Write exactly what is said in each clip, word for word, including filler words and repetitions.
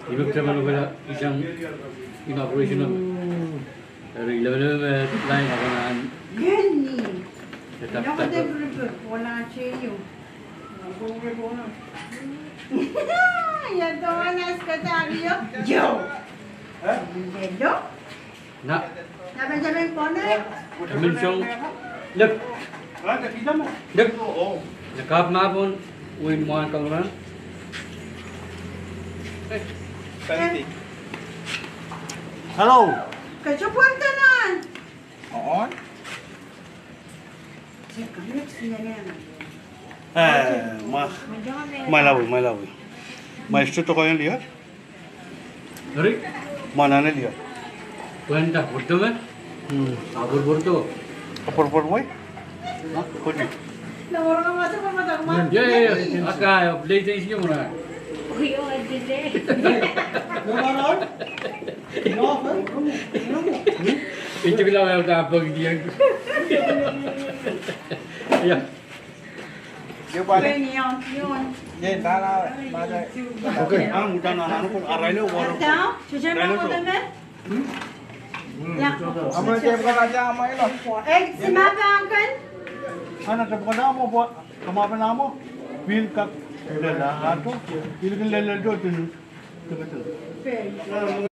Ihme kitail pahn kohla sang inauguration. Eri lemeleme me line apa nan. Kenny. Ino kete prepare pona cheyo. Ia doan as kete ario. Yo. Hello. Na. Na Benjamin pone. Emen song. Lep. Lep. Na kap mapon. Win mwan kauran. Hello. Kajo pwanta nan. On. Eh, ma, ma lawi, ma lawi. Ma isto tokoyon liar. Eri? Ma nane liar. Pwanta pwurto me? Hmm. Apwur pwurto. Apwur pwurto wai? Ha? Kodi. Ye, ye, ye. Aka, play things you wanna. We all did it. Ito kila wai aka pwurto. Ya. Ye pale. Ye nana, nana. Okay. Ang utan nana ko arailo waro. Ata, susun na ko teme. Ama te pwada ja ama ilo. Eh, si ma pangkan. Ana te pwada mo pwa, kama pena mo. Pil kak lella ato. Pil kin lella do tin. Teke teke.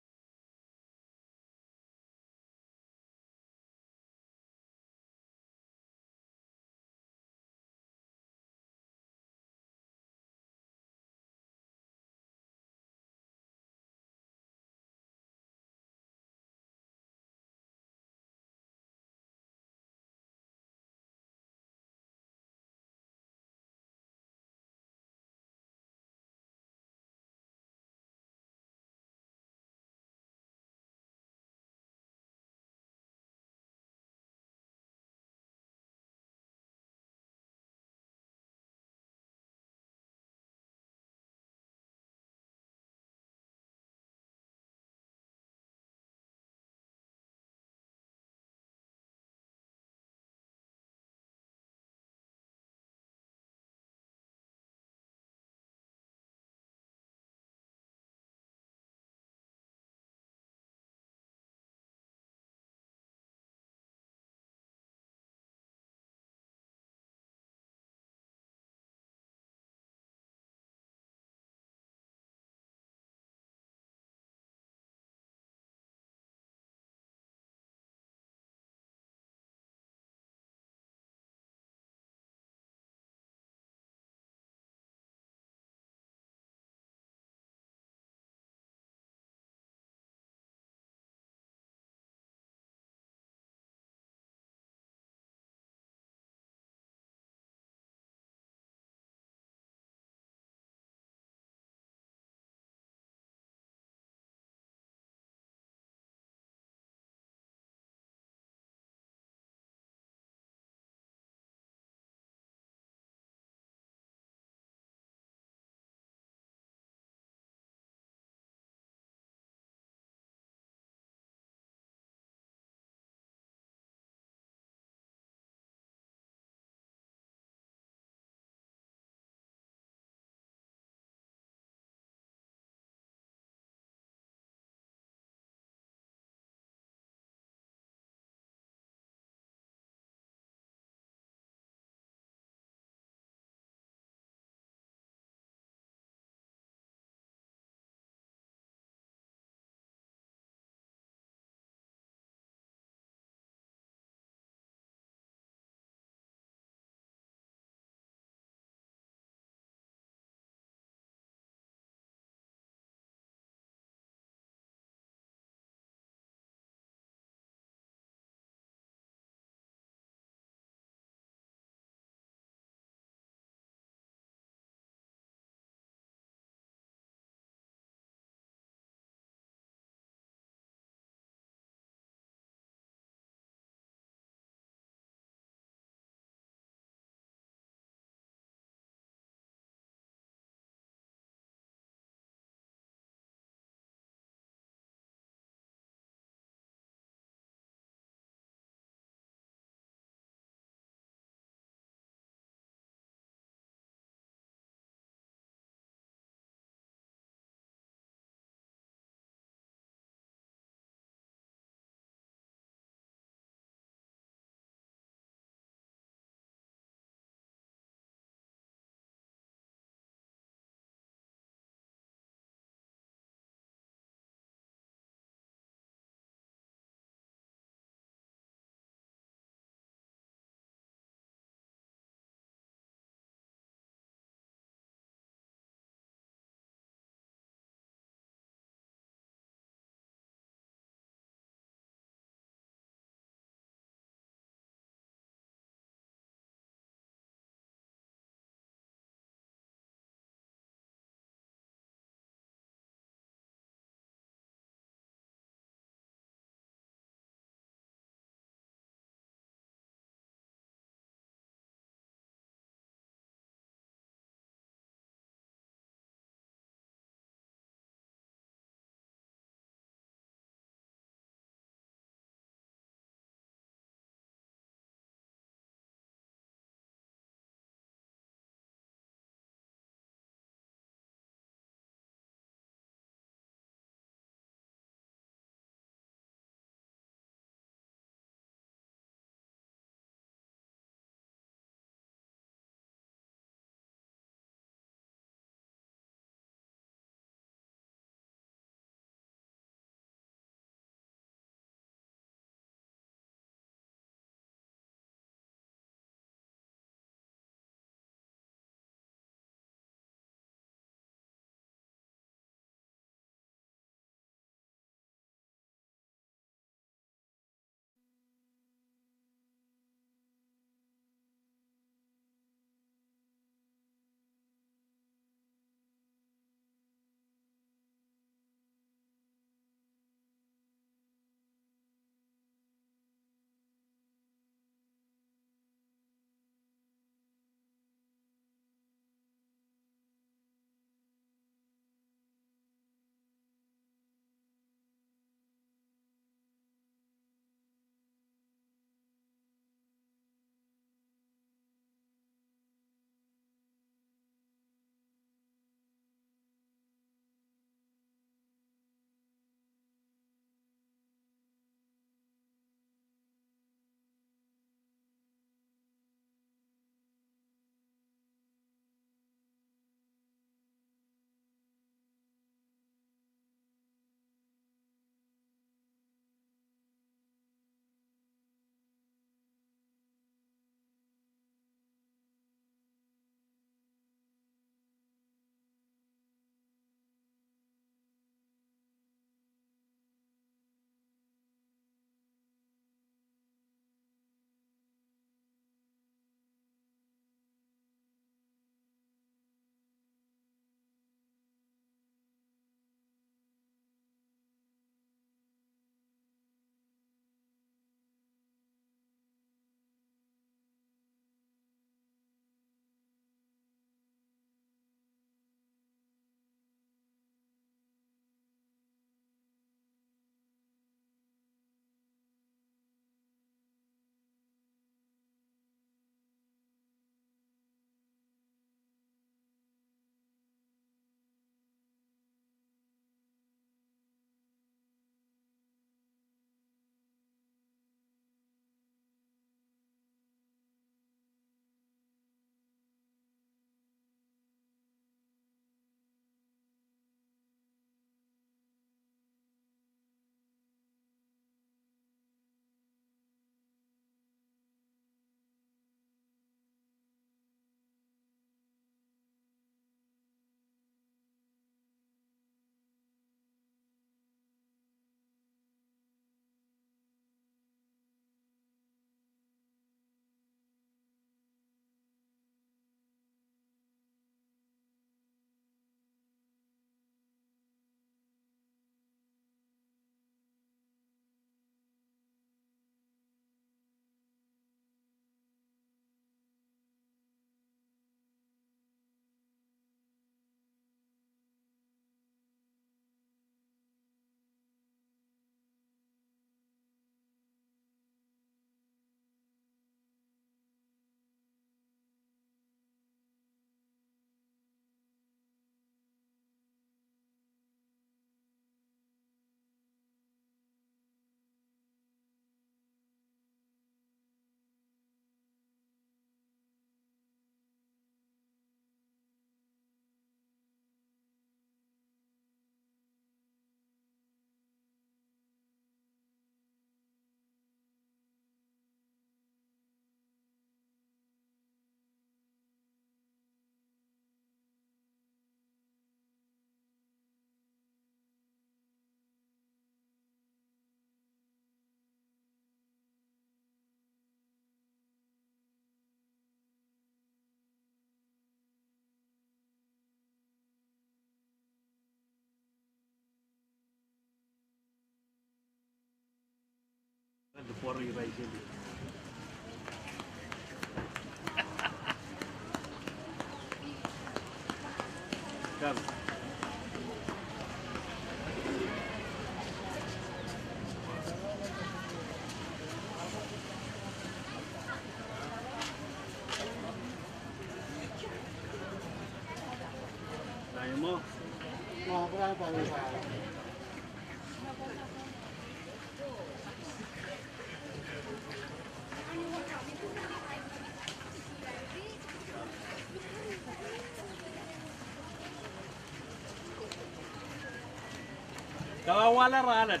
Kawala rahnwet.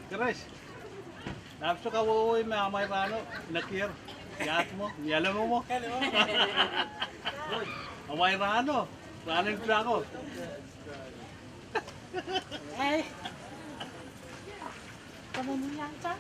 Keres. Lapso kawehwe me amwail rahno, nekier, iahd mwo, miale mwo. Amwail rahno, rahnen pwutako. Ei. Kamu mwianta?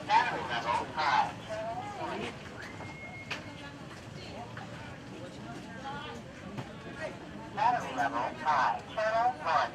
Battery level high. Battery level high. Channel one. Channel one.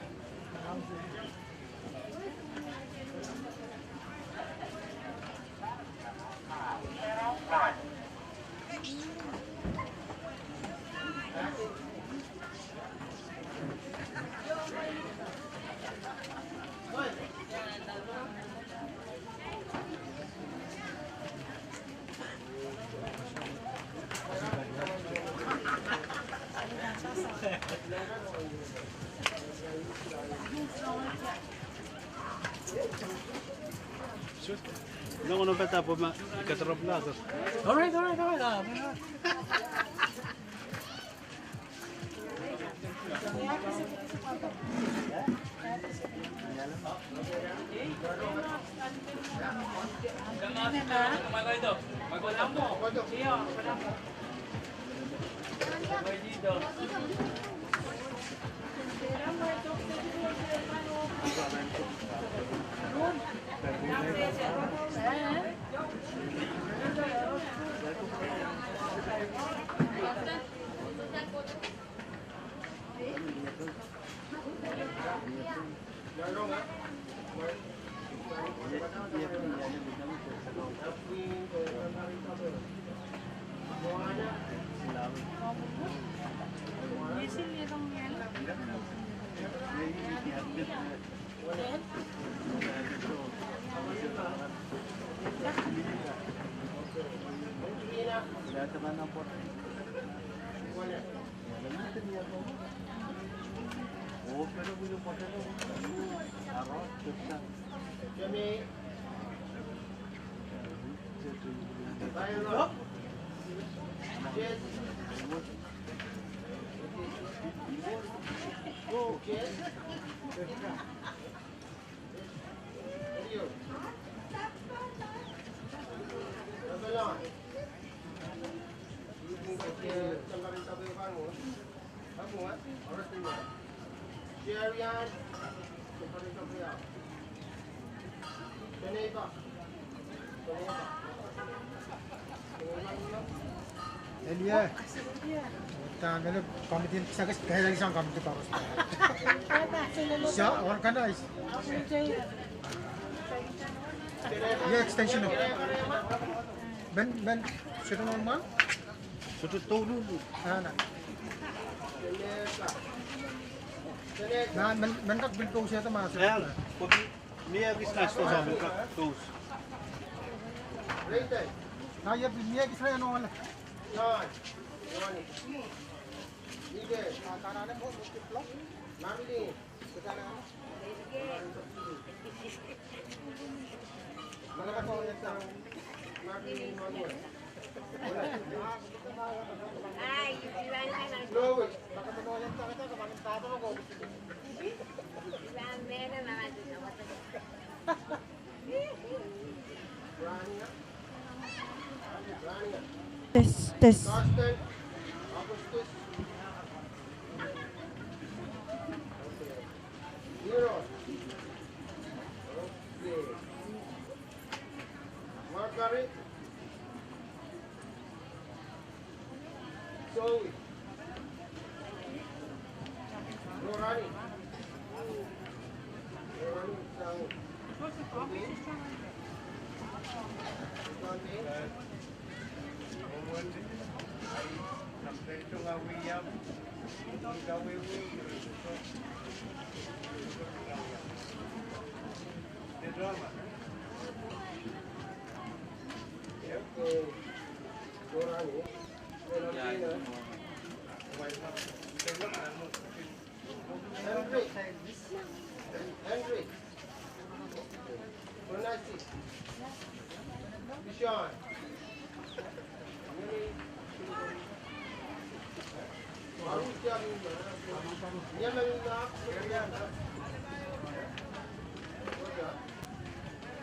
All right, all right, all right. Ah, Elie, tang ele committee, sakis kehla sang committee paros. Sa organize. Ia extension o. Men, men, sohte normal? Sohte douluhl. Ah, na. Na, men, men kak pil post ia ma. Ia, kopi. Mie kis na sto sa, men kak post. Na, ia pil mie kis na ia normal. Ia. Test, test. Margaret. Zoe. Lorani. Lorani, sang. Henry. Henry. Bonasi. Bishon. Marusia. Nyemel na.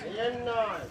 Enai.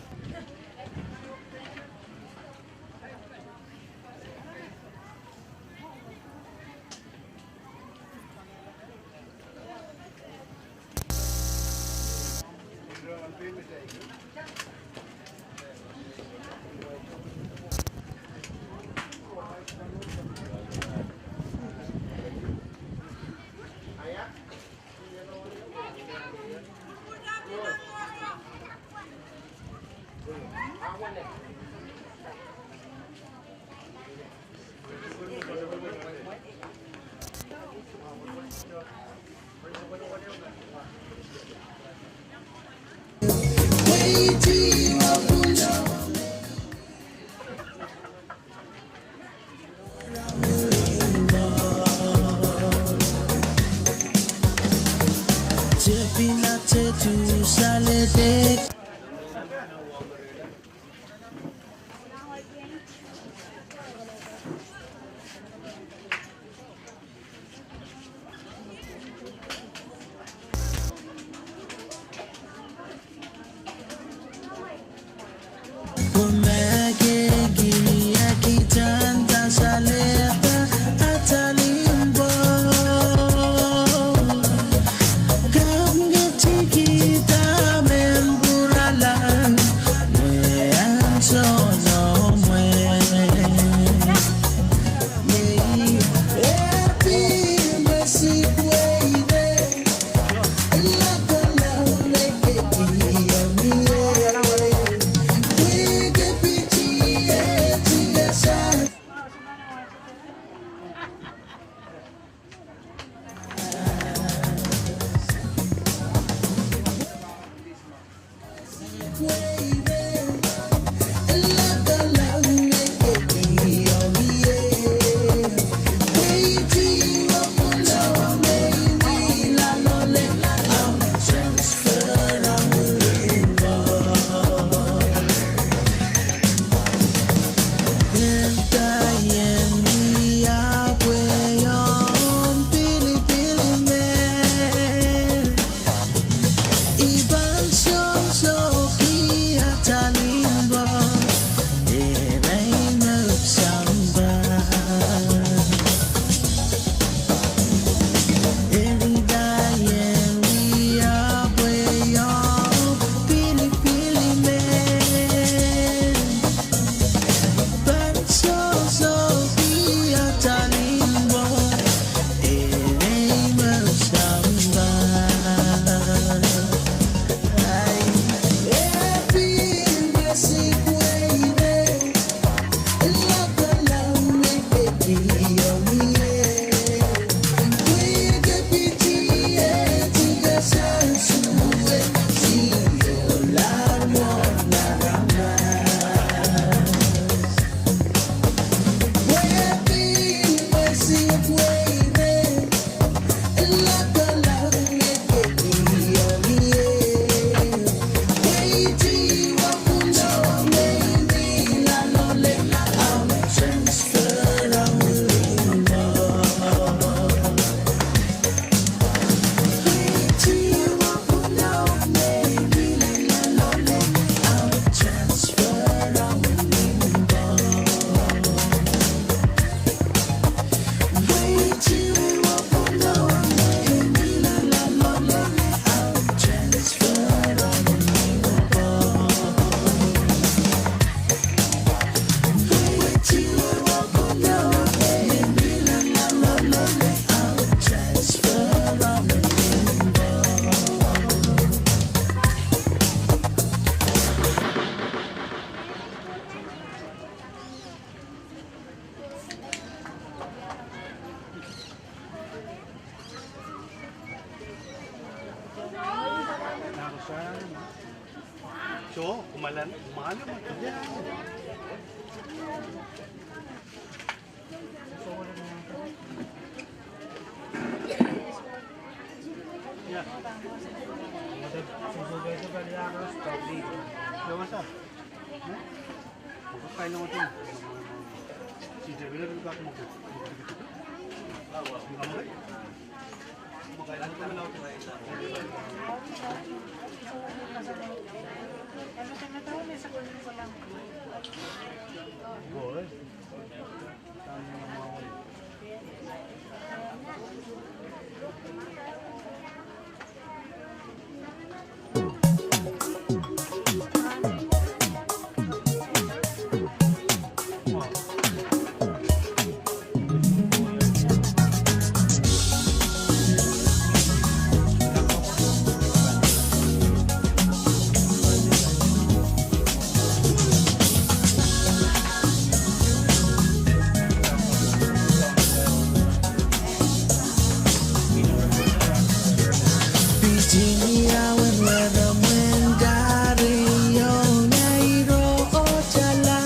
Pitini awen were mwen kari ong ei ro otala.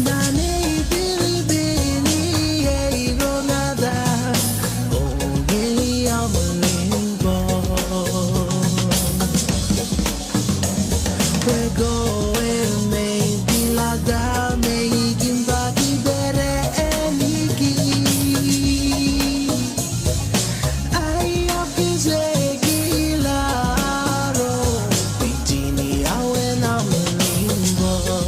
Nan ei piripini ei ro nada. Oh, ei amw limpoak. Pwehki me I pilada me I kin paki pere ehniki. Ahi ahpw kihsehkihla ro, pitini awen amw limpoak.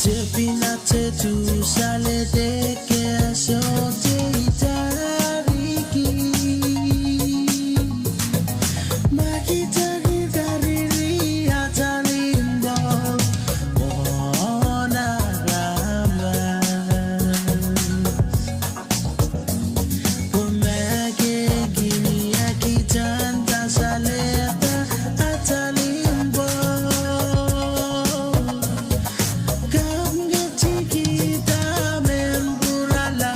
Tepin ahte tu salehde ke sohte itariki. Ma kita kita riri atail limpoak mwohn aramas. Pwe ma ke kin iang kita en salehda atail limpoak. Kapw ketikihda mehn pwurala.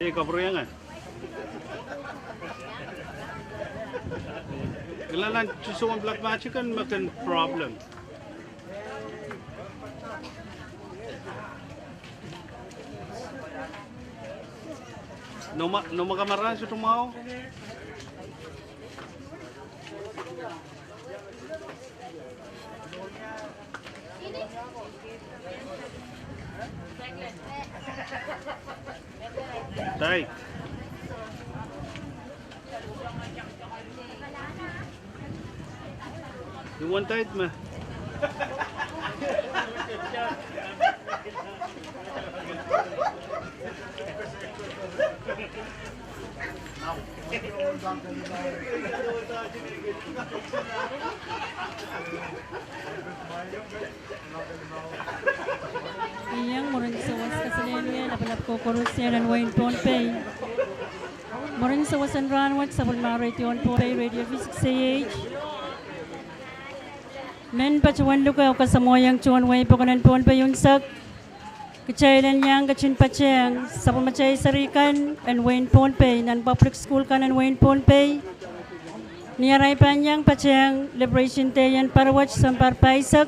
Ei, kapwuriong. Kilang nan soangen black magic kan me kin problem. Noma, noma kamera sohte mwahu. Tithe. You want tithe, ma? Iang mwurin sawas, kaselehlie lapalap ko koaros nan wehin Pohnpei. Mwurin sawas en rahn wet, sapwellimar radio en Pohnpei, Radio V six A H, men patohwan luke oh kasamwoiong tohn wehi pokon en Pohnpei unsek. Kitail en iang ketin patehng sapwellimatail seri kan en wehin Pohnpei nan public school kan en wehin Pohnpei, ni arail pahn iang patehng Liberation Day en pahr wet sounpar pahisek.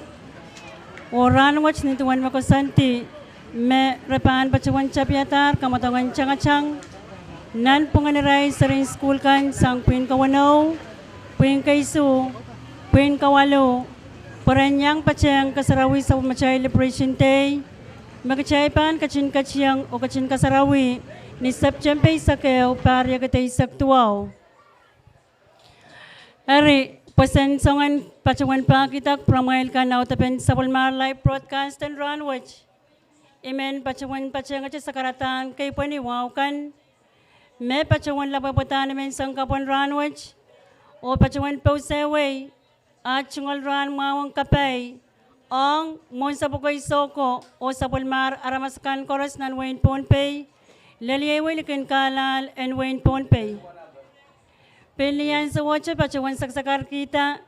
Oh rahn wet nin duwen me koasoandi me re pahn patohwan tapihadahr kamwadong en tangatang nan pwungen irail serihn sukuhl kan sang pwihn kaweneu, pwihn keisuh, pwihn kawalu, pwe re en iang patehng kasarawi sapwellimatail Liberation Day, me kitail pahn ketin ketieng oh ketin kasarawi ni September eisek ehu, pahr riekid eisek duwau. Eri, pwe sen soangen patohwan pahkihda pwuramwail kan audepen sapwellimar live broadcast en rahn wet, I men patohwan patehngete sakaradahn keipweni wahu kan me patohwan lapwapwadahn emen sang kapw en rahn wet, oh patohwan pousehwei ah tungoal rahn mwahu ong kapai ong mwohn sapwokei soko oh sapwellimar aramas akan koaros nan wehin Pohnpei, lel ieiwei likin kahlahl en wehin Pohnpei. Pil ni ansowohte patohwan sakasakarkihda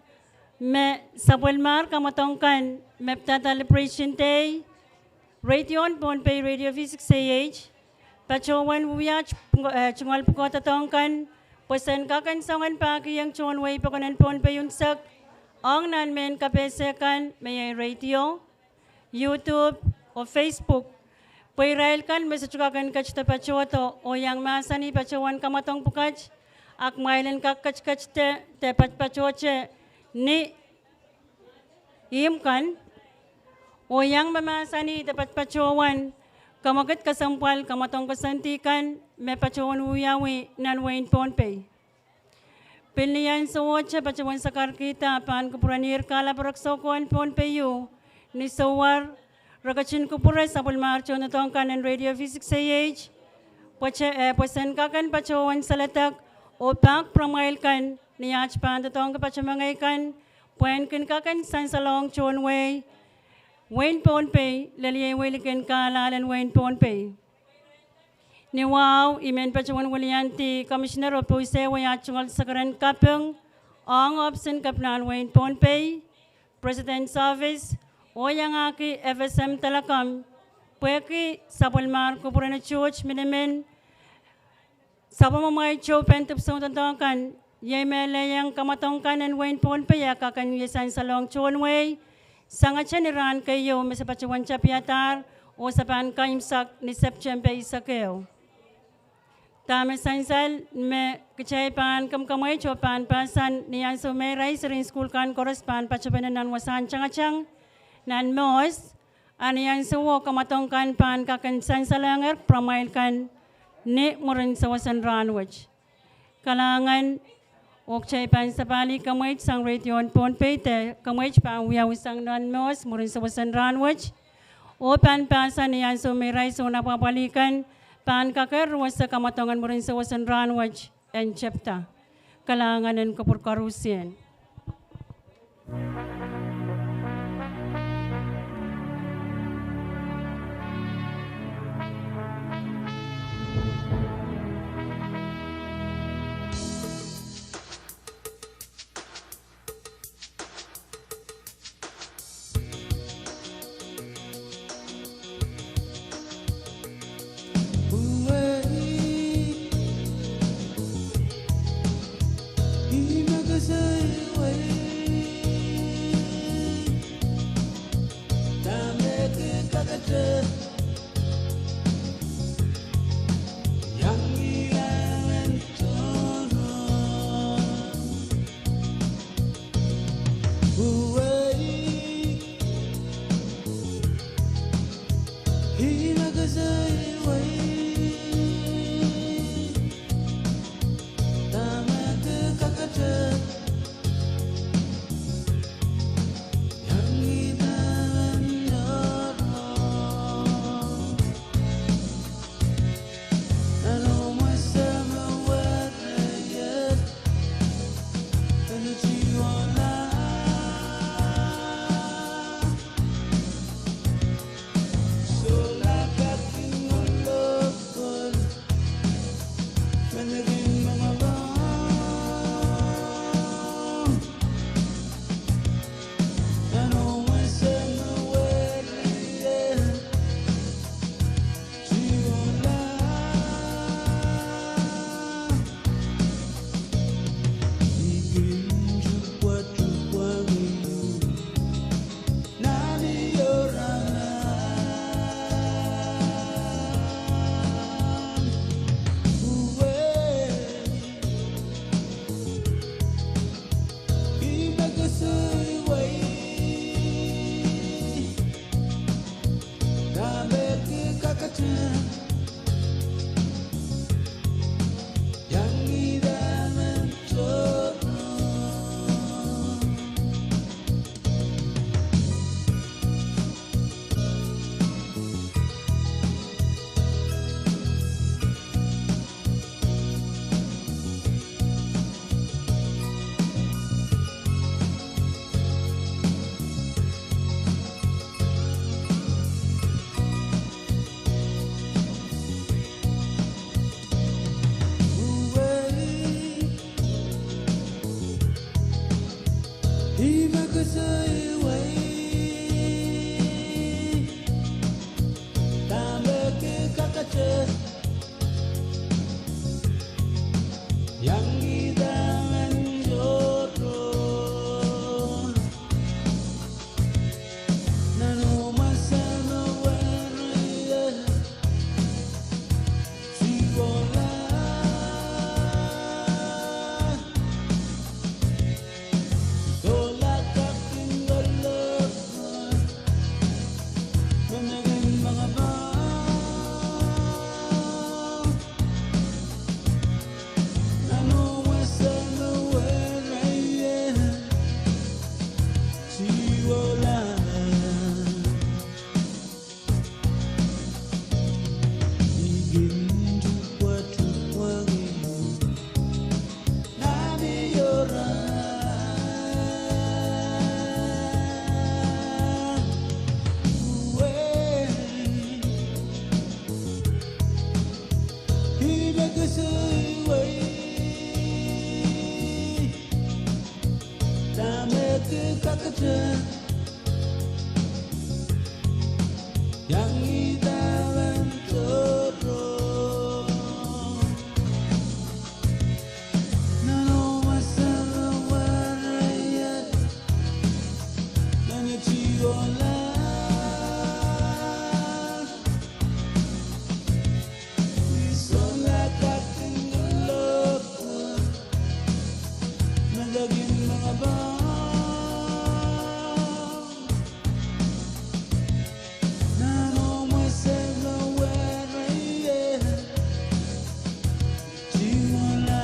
me sapwellimar kamwadong kan me pidada Liberation Day, radio en Pohnpei, Radio V six A H, patohwan wiaht, eh, tungoal pwukoa doadoahk kan pwe sen kak en soangen pahkihong tohn wehi pokon en Pohnpei unsek ong nan mehn kapehse kan, me iei radio, YouTube, oh Facebook, pwe irail kan me sohte kak en ketido patohdo oh iang mahsanih patohwan kamwadong pwukat, Ak mwail en kak ketiket de, de patpatohte ni ihmw kan, oh iang mahmahsanih de patpatohwan kamwekid kesempwal kamwadong koasoandi kan me patohwan wiawi nan wehin Pohnpei. Pil ni ansou te patohwan sakarkihda pahn kupwuren kahlap en soukohwen Pohnpei ieu, ni souwar, re ketin kupwure sapwellimar tohndoadoahk kan en Radio V six A H, pwe te, eh, pwe sen kak en patohwan saledek oh pak pwuramwail kan ni aht pahn doadoahngki patohwan mengei kan, pwehn kin kak en sansalohng tohn wehi, wehin Pohnpei, lel iei wehi likin kahlahl en wehin Pohnpei. Ni wahu, I men patohwan weliandi Commissioner oh pousehwei aht tungoal sekeren kaping ong ohpis en Kepinahn wehin Pohnpei, President's Office, oh iangahki F S M Telecom, pwehki sapwellimar kupwuren tohto minimin sapwellimamwail tohpen dipwisou doadoahk kan, iei me lelohng kamwadong kan en wehin Pohnpei eh kak en wie sansalohng tohn wehi, sangete ni rahn keieu me se patohwan tapiadahr, oh se pahn kaimwisekla ni Septempe eisek ehu. Dahme sansal me kitail pahn kamwakamwaid oh pahn pahsan ni ansou me irail serihn sukuhl kan koaros pahn patopene nan wasahn tangatang, nan mohs, a ni ansouo kamwadong kan pahn kak en sansalohng pwuramwail kan ni mwurin sewesen rahnwet. Kalahngan, oh kitail pahn sapahlih kamwaid sang radio en Pohnpei de kamwaid pahn wiawi sang nan mohs mwurin sewesen rahnwet, oh pahn pahsan ni ansou me irail soun apwahpwalih kan pahn kakehr ruwese kamwadong en mwurin sewesen rahnwet en tepda. Kalahngan en kupwur koarusie. kakete, iang idalen tohrohr. Nan omw wasa me wahreiet, nan etiwohla. Sohla kakin loko, me dahkin mengabong. Nan omw wasa me wahreiet, etiwohla.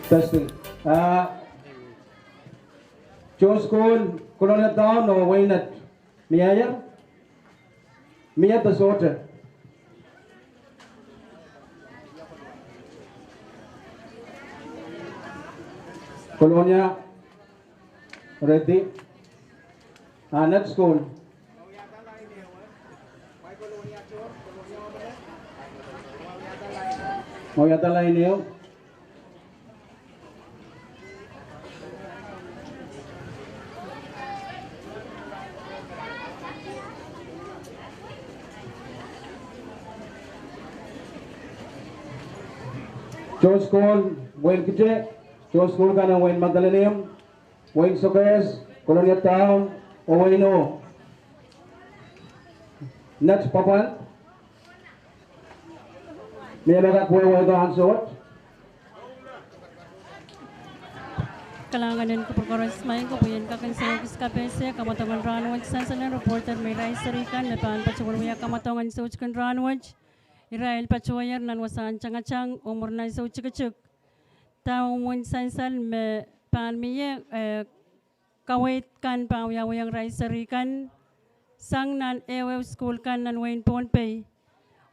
Testing. Ah, Jones School, Kolonia Town oh Wainet. Mie? Mie de sohte. Kolonia, ready. Ah, Net School. Mwoiada lain ehu. Jones School, wein Kiti, Jones School kan en wein Madolenihmw, wein Sokehs, Kolonia Town, oh wein Ohl. Net Papah. Mie me kak wehwehki ansou wet? Kalahngan en kupwur koaros, maing, kopwe ien kak en sewese kapehse kamwadong en rahnwet. Sansal en reporter me irail seri kan me pahn patohwan wia kamwadong en soutik en rahnwet. Irail patohwaier nan wasahn tangatang oh mwurin ansou tikitik. Dahme sansal me pahn mie, eh, kaweid kan pahn wiawiong irail seri kan sang nan ehuehu sukuhl kan nan wein Pohnpei.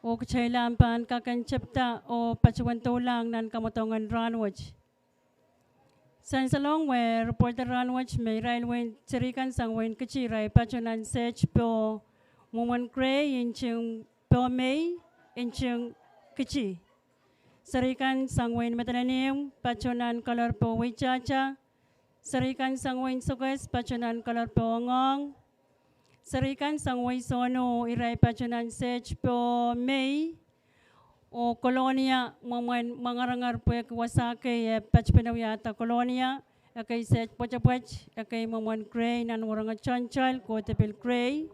Oh kitail ahpw pahn kak en tepda oh patohwan doulahng nan kamwadong en rahnwet. Sansalong wia reporter rahnwet me irail wein seri kan sang wein Kiti irail patohwan sehd poh mwomwen grei nting poh Mei nting Kiti. Seri kan sang wein Madolenihmw patohwan colour poh weitahta. Seri kan sang wein Sokehs patohwan colour poh ongohng. Seri kan sang wein Sohno irail patohwan sehd poh Mei. Oh Kolonia mwomwen mwangarangar pwehki wasa kei e patpene wiahda Kolonia, ekei sehd pwetepwet, ekei mwomwen grei nan wahnpoaron toantoal, kohdo pil grei.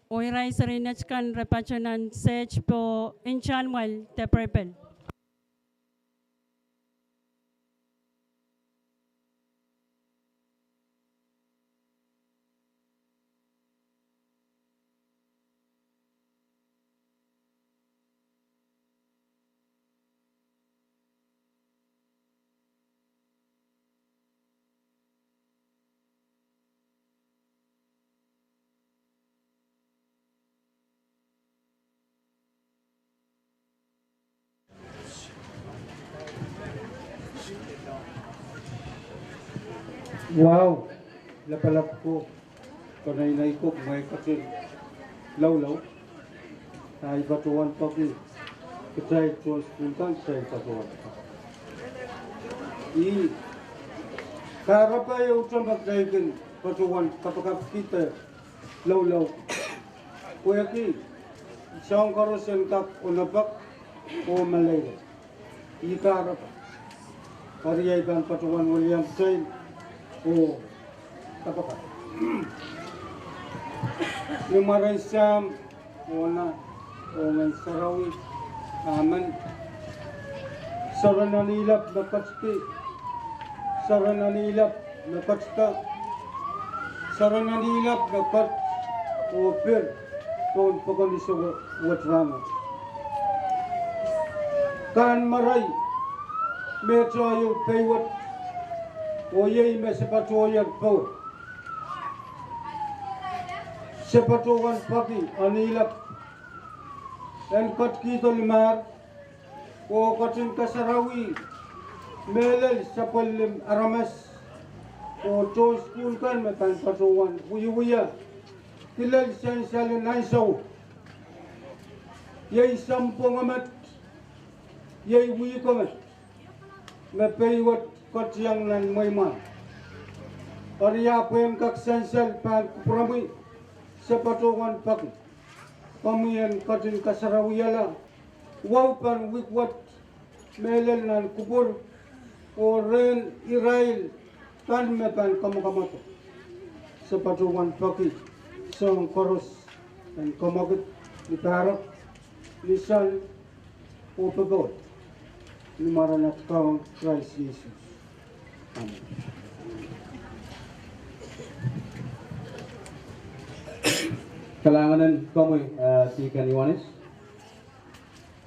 Oh irail seri Net kan re patohwan sehd poh ntahnmwal de purple. Wow, lapalap ko, kanainai ko, mwahu ketin laulau. Ahi patohwan peki kitail tohn sukuhl kan, kitail patohwan. Ih, kahrap ehu me kitail kin patohwan kapakapki de laulau. Pwehki soahng koaros en kak onopek oh meleilei. Ih kahrap. Eri ahi pahn patohwan welian kitail oh kapakap. Ni mwaren Sahm, oh Nah, oh Ngehn Sarawi, amen. Seren en Ilep me ketdi, seren en Ilep me ketda, seren en Ilep me ket oh pil pohn pokon iso wet rahnwet. Kan marei, me tohto pei wet, oh iei me se patohier powe. Se patohwan peki en Ilep en ketkihdo limahr oh ketin kasarawi mehlel sapwellimen aramas oh tohn sukuhl kan me pahn patohwan wiewia kilel sansal en ansou. Iei sounpwong emet, iei wihk emet me pei wet ketiong nan mweimwahu. Eri ahpw pwehn kak sansal pahn kupwuromwi, se patohwan peki komwi en ketin kasarawihala wahu pahn wihk wet mehlel nan kupwur oh rehn irail kan me pahn kamwakamwado. Se patohwan peki soahng koaros en kamwakid, ni pahrek, ni soahng, oh popohl, ni mwaren at Kaun Krais Sises. Amen. Kalahngan en komwi, eh, Deacon Ioanis.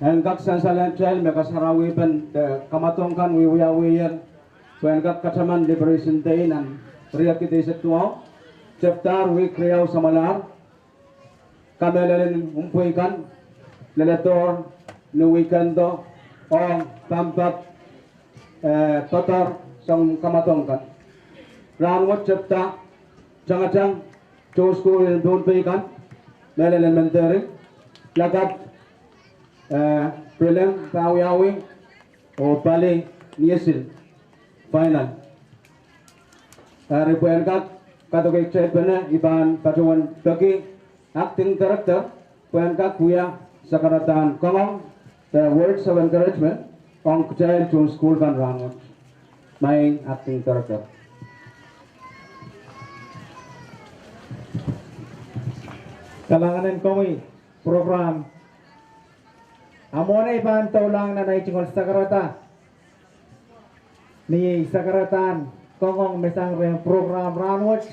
En kak sansalehng kitail me kasarawi pen, eh, kamwadong kan wiewiawiher pwehn kak kataman Liberation Day nan riekid eisek duwau, tepdahr wihk riau samwalahr, kamehlelen mpwei kan, leledohr ni wihkendo, ong pampap, eh, poadoar sang kamwadong kan. Rahnwet tepda tangatang tohn sukuhl en Pohnpei kan, mehlel elementary, lakapw, eh, pilen, pawiawi, oh pali niesil final. Eri pwehn kak kadokeikitailpene, I pahn patohwan peki Acting Director pwehn kak wia sakaradahn koangoang, the words of encouragement, ong kitail tohn sukuhl kan rahnwet. Maing Acting Director. Kalahngan en komwi program. A mwohn ei pahn doulahng nan ei tungoal sakarada, ni ei sakaradahn koangoang me sang rehn program rahnwet,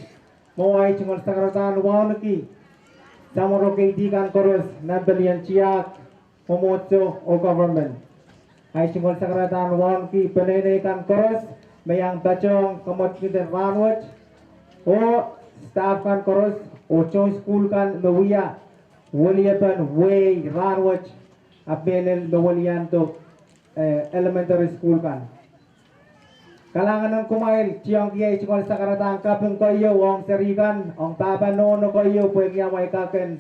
mwo ei tungoal sakaradahn wauneki samworo keidi kan koaros nan pelien tiahk, mwomwohdiso oh government. Ei tungoal sakaradahn wauneki peneinei kan koaros me iang patohng kamwakid en rahnwet, oh staff kan koaros, oh tohn sukuhl kan me wia weliepen wehi rahnwet, ahpw mehlel me weliando, eh, elementary sukuhl kan. Kalahngan en kumwail tiongki ei tungoal sakaradahn kaping keieu ong seri kan, ong pahpa nohno keieu, pwehki amwail kak en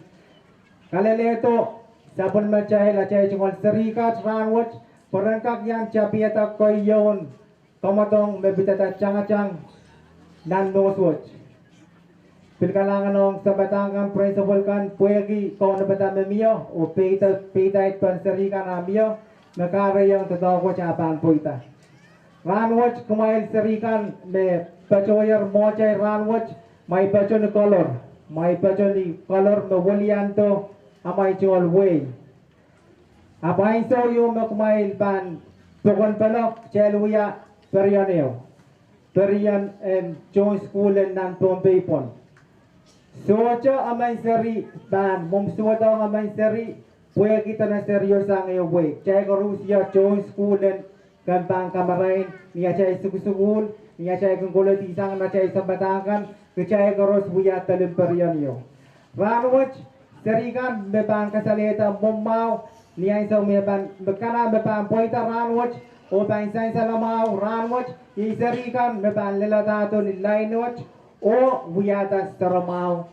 kalelehdo sapwellimatail, atail tungoal seri kat rahnwet, pwe ren kak iang tapiada keieun kamwadong me pidada tangatang nan mohs wet. Pil kalahngan ong sounpadahk kan, principal kan, pwehki kaunopada me mie, oh peida, peidaid pohn seri kan a mie, me kahrehiong doadoahk wet a pahn pweida. Rahnwet kumwail seri kan me patohier mwohtail rahnwet, mwail pato ni kolor, mwail pato ni kolor me weliando amwail tungoal wehi. Ahpw ansou ieu me kumwail pahn pokon pene, kitail wia perian ehu, perian en tohn sukuhl en nan Pohnpei pwon. Sohte emen seri pahn mwomwsowehdohng emen seri, pwehki dene serio sang ehu wehi. Kitail koaros wia tohn sukuhl en kempein kamarain, ni atail sukusukuhl, ni atail kin koledi sang atail sounpadahk kan, kitail koaros wia pelin perian ehu. Rahnwet, seri kan me pahn kasalehda mwomwahu, ni ansou me pahn, me kana me pahn pweida rahnwet, oh pahn sansalamwahu rahnwet, iei seri kan me pahn leladahdo ni lain wet, oh wiahda soaramwahu,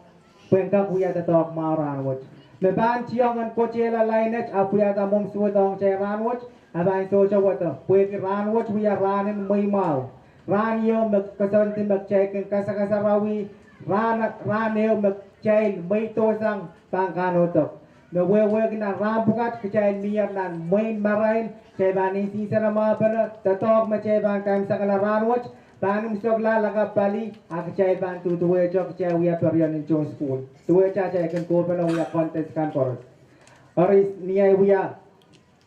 pwehn kak wia doadoahk mwahu rahnwet. Me pahn tiong en kotehla lain wet, ahpw wiahda mwomwsowehdohng kitail rahnwet, a pahn sohte wet, pwehki rahnwet wia rahnen mweimwahu. Rahn ehu me koasoandi me kitail kin kasakasarawi, rahn, rahn ehu me kitail mweidohsang pahn kahnodek. Me wehwehki nan rahn pwukat kitail mier nan mwein marain, kitail pahn insenamwahu pene, doadoahk me kitail pahn kaimwisekala rahnwet, pahn imwisekla lakapw pali, a kitail pahn duduwehte kitail wia perian en tohn sukuhl. Duwehte atail kin kohpene wia contest kan koaros. Eri ni ei wia,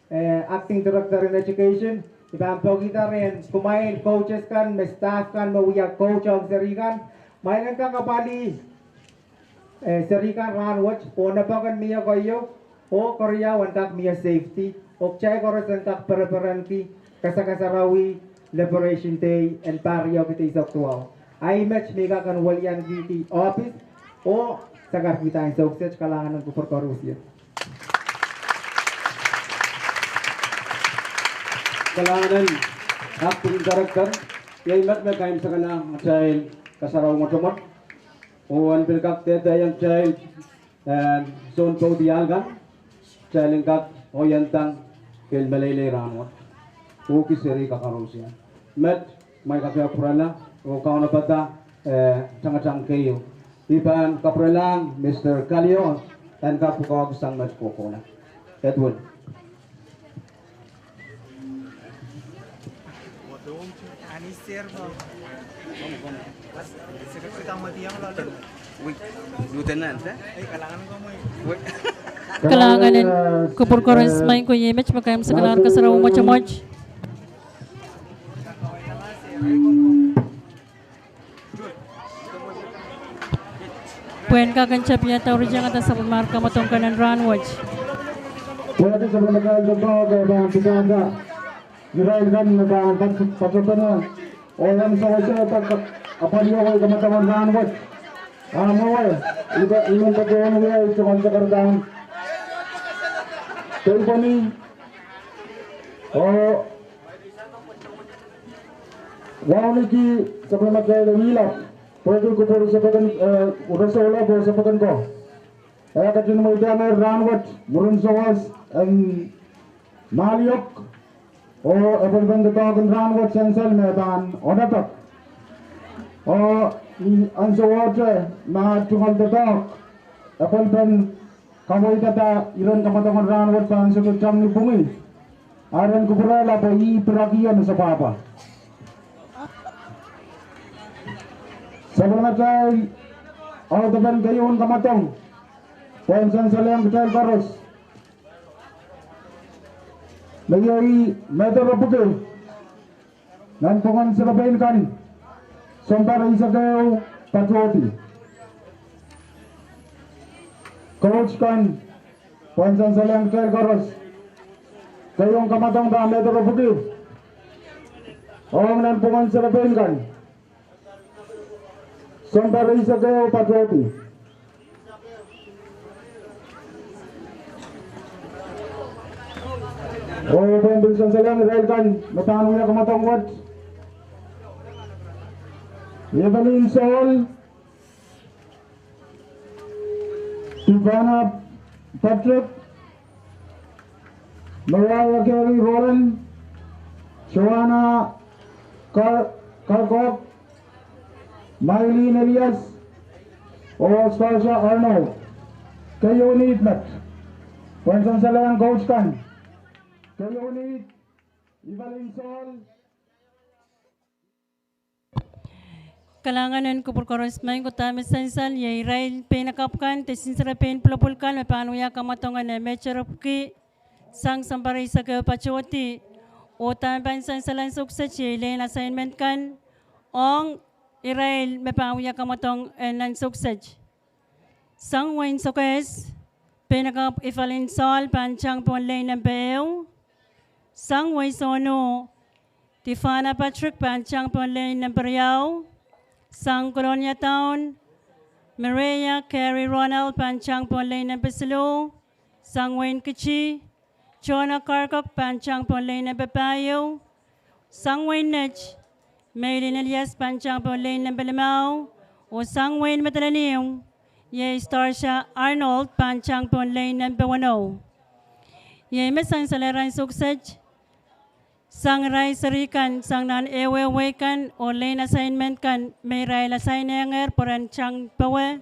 eh, Acting Director in Education, I pahn pekihda rehn kumwail coaches kan, me staff kan, me wia coach ong seri kan, kumwail en kak apwalih eh, seri kan rahnwet, oh nepoken mie koahiek, oh keriau en kak mie safety, oh kitail koaros en kak pereperenki kasakasarawi Liberation Day en pahr riekid eisek duwau. Ahi met me I kak en weliankihdi ohpis, oh sakarkihda ansou kiset. Kalahngan en kupwur koarusie. Kalahngan en acting director, iei met me kaimwiseklahng atail kasarawi mwotomwot. Oh en pil kak dehdehong kitail, eh, soun poudi ahl kan, kitail en kak oiendahng kehl meleilei rahnwet. Oh ki seri kakarosie. Met, kumwail kak pwurala, oh kaunopada, eh, tangatang keieu. I pahn kapwurelahng Mister Kalio, en kak pwukoahki sang met kohkohla. Edwin. Kalahngan en kupwur koaros, maing ko, iei met me kaimwiseklahng kasarawi mwotomwot. Pwehn kak en tapihada oh ritihada sapwellimar kamwadong kan en rahnwet. Pwehki sapwellimatail doadoahk e pahn pidada irail kan me pahn pat-, patopene, oh en sewese pahn apwalih oh kamwadong en rahnwet. A mwowe, I pahn, I men patohwan wia tungoal sakaradahn Teiponi, oh wauneki sapwellimatail Eilap, pwehki kupwur sapwellimen, eh, resoulap oh sapwellime ko. E ketin mweidohng rahnwet mwurin sawas en Maliok, oh epwelpen doadoahk en rahnwet sansal me pahn onopek. Oh ni ansowohte ma tungoal doadoahk epwelpen kaweidada iren kamwadong en rahnwet pahn sohte tang ni pwungih. Aren kupwurehla pwe ih piraki me sohte pahpa. Sapwellimatail audepen keieun kamwadong pwehn sansalehng kitail koaros. Me iei Mehte Repwiki. Nan pwungen serepein kan, sounpar eisek ehu patohdi. Coach kan, pwehn sansalehng kitail koaros. Keieun kamwadong pahn Mehte Repwiki. Ong nan pwungen serepein kan. Sounpar eisek ehu patohdi. Oh pwehn pil sansalehng irail kan me pahn wia kamwadong wet. Evelyn Saul, Tifana Patrick, Mariah Carey Roland, Joanna Kar-, Karkok, Mylene Elias, oh Starsha Arnold. Keieun ihte met. Pwehn sansalehng coach kan. Keieun ihte, Evelyn Saul. Kalahngan en kupwur koaros, maing ko. Dahme sansal, iei irail peinakapw kan, de sinserepein pwulopwul kan me pahn wia kamwadong en Mehte Repwiki sang sounpar eisek ehu patohdi. Oh dahme pahn sansal ansou kiset iei lehn assignment kan ong irail me pahn wia kamwadong en ansou kiset. Sang wehin Sokehs, peinakapw Evelyn Saul pahn tang pohn lane nempe ehu. Sang wehi Sohno, Tifana Patrick pahn tang pohn lane nempe riau. Sang Kolonia Town, Mireya Carey Ronald pahn tang pohn lane nempe siluh. Sang wehin Kitti, Joanna Karkok pahn tang pohn lane nempe pahieu. Sang wehin Net, Mylene Elias pahn tang pohn lane nempe limau. Oh sang wehin Madolenihmw, iei Starsha Arnold pahn tang pohn lane nempe weneu. Iei me sansalehr ansou kiset. Sang irail seri kan, sang nan ehuehu wehi kan oh lehn assignment kan me irail assignehr pwe ren tang powe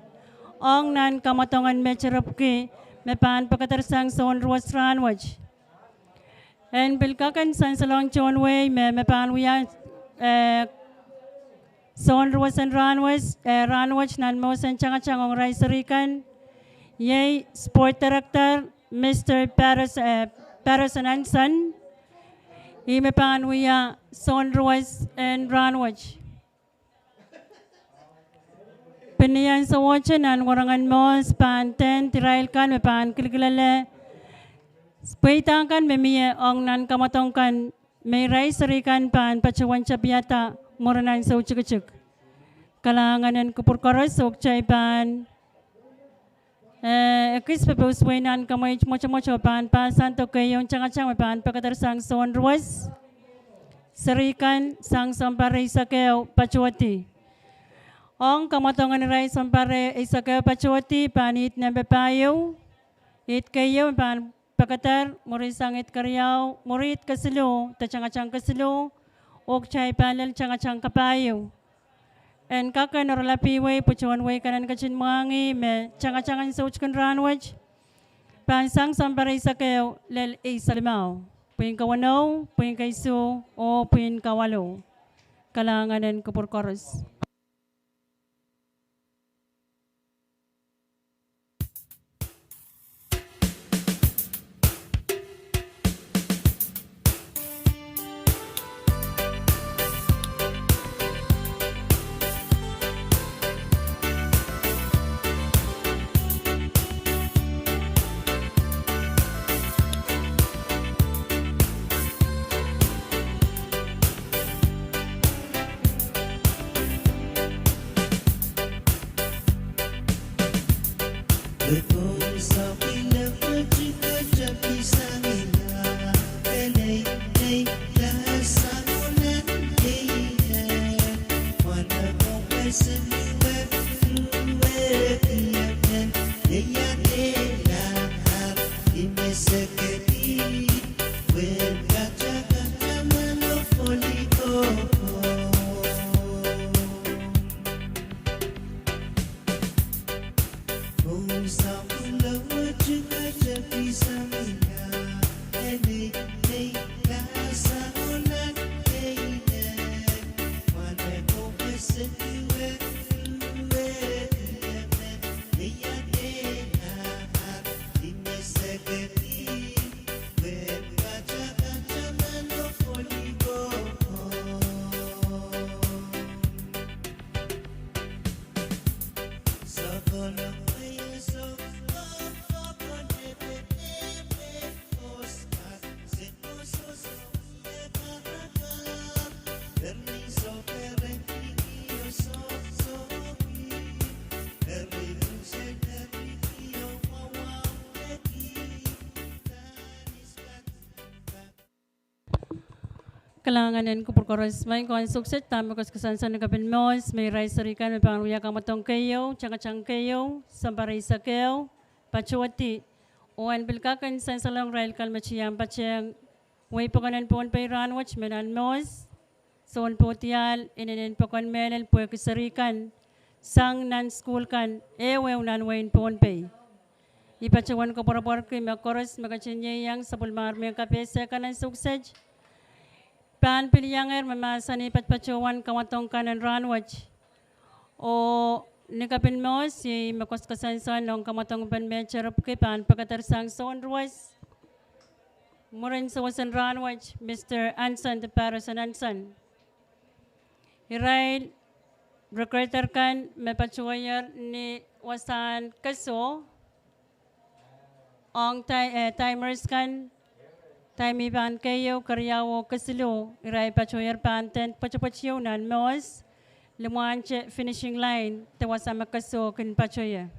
ong nan kamwadong en Mehte Repwiki me pahn pekedersang soun ruwes rahnwet. En pil kak en sansalohng tohn wehi me, me pahn wia, eh, soun ruwes en rahnwet, eh, rahnwet nan mwohsen tangatang ong irail seri kan. Iei Sport Director, Mister Patterson, eh, Patterson Anson. Ih me pahn wia soun ruwes en rahnwet. Pil ni ansowohte nan werengen Mohs pahn dehn irail kan me pahn kilkilele pweida kan me mie ong nan kamwadong kan me irail seri kan pahn patohwan tapiada mwurin ansou tikitik. Kalahngan en kupwur koaros, oh kitail pahn, eh, ekis popouswe nan kamweit mwotomwot oh pahn pahsan dokedoke ieu tangatang me pahn pekedersang soun ruwes. Seri kan sang sounpar eisek ehu patohdi. Ong kamwadong en irail sounpar eisek ehu patohdi pahn iht nempe pahieu, iht keieu pahn pekeder, mwuri sang iht keriau, mwuri iht kesiluh, de tangatang kesiluh, oh kitail pahn lel tangatang kapahieu. En kak en oaralap wei pwe tohn wei kan en ketin mwahngih me tangatang en soutikin rahnwet pahn sang sounpar eisek ehu lel eisek limau. Pwihn kawenou, pwihn keisuh, oh pwihn kawalu. Kalahngan en kupwur koaros. Kalahngan en kupwur koaros. Maing ko, ansou kiset dahme koasoakoasoanehdi ni kapin Mohs me irail seri kan me pahn wia kamwadong keieu, tangatang keieu, sounpar eisek ehu patohdi. Oh en pil kak en sansalohng irail kan me tiahk patehng wehi pokon en Pohnpei rahnwet me nan Mohs, soun pohdiahl inenen pokon mehlel pwehki seri kan sang nan sukuhl kan ehuehu nan wehin Pohnpei. I patohwan koapworopworki me koaros me ketin ieiang sapwellimomwi mehn kapehse kan ansou kiset pahn pil iangehr me mahsanih patopatohwan kamwadong kan en rahnwet. Oh ni kapin Mohs, iei me koasoakoasoanehdi ong kamwadong pen mehterpki pahn pekedersang soun ruwes mwurin sewesen rahnwet, Mister Anson de Patterson Anson. Irail recruiter kan me patohier ni wasahn keso ong ti-, eh, timers kan, time pahn keieu, keriau oh kesiluh, irail patohier pahn dehn pwetepwet ieu nan Mohs, limwahlte finishing line de wasa me keso kin patohie.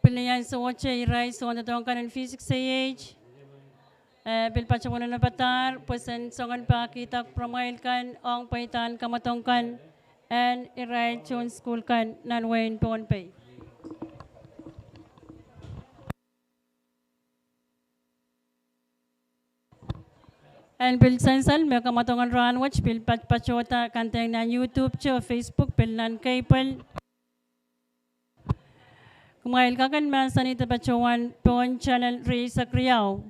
Pil ni ansowohte irail soundoadoahk kan en V six A H, eh, pil patohwan onopadahr pwe sen soangen pahkihda kupwuramwail kan ong pweidahn kamwadong kan en irail tohn sukuhl kan nan wehin Pohnpei. En pil sansal me kamwadong en rahnwet pil pat-, patohda kandeng nan YouTube, Facebook, pil nan cable. Kumwail kak en mahsanihda patohwan pohn channel rieisek riau.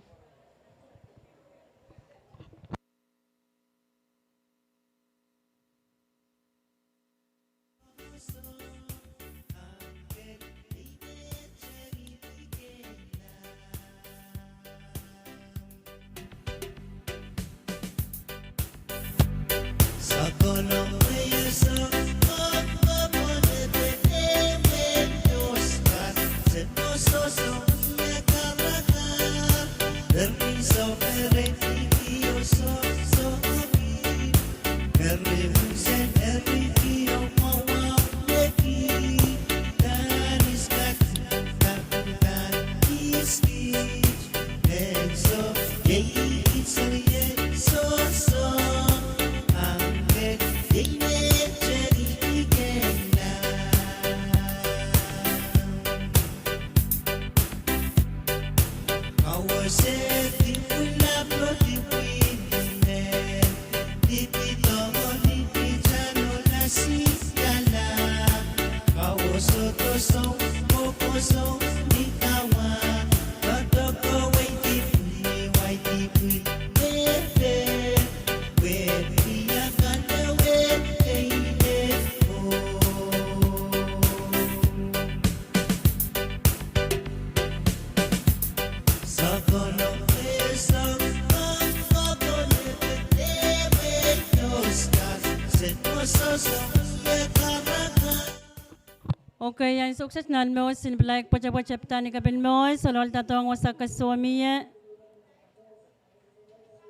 Okay, ansou kiset nan mour, kisin pilaik pwetepwet tepda ni kapin mour, ohl ohl doadoahk wasa koasoia mie.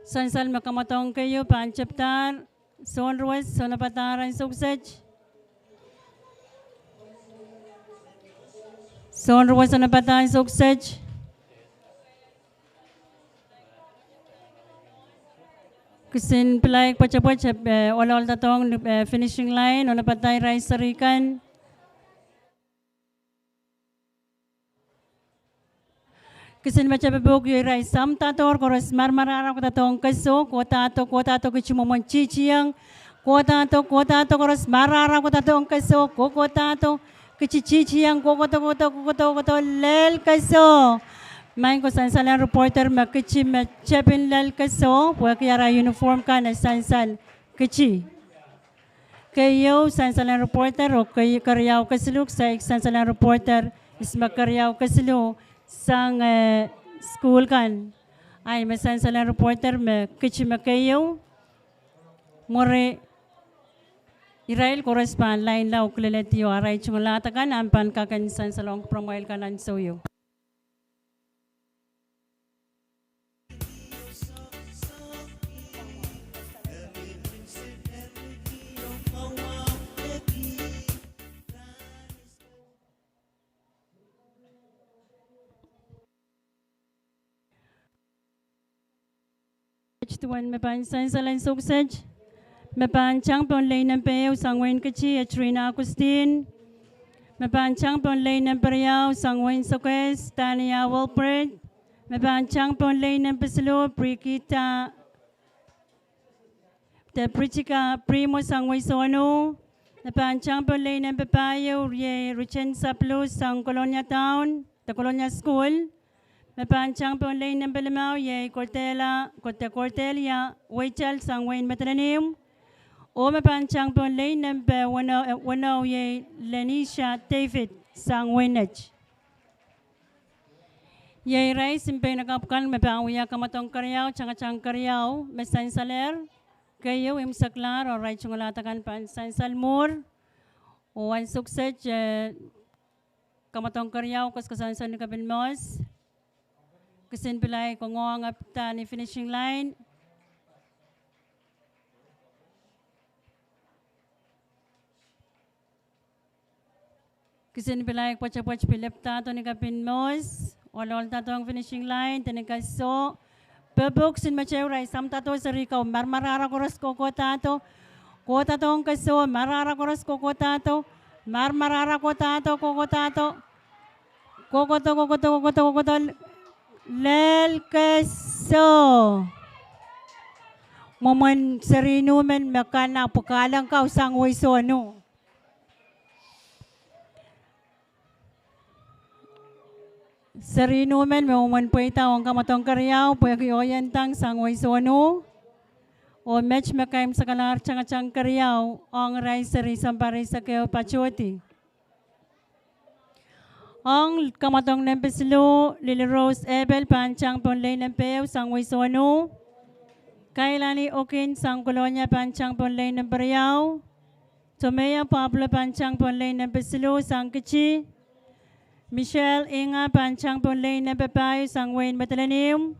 Sansal me kamwadong keieu pahn tepdahr, sounruwes, sounpadahk ansou kiset. Sounruwes, sounpadahk ansou kiset. Kisin pilaik pwetepwet, eh, ohl ohl doadoahk, eh, finishing line, oh padahk irail seri kan. Kisin mete pwuhk ieu irail sampah doadoahk koaros, marmar ara kohdohng keso, kohdahdo, kohdahdo kiti mwomwen titieng, kohdahdo, kohdahdo koaros, marmar ara kohdohng keso, kokohdahdo, kiti titieng, kokohdo, kokohdo, kokohdo, kokohdo, lel keso. Maing ko sansal en reporter me kiti me tepin lel keso, pwehki ara uniform kan e sansal kiti. Keieu sansal en reporter oh kei-, keriau kesiluh, saik sansal en reporter ihs me keriau kesiluh sang, eh, sukuhl kan. Ahi me sansal en reporter me kiti me keieu. Mwuri irail koaros pahn lainla oh kilelehdi oh arail tungoal ahd akan, ahpw pahn kak en sansalong pwuromwail kan ansou ieu. Duwen me pahn sansal ansou kiset, me pahn tang pohn lane nempe ehu sang wehin Kiti, Edrina Augustine. Me pahn tang pohn lane nempe riau sang wehin Sokehs, Tania Wilbert. Me pahn tang pohn lane nempe siluh, Brigida, de Britika Primo sang wehi Sohno. Me pahn tang pohn lane nempe pahieu, iei Richard Sapluh sang Kolonia Town, de Kolonia School. Me pahn tang pohn lane nempe limau, iei Cordelia, Corde-, Cordelia Weitel sang wehin Madolenihmw. Oh me pahn tang pohn lane nempe weneu, eh, weneu, iei Lenisha David sang wehin Net. Iei irail simpeinakapw kan me pahn wia kamwadong keriau, tangatang keriau, me sansalehr. Keieu imwseklahr, oh arail tungoal ahd akan pahn sansal mwuhr. Oh ansou kiset, eh, kamwadong keriau koasoakoasoansoan ni kapin mour. Kisin pilaik ngoang ahpw da ni finishing line. Kisin pilaik pwetepwet pil lepdahdo ni kapin mour, ohl ohl doadoahk finishing line, de ni keso. Pwuhpwuhk, kisin mete ehu irail sampah doadoahk seri kau, marmar ara koaros kokohdahdo, kohdohng keso, marmar ara koaros kokohdahdo, marmar ara kokohdahdo, kokohdahdo, kokohdo, kokohdo, kokohdo, kokohdo, lel keso. Mwomwen seri numen me kan ahpw kahleng kau sang wehi Sohno. Seri numen me mwomwen pweida ong kamwadong keriau pwehki ohieng tang sang wehi Sohno. Oh met me kaimwisekalahr tangatang keriau ong irail seri sounpar eisek ehu patohdi. Ong kamwadong nempe siluh, Lily Rose Abel pahn tang pohn lane nempe ehu sang wehi Sohno. Kailani Okin sang Kolonia pahn tang pohn lane nempe riau. Tomeia Pablo pahn tang pohn lane nempe siluh sang Kiti. Michelle Inga pahn tang pohn lane nempe pahieu sang wehin Madolenihmw.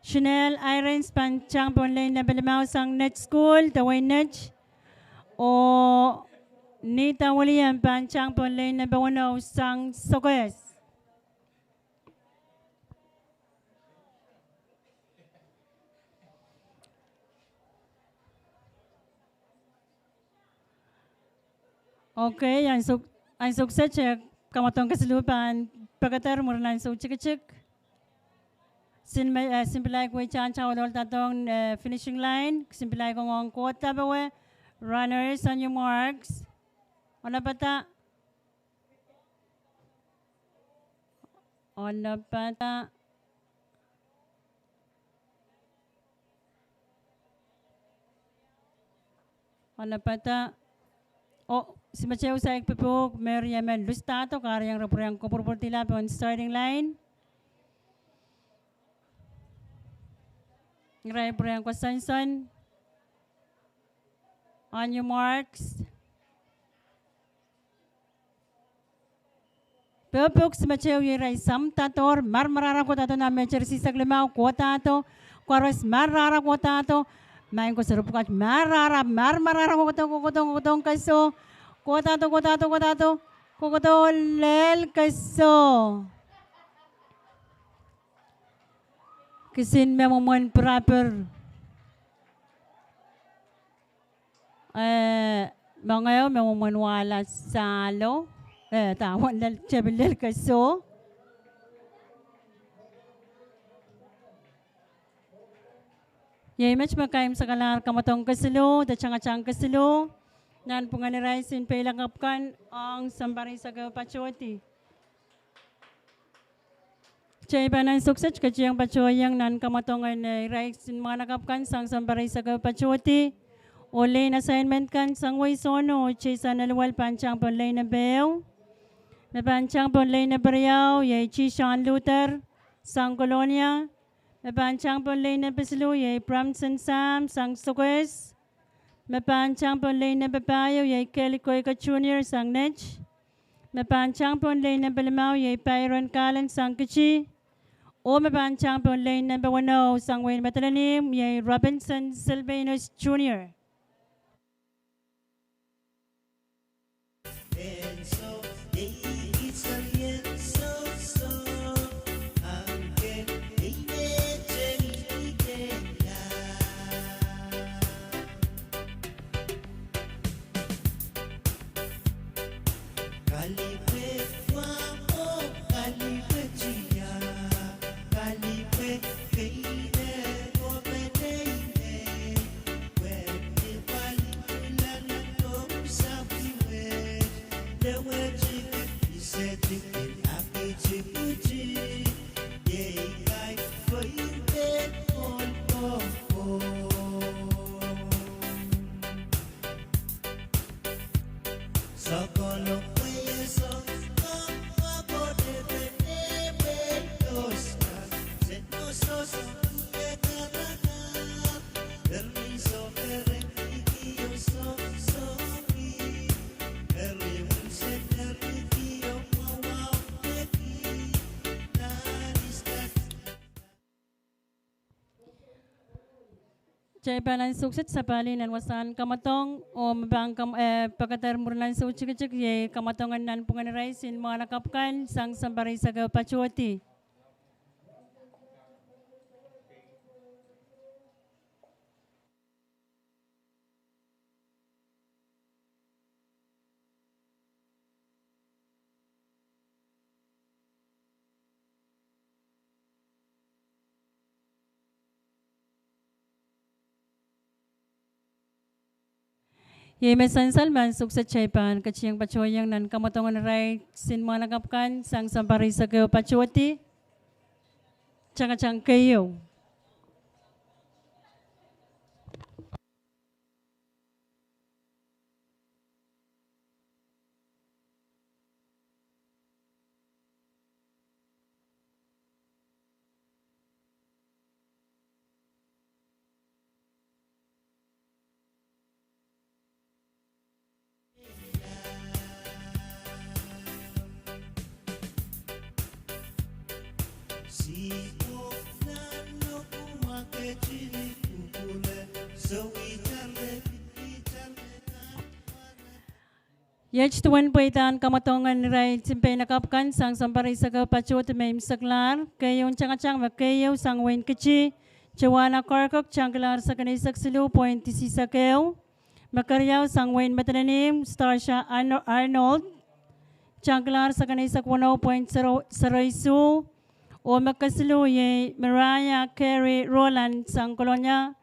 Chanel Irons pahn tang pohn lane nempe limau sang Net School, de wehin Net. Oh Nita William pahn tang pohn lane nempe weneu sang Sokehs. Okay, ansou, ansou kiset, eh, kamwadong kesiluh pahn pekeder mwurin ansou tikitik. Kisin me, eh, kisin pilaik wei tangtang ohl ohl doadoahk, eh, finishing line, kisin pilaik ong ong kohda powe, runners on your marks. Onopada. Onopada. Onopada. Oh, simetew saik pepuk, me rie men lusdahdo, kahrehiong re pwurehng kopwurupwurdihla pohn starting line. Irail pwurehng koasoansoan. On your marks. Pepuk, simetew, irail samdadohr, marmarahra kohdahdo nan meter isihsek limau, kohdahdo, koaros marmarahra kohdahdo, maing koaros pwukat marmarahra, marmarahra kohdo, kohdo, kohdo, kohdo, koasoakohdo, kohdahdo, kohdo, kohdo, kohdo, lel koasoakohdo. Kisin me mwomwen pirapir. Eh, mengeu me mwomwen wahla sahlo. Eh, dahwan lel, tepin lel koasoakohdo. Iei met me kaimwisekalahr kamwadong kesiluh, de tangatang kesiluh. Nanpwungen irail kisin peilakapw kan, ong sounpar eisek ehu patohdi. Kitail pahn ansou kiset ketikihong patohiong nan kamwadong en, eh, irail kisin mwahnakapw kan sang sounpar eisek ehu patohdi. Oh lane assignment kan sang wei sono, Jason Eluel pahn tang pohn lane nempe ehu. Me pahn tang pohn lane nempe riau, iei T. Sean Luther, sang Kolonia. Me pahn tang pohn lane nempe siluh, iei Bramson Sam, sang Sokehs. Me pahn tang pohn lane nempe pahieu, iei Kelly Koika Junior, sang Nett. Me pahn tang pohn lane nempe limau, iei Byron Garland, sang Kiti. Oh me pahn tang pohn lane nempe weneu, sang wehin Madolenihmw, iei Robinson Sylvanus Junior. Kitail pahn ansou kiset sapahl nan wasahn kamwadong, oh me pahn kam-, eh, pekeder mwurin ansou tikitik, iei kamwadong en nanpwungen irail kisin mwahnakapw kan sang sounpar eisek ehu patohdi. Iei me sansal me ansou kiset kitail pahn ketikihong patohiong nan kamwadong en irail kisin mwahnakapw kan sang sounpar eisek ehu patohdi. Tangatang keieu. Iet duwen pweidahn kamwadong en irail kisin peinakapw kan sang sounpar eisek ehu patohdi me imwseklahr, keieun tangatang me keieu sang wehin Kiti, Joanna Karkok, tangkilahr second eisek siluh point isihsek ehu. Me keriau sang wehin Madolenihmw, Starsha Arno-, Arnold, tangkilahr second eisek weneu point zero, zero isuh. Oh me kesiluh iei Mariah Carey Roland sang Kolonia,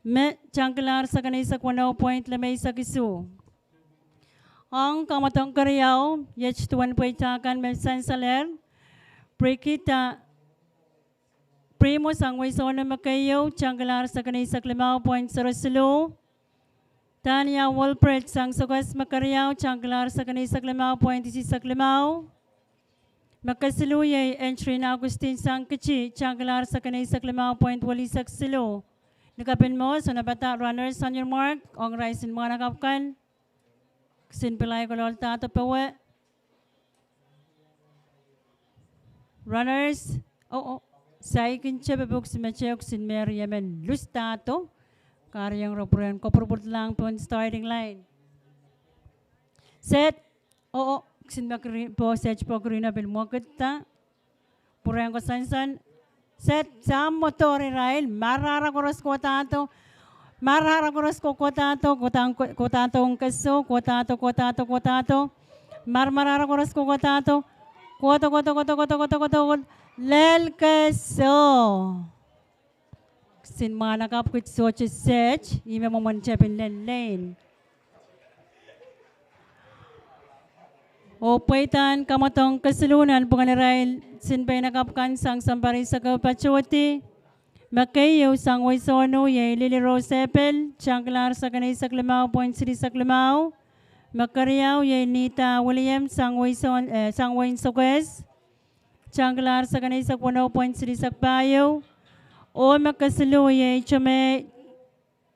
me tangkilahr sekin eisek weneu point limeisek isuh. Ong kamwadong keriau, iet duwen pweida kan me sansalehr: Brigida Primo sang Weisonu me keieu, tangkilahr sekin eisek limau point zero siluh. Tania Wolbert sang Sokes me keriau, tangkilahr sekin eisek limau point isisek limau. Me kesiluh iei Andrin Augustine sang Kiti, tangkilahr sekin eisek limau point welisek siluh. Ni kapin mwo, sohte pahda runners on your mark, ong irail soangen mwahnakapw kan. Kisin pil ahi kololdahdo powe. Runners, oh, oh, saikinte pepwuk, kisin mehte, kisin mehte, emen lustahdo. Kahrehiong re pwurehng kopwurupwurdohng pohn starting line. Set, oh, oh, kisin me green, po set po green o pil mwekidda. Pwurehng koasoansoan. Set, sahm, motor irail, marahra koaros kohdahdo. Marahra koaros ko-, kohdahdo, kohdahdo, kohdahdo ong keso, kohdahdo, kohdahdo, kohdahdo. Mar-, marahra koaros ko-, kohdahdo. Kohdo, kohdo, kohdo, kohdo, kohdo, kohdo, lel keso. Kisin mwahnakapw kiht sohte set, ih me mwomwen tepin lel lein. Oh pweidahn kamwadong kesiluh nanpwungen irail kisin peinakapw kan sang sounpar eisek ehu patohdi. Me keieu sang Weisonu iei Lily Rose Epel, tangkilahr sekin eisek limau point silihsek limau. Me keriau iei Nita William sang Weison, eh, sang wehin Sokes, tangkilahr sekin eisek weneu point silihsek pahieu. Oh me kesiluh iei Tomei,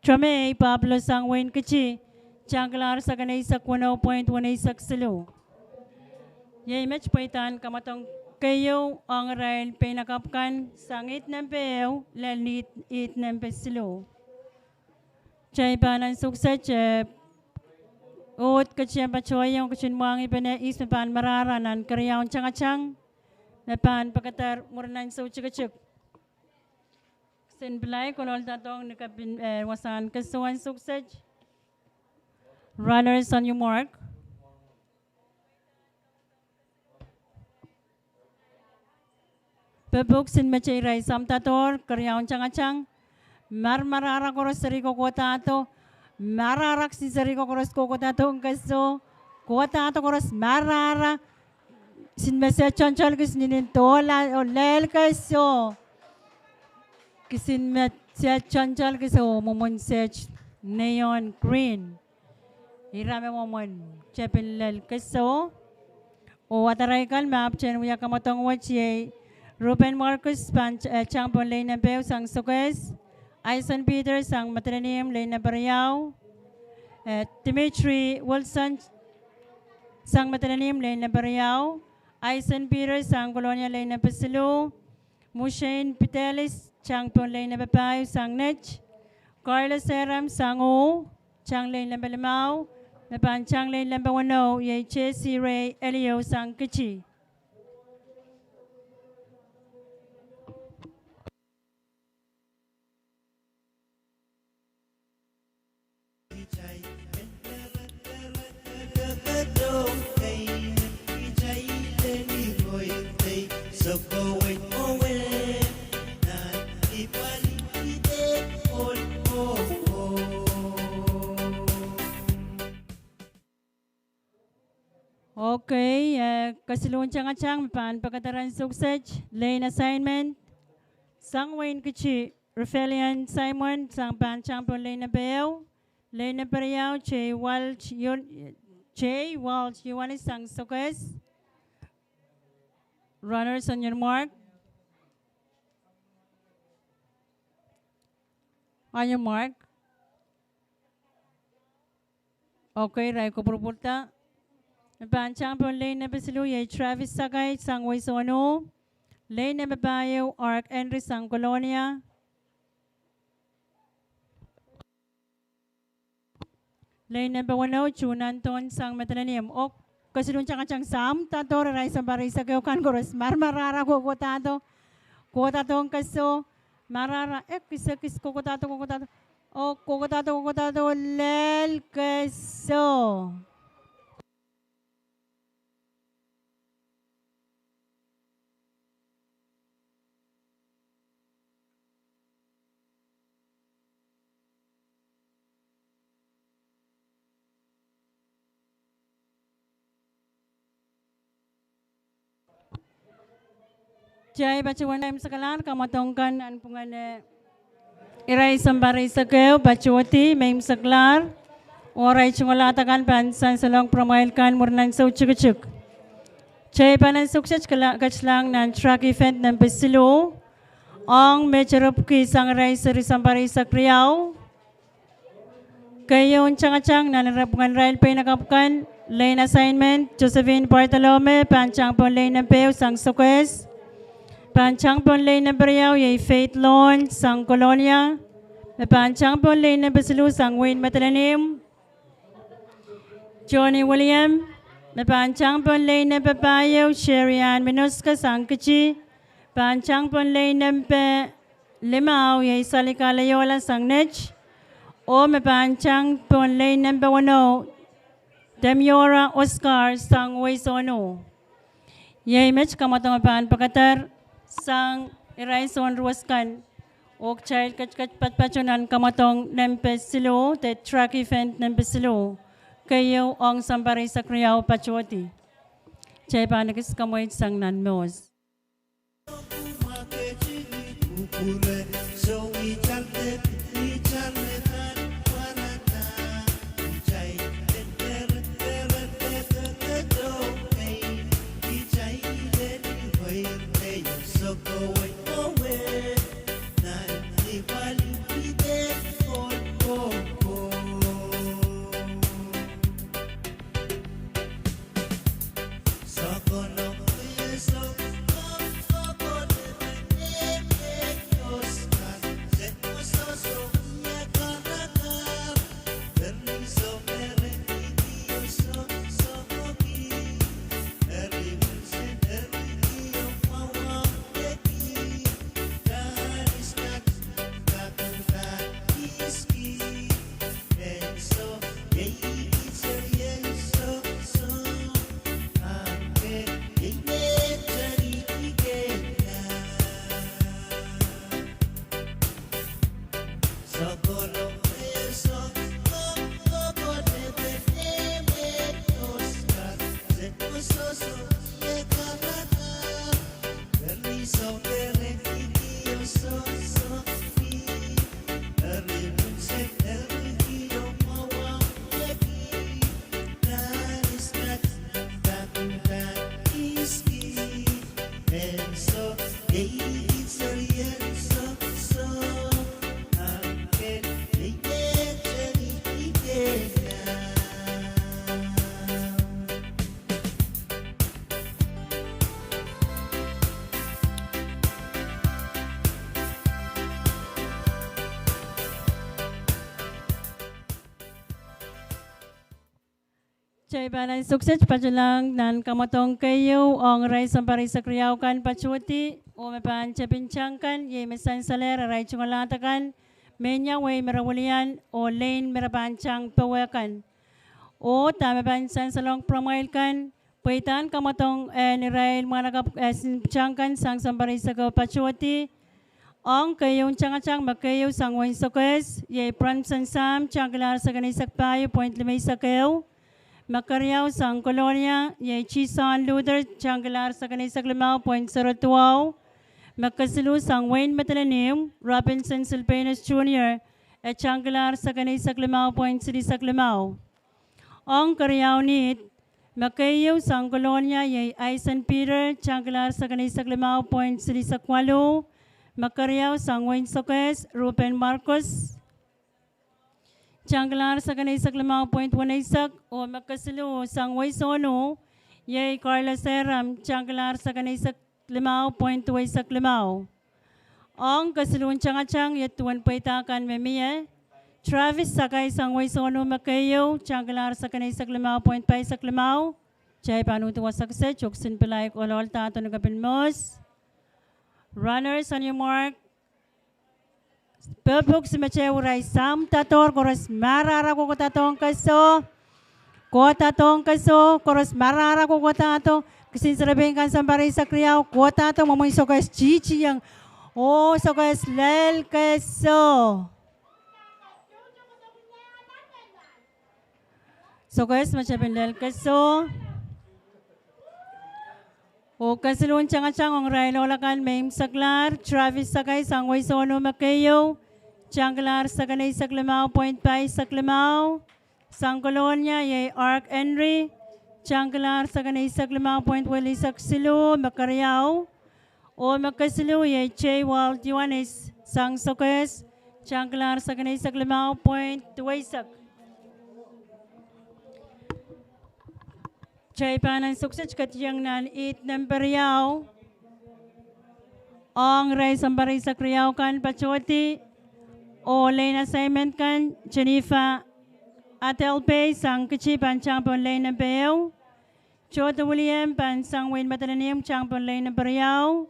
Tomei Pablo sang wehin Kiti, tangkilahr sekin eisek weneu point weneisek siluh. Iei met pweidahn kamwadong keieu ong irail peinakapw kan sang iht nempe ehu lel iht, iht nempe siluh. Kitail pahn ansou kiset, eh, uhd ketien patohiong, ketien mwahngih pene ihs me pahn marahra nan keriaun tangatang me pahn pekeder mwurin ansou tikitik. Kisin pil ahi kololdahdohng ni kapin, eh, wasahn keso ansou kiset. Runners on your mark. Pepwuk, kisin mehte, irail samdadohr keriaun tangatang. Mar-, marahra koaros seri ko kohdahdo. Marahra kisin seri ko koaros ko kohdahdo ong keso. Kohdahdo koaros marahra. Kisin me se toantoal kis ninin dohla oh lel keso. Kisin me se toantoal kis oh mwomwen set neon green. Ira me mwomwen tepin lel keso. Oh adarail kan me ahpwtehn wia kamwadong wet iei Ruben Marcus pahn, eh, tang pohn lein nempe ehu sang Sokes. Aison Peter sang Madolenihmw lein nempe riau. Eh, Dimitri Wilson sang Madolenihmw lein nempe riau. Aison Peter sang Kolonia lein nempe siluh. Mushain Pitelis tang pohn lein nempe pahieu sang Net. Carlos Eram sang Uhu tang lein nempe limau. Me pahn tang lein nempe weneu iei Jesse Ray Elio sang Kiti. Okay, eh, kesiluhn tangatang me pahn pekeder ansou kiset, lein assignment. Sang wehin Kiti, Revelian Simon sang pahn tang pohn lein nempe ehu. Lein nempe riau, J Walt Yun-, J Walt Yohanes sang Sokes. Runners on your mark. On your mark. Okay, irail kopwurupwurda. Me pahn tang pohn lein nempe siluh iei Travis Sakai sang Weisonu. Lein nempe pahieu, Ark Henry sang Kolonia. Lein nempe weneu, Junan Ton sang Madolenihmw. Oh kesiluhn tangatang samdadohr, irail sounpar eisek ehu kan koaros mar-, marahra ko kohdahdo. Kohdahdo ong keso. Marahra, ekis, ekis, ko kohdahdo, ko kohdahdo. Oh ko kohdahdo, ko kohdahdo lel keso. Kitail patohwan imwisekla kamwadong kan nan pwungene irail sounpar eisek ehu patohdi me imwiseklahr, oh irail tungoal ahd akan pahn sansalohng pwuramwail kan mwurin ansou tikitik. Kitail pahn ansou kiset kala-, ketilahng nan track event nempe siluh, ong me terepwki sang irail seri sounpar eisek riau. Keieun tangatang nan ire pwungen irail peinakapw kan, lane assignment, Josephine Bartolome, pahn tang pohn lane nempe ehu sang Sokehs. Pahn tang pohn lane nempe riau, iei Faith Lawrence sang Kolonia, me pahn tang pohn lane nempe siluh sang Wayne Medelenihmw. Johnny William, me pahn tang pohn lane nempe pahieu, Sherry Ann Minoska sang Kiti, pahn tang pohn lane nempe limau, iei Salika Leola sang Nett, oh me pahn tang pohn lane nempe weneu, Demiora Oscar sang Wei Sonu. Iei met kamwadong me pahn pekeder sang irail soun ruwet kan, oh kitail ketiket patopato nan kamwadong nempe siluh, de track event nempe siluh, keieu ong sounpar eisek riau patohdi. Kitail pahn ekis kamweid sang nan mohs. Kitail pahn ansou kiset patohlahng nan kamwadong keieu ong irail sounpar eisek riau kan patohdi, oh me pahn tepin tang kan, iei me sansalehr irail tungoal ahd akan, mehnia wehi me re wilian, oh lane me re pahn tang powe kan. Oh dahme pahn sansalohng pwuramwail kan, pweidahn kamwadong en irail mwahnakapw, eh, tang kan sang sounpar eisek ehu patohdi, ong keieun tangatang me keieu sang wehin Sokehs, iei Bronson Sam, tangkilahr sekin eisek pahieu point limeisek ehu, me keriau sang Kolonia, iei Jason Luther, tangkilahr sekin eisek limau point zero duwau, me kesiluh sang Wayne Medelenihmw, Robinson Silvanus Junior, e tangkilahr sekin eisek limau point silihsek limau. Ong keriau Nihd, me keieu sang Kolonia iei Aisen Peter, tangkilahr sekin eisek limau point silihsek waluh, me keriau sang wehin Sokehs, Ruben Marcus, tangkilahr sekin eisek limau point weneisek, oh me kesiluh sang wehi Sonu, iei Carlos Eram, tangkilahr sekin eisek limau point duweisek limau. Ong kesiluhn tangatang, iet duwen pweida kan me mie, Travis Sakai sang wehi Sonu me keieu, tangkilahr sekin eisek limau point paisek limau. Kitail pahn uhd wasa kiset oh kisin pilaik ohl ohl dahdo ni kepin mohs. Runners, on your mark. Pepuk, simetehu, irail, samdadohr, koaros marahra, kohkohdadohng keso. Kohkohdadohng keso, koaros marahra, kohkohdahdo. Kisin serepein kan sounpar eisek riau, kohkohdahdo, mwomwen Sokehs tihtiong. Oh, Sokehs lel keso. Sokehs me tepin lel keso. Oh kesiluhn tangatang ong irail ohl akan me imwisekla, Travis Sakai sang Weisou Ono me keieu, tangkilahr sekendeisek limau point paisek limau. Sang Kolonia iei Ark Henry, tangkilahr sekendeisek limau point welihsek siluh me keriau. Oh me kesiluh iei J Walt Ioanis sang Sokehs, tangkilahr sekendeisek limau point duweisek. Kitail pahn ansou kiset ketieng nan ihd nempe riau ong irail sounpar eisek riau kan patohdi, oh lane assignment kan Jennifer Adelbei sang Kiti pahn tang pohn lane nempe ehu. Tohto William pahn sang wehin Madolenihmw tang pohn lane nempe riau.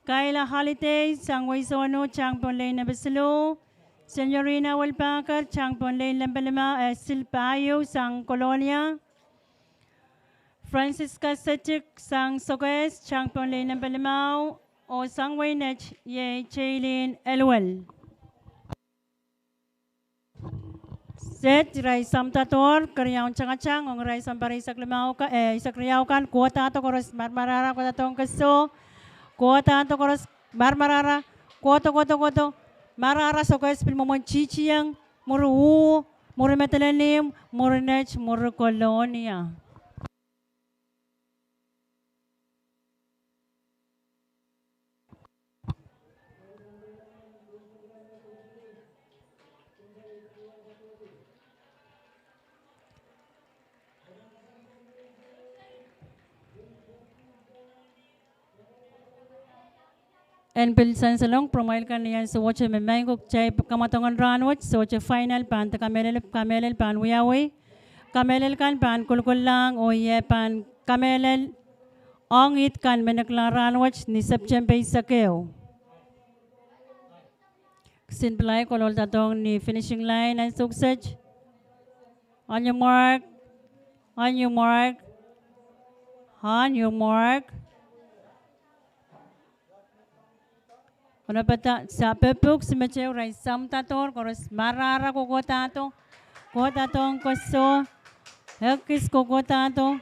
Kayla Holiday sang Weisou Ono tang pohn lane nempe siluh. Senorina Welbaker tang pohn lane nempe limau, eh, sil pahieu sang Kolonia. Francisca Setik sang Sokehs tang pohn lane nempe limau, oh sang wehin Net iei Jaylin Elwell. Set, irail samdadohr keriaun tangatang ong irail sounpar eisek limau ka, eh, eisek riau kan, kohdahdo koaros marmarahra, kohdadohng koasoh, kohdahdo koaros marmarahra, kohdo, kohdo, kohdo, marahra Sokehs pil mwomwen titieng, mwuri uh, mwuri Madolenihmw, mwuri Net, mwuri Kolonia. En pil sansalohng pwuromwail kan ni ansou wet me maing ko, kitail kamwadong en rahnwet, sohte final, pahn de kamehlele, kamehlele pahn wiawi. Kamehlele kan pahn kolokolahng oh ie pahn kamehlele ong ihd kan me nekilang rahnwet ni September eisek ehu. Kisin pilahi kolkolahdohng ni finishing line ansou kiset. On your mark. On your mark. On your mark. Onopata, sapepuk simetehu, irail samdadohr koaros marahra, kokohdahdo, kohdadohng koasoh, ekis kokohdahdo,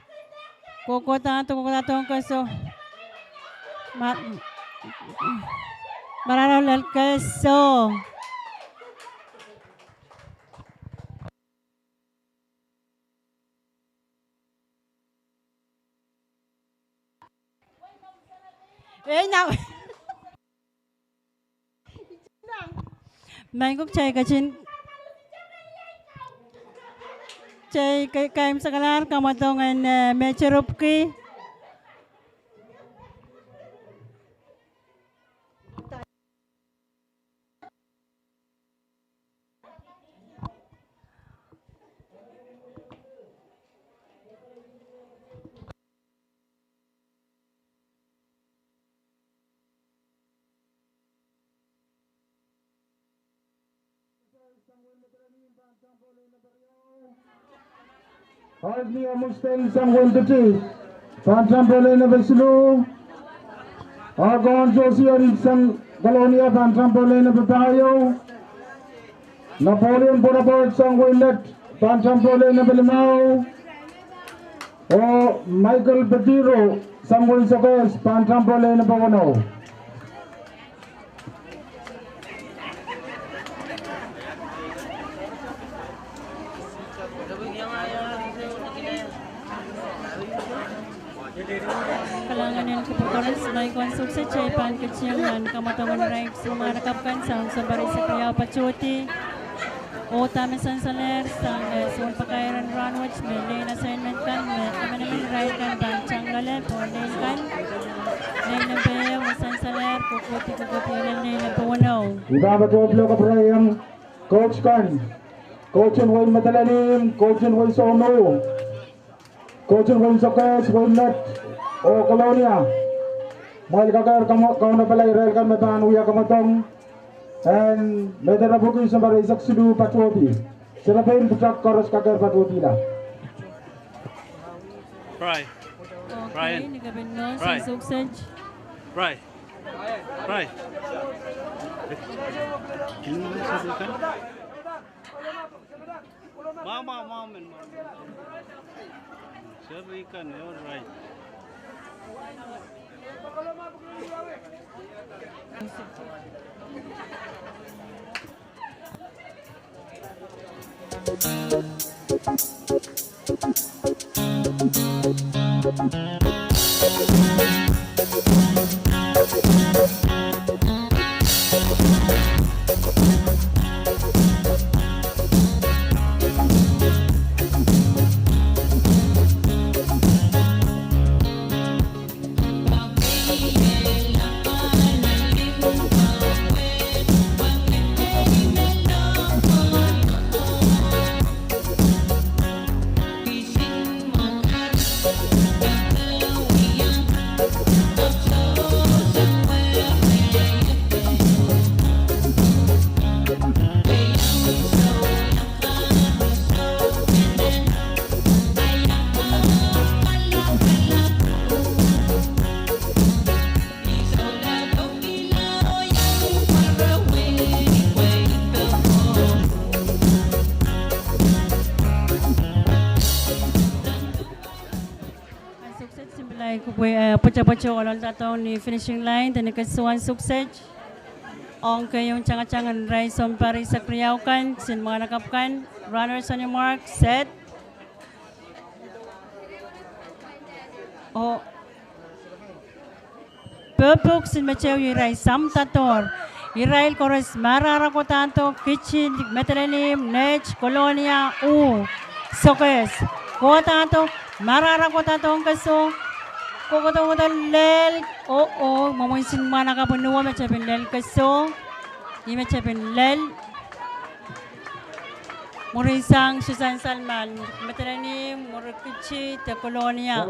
kokohdahdo, kohdadohng koasoh. Ma-, marahra lel koasoh. Ei, na. Maing ko, kitail ketin, kitail ke-, keimwseklahr kamwadong en, eh, Meteropki. Ark Nia Mustel sang wehin Kiti pahn tang pohn lane nempe siluh. Ark Josie sang Kolonia pahn tang pohn lane nempe pahieu. Napoleon Bonaparte sang wehin Net pahn tang pohn lane nempe limau. Oh Michael Petiro sang wehin Sokehs pahn tang pohn lane nempe weneu. Kalahngan en kupwur koaros, maing ko, ansou kiset kitail pahn ketin kamwadong en irail soumwahu lakapw kan sang sounpar eisek riau patohdi. Oh dahme sansalehr sang, eh, sounpakairen rahnwet me lane assignment kan me emenemen irail kan pahn tang loale pohn lane kan. Lane nempe ehu me sansalehr, kokohdi, kokohdi lel lane nempe weneu. I pahn patohdo kapwurehiong coach kan, coach en wehin Madolenihmw, coach en wehi Soumou, coach en wehin Sokehs, wehin Net, oh Kolonia. Mwail kakehr kamo-, kaunopala irail kan me pahn wia kamwadong en Meteropki sounpar eisek siluh patohdi. Selepen pwutak koaros kakehr patohdihla. Pray. Okay, Brian. Ni kaping North, Pray. Sukset. Pray. Pray. Mama, mama, mama. Sorry, kan, all right. Ansou kiset, simple, eh, pwetepwete ohloldadohng ni finishing line, de ni kesuwan ansou kiset. Ong keieun tangatang en irail sounpar eisek riau kan, kisin mwahnakapw kan, runners on your mark, set. Oh. Pwupwuk, kisin meteio irail samdadohr. Irail koaros marahra kohdo, kiti, Madolenihmw, Net, Kolonia, uh, Sokehs. Kohdo, marahra kohdo ong keso. Kohkohdo, kohdo, lel. Oh, oh, mwomwen kisin mwahnakapw en uhwo me tepin lel keso. Ih me tepin lel. Mwurin sang, Susan Salman, Madolenihmw, mwurin kiti, de Kolonia.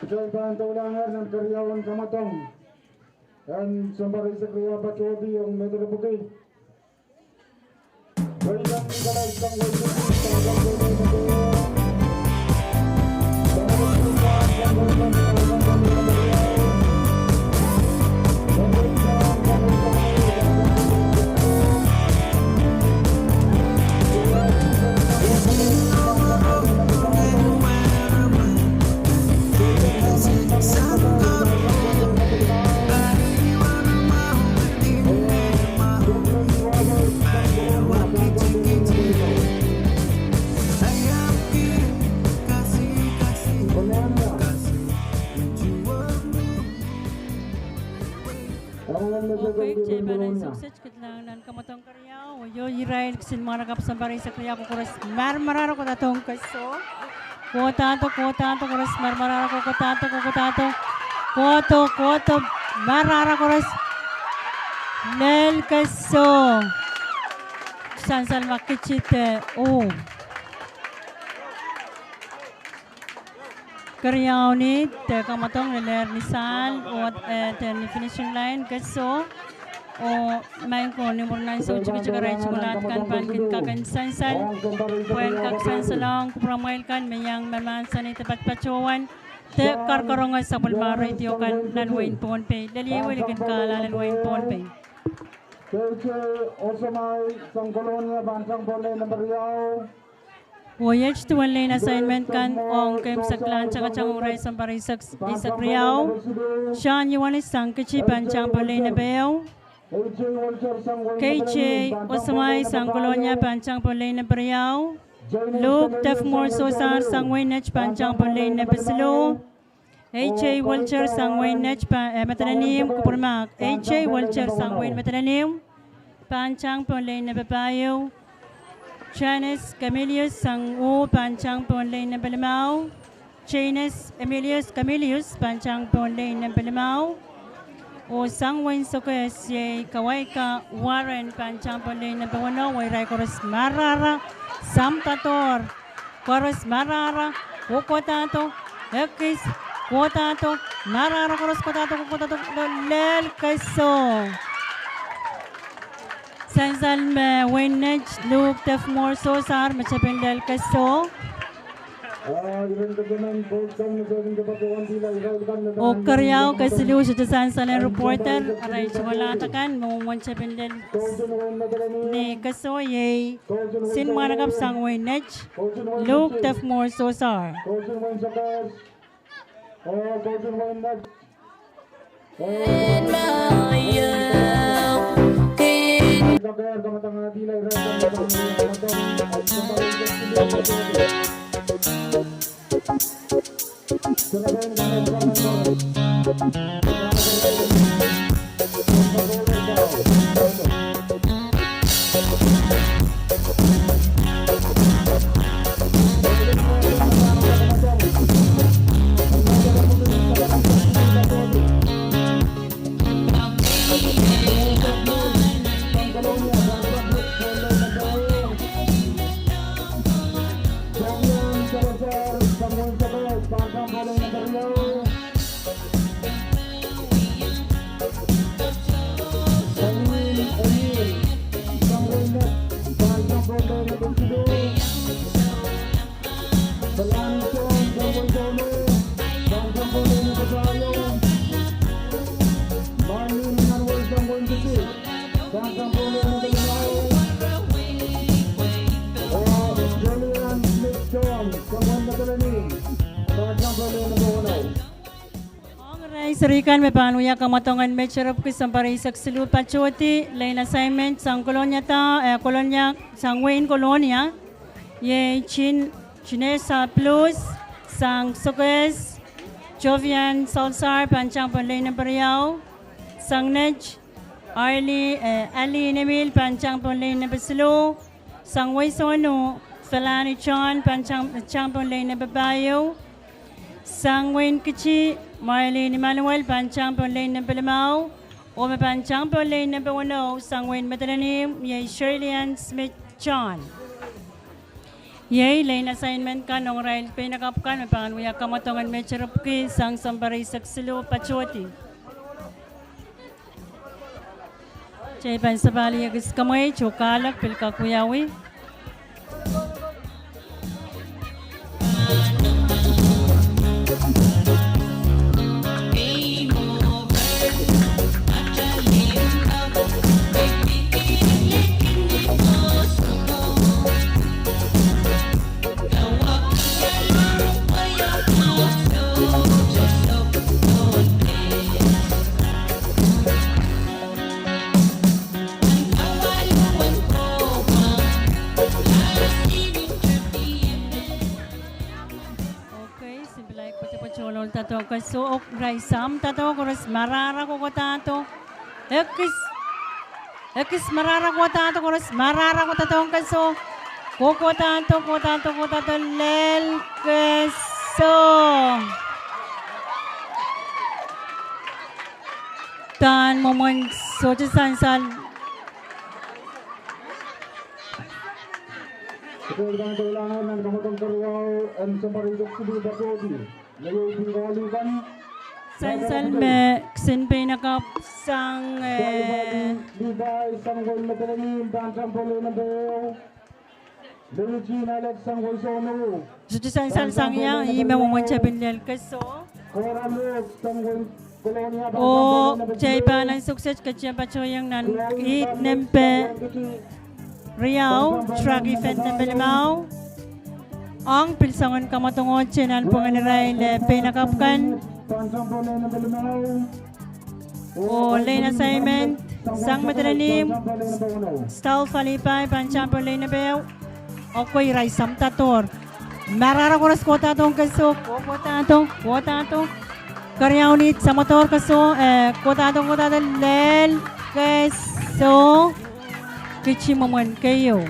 Kitail pahn doulahngehr nan keriaun kamwadong en sounpar eisek riau patohdi ong Medelebuki. Okay, kitail pahn ansou kiset kilang nan kamwadong keriau, oh irail kisin mwahnakapw sounpar eisek riau ko koaros marmarahro kohdo ong keso. Kohdo, kohdo, koaros marmarahro kohdo, kohdo, kohdo, kohdo, kohdo, marahra koaros. Lel keso. Sansal ma kiti de, oh. Keriau ni de kamwadong lelehr ni sahl, oh, eh, de ni finishing line keso. Oh, maing ko, ni mwurin ansou tikitik arail tungulahd kan pahn kin kak en sansal. Pwehn kak sansalohng kupwuramwail kan me iang mahmahsanih de patpatohwan de karkaronge sapwellime redio kan nan wehin Pohnpei. Lel iei welikin kahlahlen wehin Pohnpei. K J Osamai sang Kolonia pahn tang pohn lane nempe riau. Oh iet duwen lane assignment kan ong keimwseklahn tangatang ong irail sounpar eisek, eisek riau. John Ioanis sang Kiti pahn tang pohn lane nempe ehu. K J Osamai sang Kolonia pahn tang pohn lane nempe riau. Luke Tefmor Sosar sang wehin Net pahn tang pohn lane nempe siluh. A J Walter sang wehin Net pahn, eh, Madolenihmw, kupwuramahk. A J Walter sang wehin Madolenihmw pahn tang pohn lane nempe pahieu. Janice Camilius sang U pahn tang pohn lane nempe limau. Janice Emilius Camilius pahn tang pohn lane nempe limau. Oh sang wehin Sokehs iei Kawaika Warren pahn tang pohn lane nempe weneu, oh irail koaros marahra, samdadohr. Koaros marahra, kohkohdo, ekis, kohdo, marahra koaros kohdo, kohkohdo, kohkohdo, lel keso. Sansal me wehin Net Luke Tefmor Sosar me tepin lel keso. Oh keriau, kesiluh, sohte sansal en reporter, arail tuwalahda kan, me mwomwen tepin lel ni keso, iei Sin Mwahnakapw sang wehin Nett, Luke Tefmor Sosar. Ong irail serihkan me pahn wia kamwadong en met ropwiki sounpar eisek siluh patohdi, lane assignment sang Kolonia, eh, Kolonia, sang wehin Kolonia, iei Chin, Chinesa Blues, sang Sokehs, Jovian Salsar pahn tang pohn lane nempe riau, sang Nett, Arlie, eh, Ali Nemil pahn tang pohn lane nempe siluh, sang Weisonu, Felani John pahn tang, tang pohn lane nempe pahieu, sang wehin Kitti, Marlene Emmanuel pahn tang pohn lane nempe limau, oh me pahn tang pohn lane nempe weneu, sang wehin Madolenihmw, iei Shirley Ann Smith John. Iei lane assignment kan ong irail peinakapw kan me pahn wia kamwadong en met ropwiki sang sounpar eisek siluh patohdi. Kitail pahn sapahl ekis kamwei, oh kahlek pil kak wiawi. Okay, simpilaik patopato loal, doadoahk koasoia, oh irail sahm doadoahk koaros, marahra kohkohdahdo. Ekis, ekis marahra kohkohdahdo koaros, marahra kohkohdahdo koasoia. Kohkohdahdo, kohkohdahdo, kohkohdahdo lel koasoia. Dahn mwomwen sohte sansal. Sansal me kisin peinakapw sang, eh, sohte sansal sang ia, ih me mwomwen tepin lel koasoia. Oh kitail pahn ansou kiset ketin patohiong nan ihd nempe riau, track event nempe limau. Ong pil soangen kamwadong ohte nan pwungen irail, eh, peinakapw kan. Oh lane assignment sang Madolenihmw, Stal Falipai pahn tang pohn lane nempe ehu. Okay, irail sahm doadoahk. Marahra koaros kohkohdahdo koasoia, kohkohdahdo, kohkohdahdo. Keriau, ni samwodor koasoia, eh, kohkohdahdo, kohkohdahdo lel koasoia. Kisin mwomwen keieu.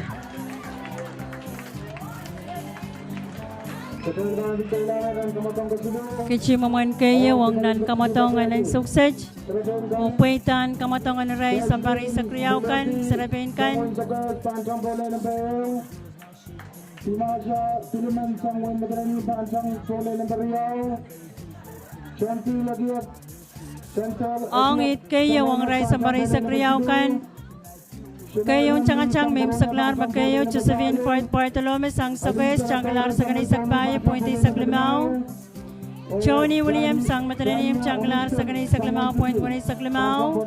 Kisin mwomwen keieu ong nan kamwadong en ansou kiset. Oh pweidahn kamwadong en irail sounpar eisek riau kan, serepein kan. Ong ihd keieu ong irail sounpar eisek riau kan. Keieu tangatanger me imwiseklahr me keieu Josephine Ford Bartolome sang Sokehs, tangalahr sekeneisek pahieu point eisek limau. Tony William sang Madolenihmw, tangalahr sekeneisek limau point weneisek limau.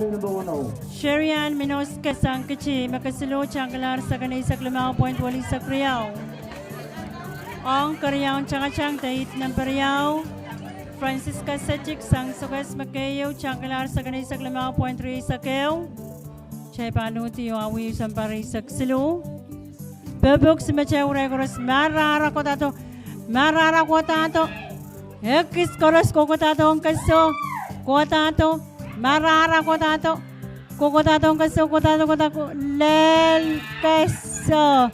Sherry Ann Minoske sang Kiti, me kesiluh, tangalahr sekeneisek limau point weneisek riau. Ong keriaun tangatang de id nempe riau, Francisca Setik sang Sokehs me keieu, tangalahr sekeneisek limau point rieisek ehu. Kitail pahn uhdi oh awi sounpar eisek siluh. Pepok, se me kitail irail koaros marahra kohdo, marahra kohdo. Ekis koaros kohkohdo ong keso, kohdo, marahra kohdo, kohkohdo ong keso, kohdo, kohdo, lel keso.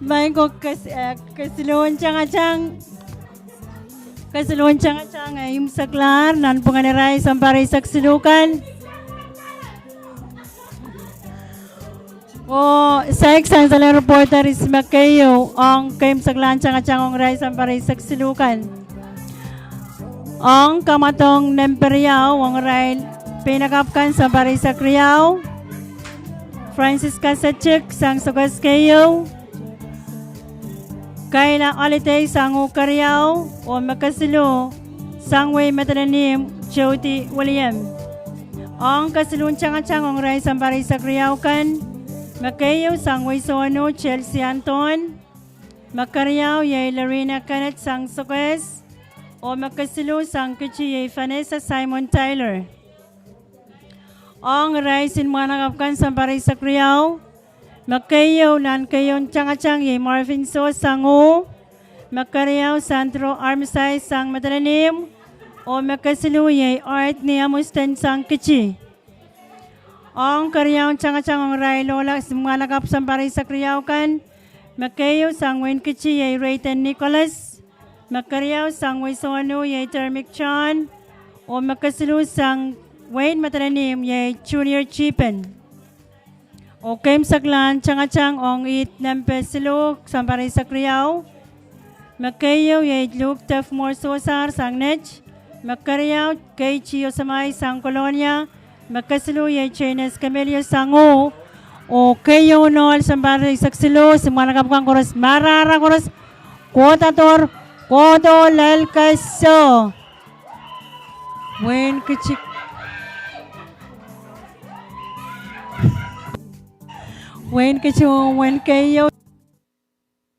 Maing ko, kes-, eh, kesiluhn tangatang. Kesiluhn tangatang, eh, imwiseklahr nanpwungen irail sounpar eisek siluh kan. Oh saik sang Salem Reporter, ihs me keieu ong keimwseklahn tangatang ong irail sounpar eisek siluh kan. Ong kamwadong nempe riau ong irail peinakapw kan sounpar eisek riau, Francisca Setik sang Sokehs keieu, Kaila Holiday sang uh keriau, oh me kesiluh sang wehi Madolenihmw Jody William. Ong kesiluhn tangatang ong irail sounpar eisek riau kan, me keieu sang wehi Sohno Chelsea Anthon, me keriau iei Lorena Kenneth sang Sokehs, oh me kesiluh sang Kiti iei Vanessa Simon Tyler. Ong irail sounmwahnakapw kan sounpar eisek riau, me keieu nan keieun tangatang iei Marvin Soh sang uh, me keriau Sandro Armisai sang Madolenihmw, oh me kesiluh iei Art Niamusten sang Kiti. Ong keriaun tangatang ong irail ohla sounmwahnakapw sounpar eisek riau kan, me keieu sang wehin Kiti iei Rayton Nicholas, me keriau sang wehi Sohno iei Termik John, oh me kesiluh sang wehin Madolenihmw iei Junior Chipen. Oh keimwseklahn tangatang ong id nempe siluh sounpar eisek riau, me keieu iei Luke Tefmor Sosar sang Nett, me keriau K G Osamai sang Kolonia, me kesiluh iei Janes Kemelio sang uh. Oh keieun ohl sounpar eisek siluh, sounmwahnakapw kan koaros marahra koaros kohdo, kohdo lel keso. Wehin Kiti, wehin Kiti, wehin keieu,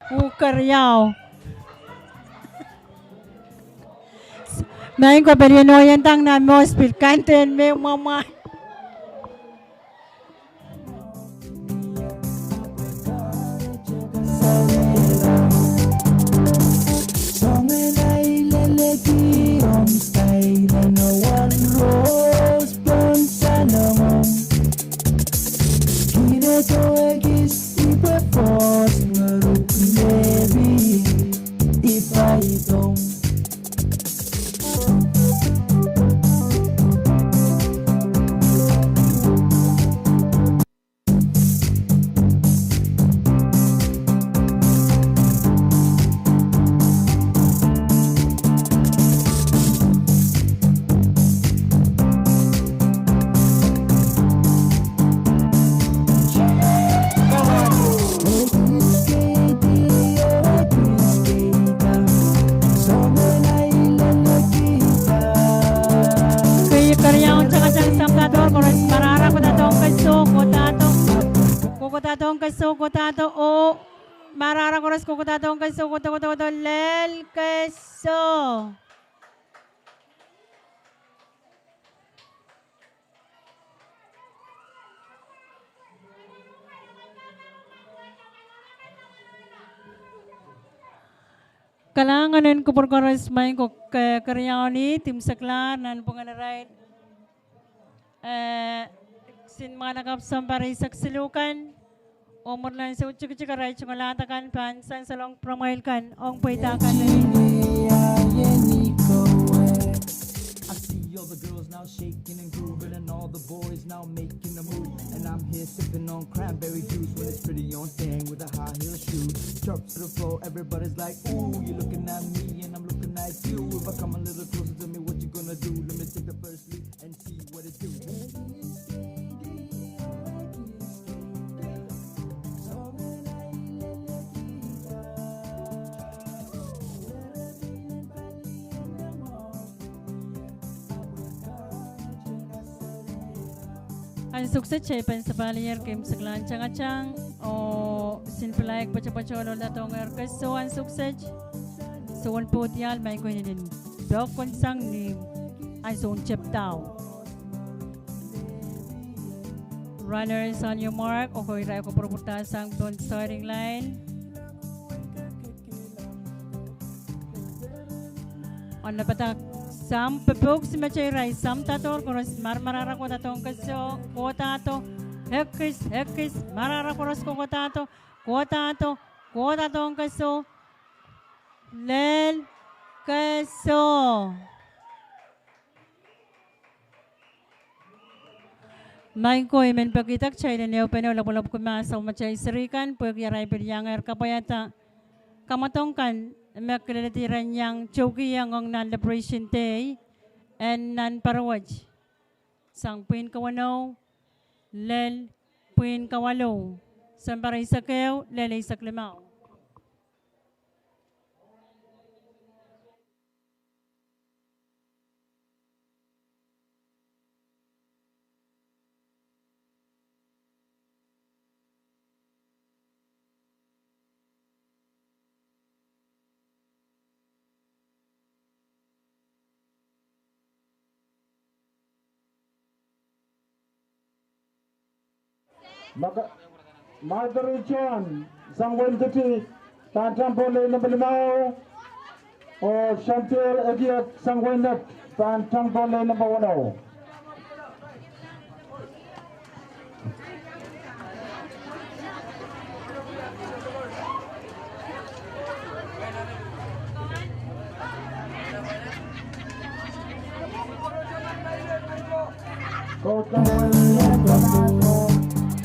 uh keriau. Maing ko, pelien ohieng tang nan mohs pil kandehn me mwamwahl. Keriaun tangatang, samdahdo koaros, marahra kohdohng keso, kohdohng, kohkohdohng keso, kohdohng, oh, marahra koaros, kohkohdohng keso, kohdo, kohdo, kohdo, lel keso. Kalahngan en kupwur koaros, maing ko, ke-, keriaun ih, imwseklahr nanpwungen irail, eh, sounmwahnakapw sounpar eisek siluh kan, oh mwurin ansou tikitik arail tungoal ahd akan pahn sansalohng pwuramwail kan ong pweida kan. All the girls now shaking and grooving, and all the boys now making a move. And I'm here sipping on cranberry juice with this pretty young thing with a high heel shoe. Jump to the floor, everybody's like, "Ooh, you're looking at me, and I'm looking at you. If I come a little closer, tell me what you're gonna do. Let me take the first leap and see what it do." Ansou kiset kitail pahn sapahl ier keimwseklahn tangatang oh sinpilaik pwetepwet oh loalatadohngehr kesiso. Ansou kiset, soun pwoud dial, maing ko, inenen pokon sang ni ansoun tepdao. Runners on your mark, oko irail ko pwurupwurda sang pohn starting line. Onopadahr, sampah pwuhk simeteirail, samdadohr koaros, marmar ara kohdadohng kesiso, kohdahdo, ekis, ekis, marmar ara koaros ko kohdahdo, kohdahdo, kohdadohng kesiso, lel, kesiso. Maing ko, I men peki dah kitail en ehupene oh lapalap kumahso ma kitail seri kan pwehki arail pil iangehr kapwaiada kamwadong kan me kileledi ren iang towehki ong nan Liberation Day en nan Parawet. Sang pwihn kawenou, lel, pwihn kawalu, sounpar eisek ehu, lel eisek limau. Maka-, Marjorie John, sang wehin Kiti, pahn tang pohn lane namba limau, oh Chantel Ekiet, sang wehin Nett, pahn tang pohn lane namba weneu.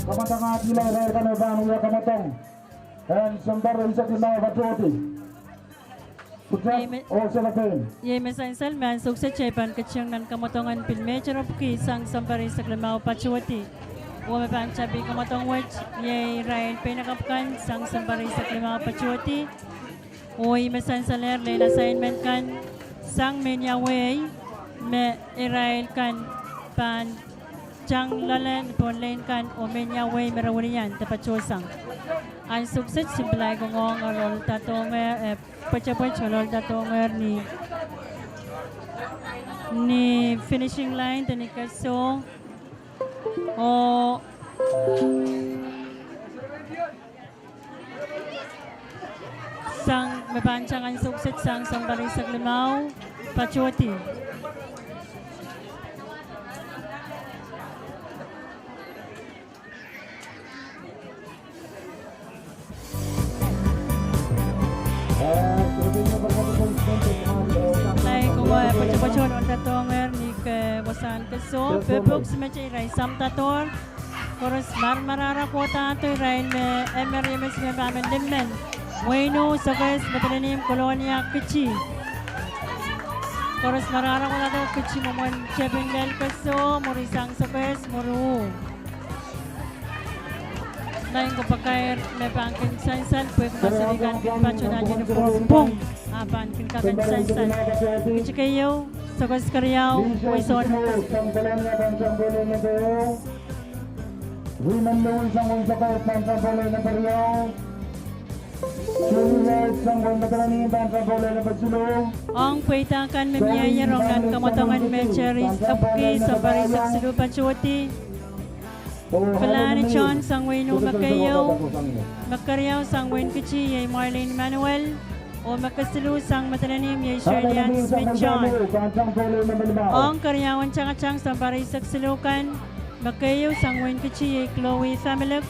Kamwadang ahdi irail kan me pahn wia kamwadong en sounpar eisek limau patohdi. Iei me-, oh, solahr pein. Iei me sansal me ansou kiset kitail pahn ketin nan kamwadong en pil mehterepwiki sang sounpar eisek limau patohdi. Oh me pahn tapi kamwadong wet, iei irail peinakapw kan sang sounpar eisek limau patohdi. Oh ih me sansalehr lel assignment kan sang mehnia wehi me irail kan pahn tang loale pohn lein kan oh mehnia wehi me re wiliandi patohsang. Ansou kiset, sinpilaik ong ong oh loalatadohngehr, eh, pwetepwet oh loalatadohngehr ni, ni finishing line de ni kesiso. Oh sang me pahn tang ansou kiset sang sounpar eisek limau patohdi. Ai, kowe pwetepwet oh loalatadohngehr ni ke wasahn kesiso, pwe pwuhk simeteirail samdadohr koaros, marmar ara kohdahdo irail me emer, emer, me pahn men limmen. Weino, Sokehs, Madolenihmw, Kolonia, Kiti. Koaros marmar ara kohdahdo Kiti mwomwen tepin lel kesiso, mwuri sang Sokehs, mwuri uh. Maing ko, pakair me pahn kin sansal pwehki ma seli kan kin patohwan uniform pwung, a pahn kin kak en sansal. Kiti keieu, Sokehs keriau, Weison. Ong pweida kan me mieier ong nan kamwadong en mehter epwiki, sounpar eisek siluh patohdi. Kalahn John sang wehin Mekeieu, Mekeriau sang wehin Kiti iei Marlene Emmanuel, oh Mekesiluh sang Madolenihmw iei Shirley Ann Smith John. Ong keriaun tangatang sounpar eisek siluh kan, Mekeieu sang wehin Kiti iei Chloe Familuk,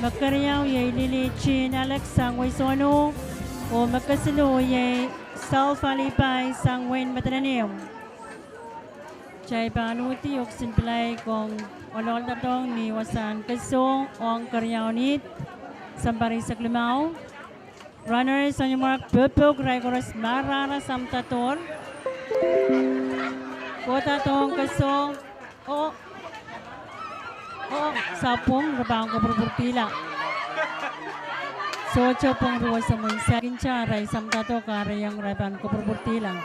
Mekeriau iei Lily Jean Alex sang Weison, oh Mekesiluh iei Salva Lipai sang wehin Madolenihmw. Kitail pahn uhdi ohkisin pilaik ong oalohda dohng ni wasahn kesiluh ong keriaun ihd, sounpar eisek limau. Runners on your mark, popohk irail koaros marahra samdadohr. Kohda dohng kesiluh. Oh, oh, sapwung, re pahn kopwurupwurdihla. Sohte pwung ruwesomwen saikinte arail samdadohr kahrehiong re pahn kopwurupwurdihla.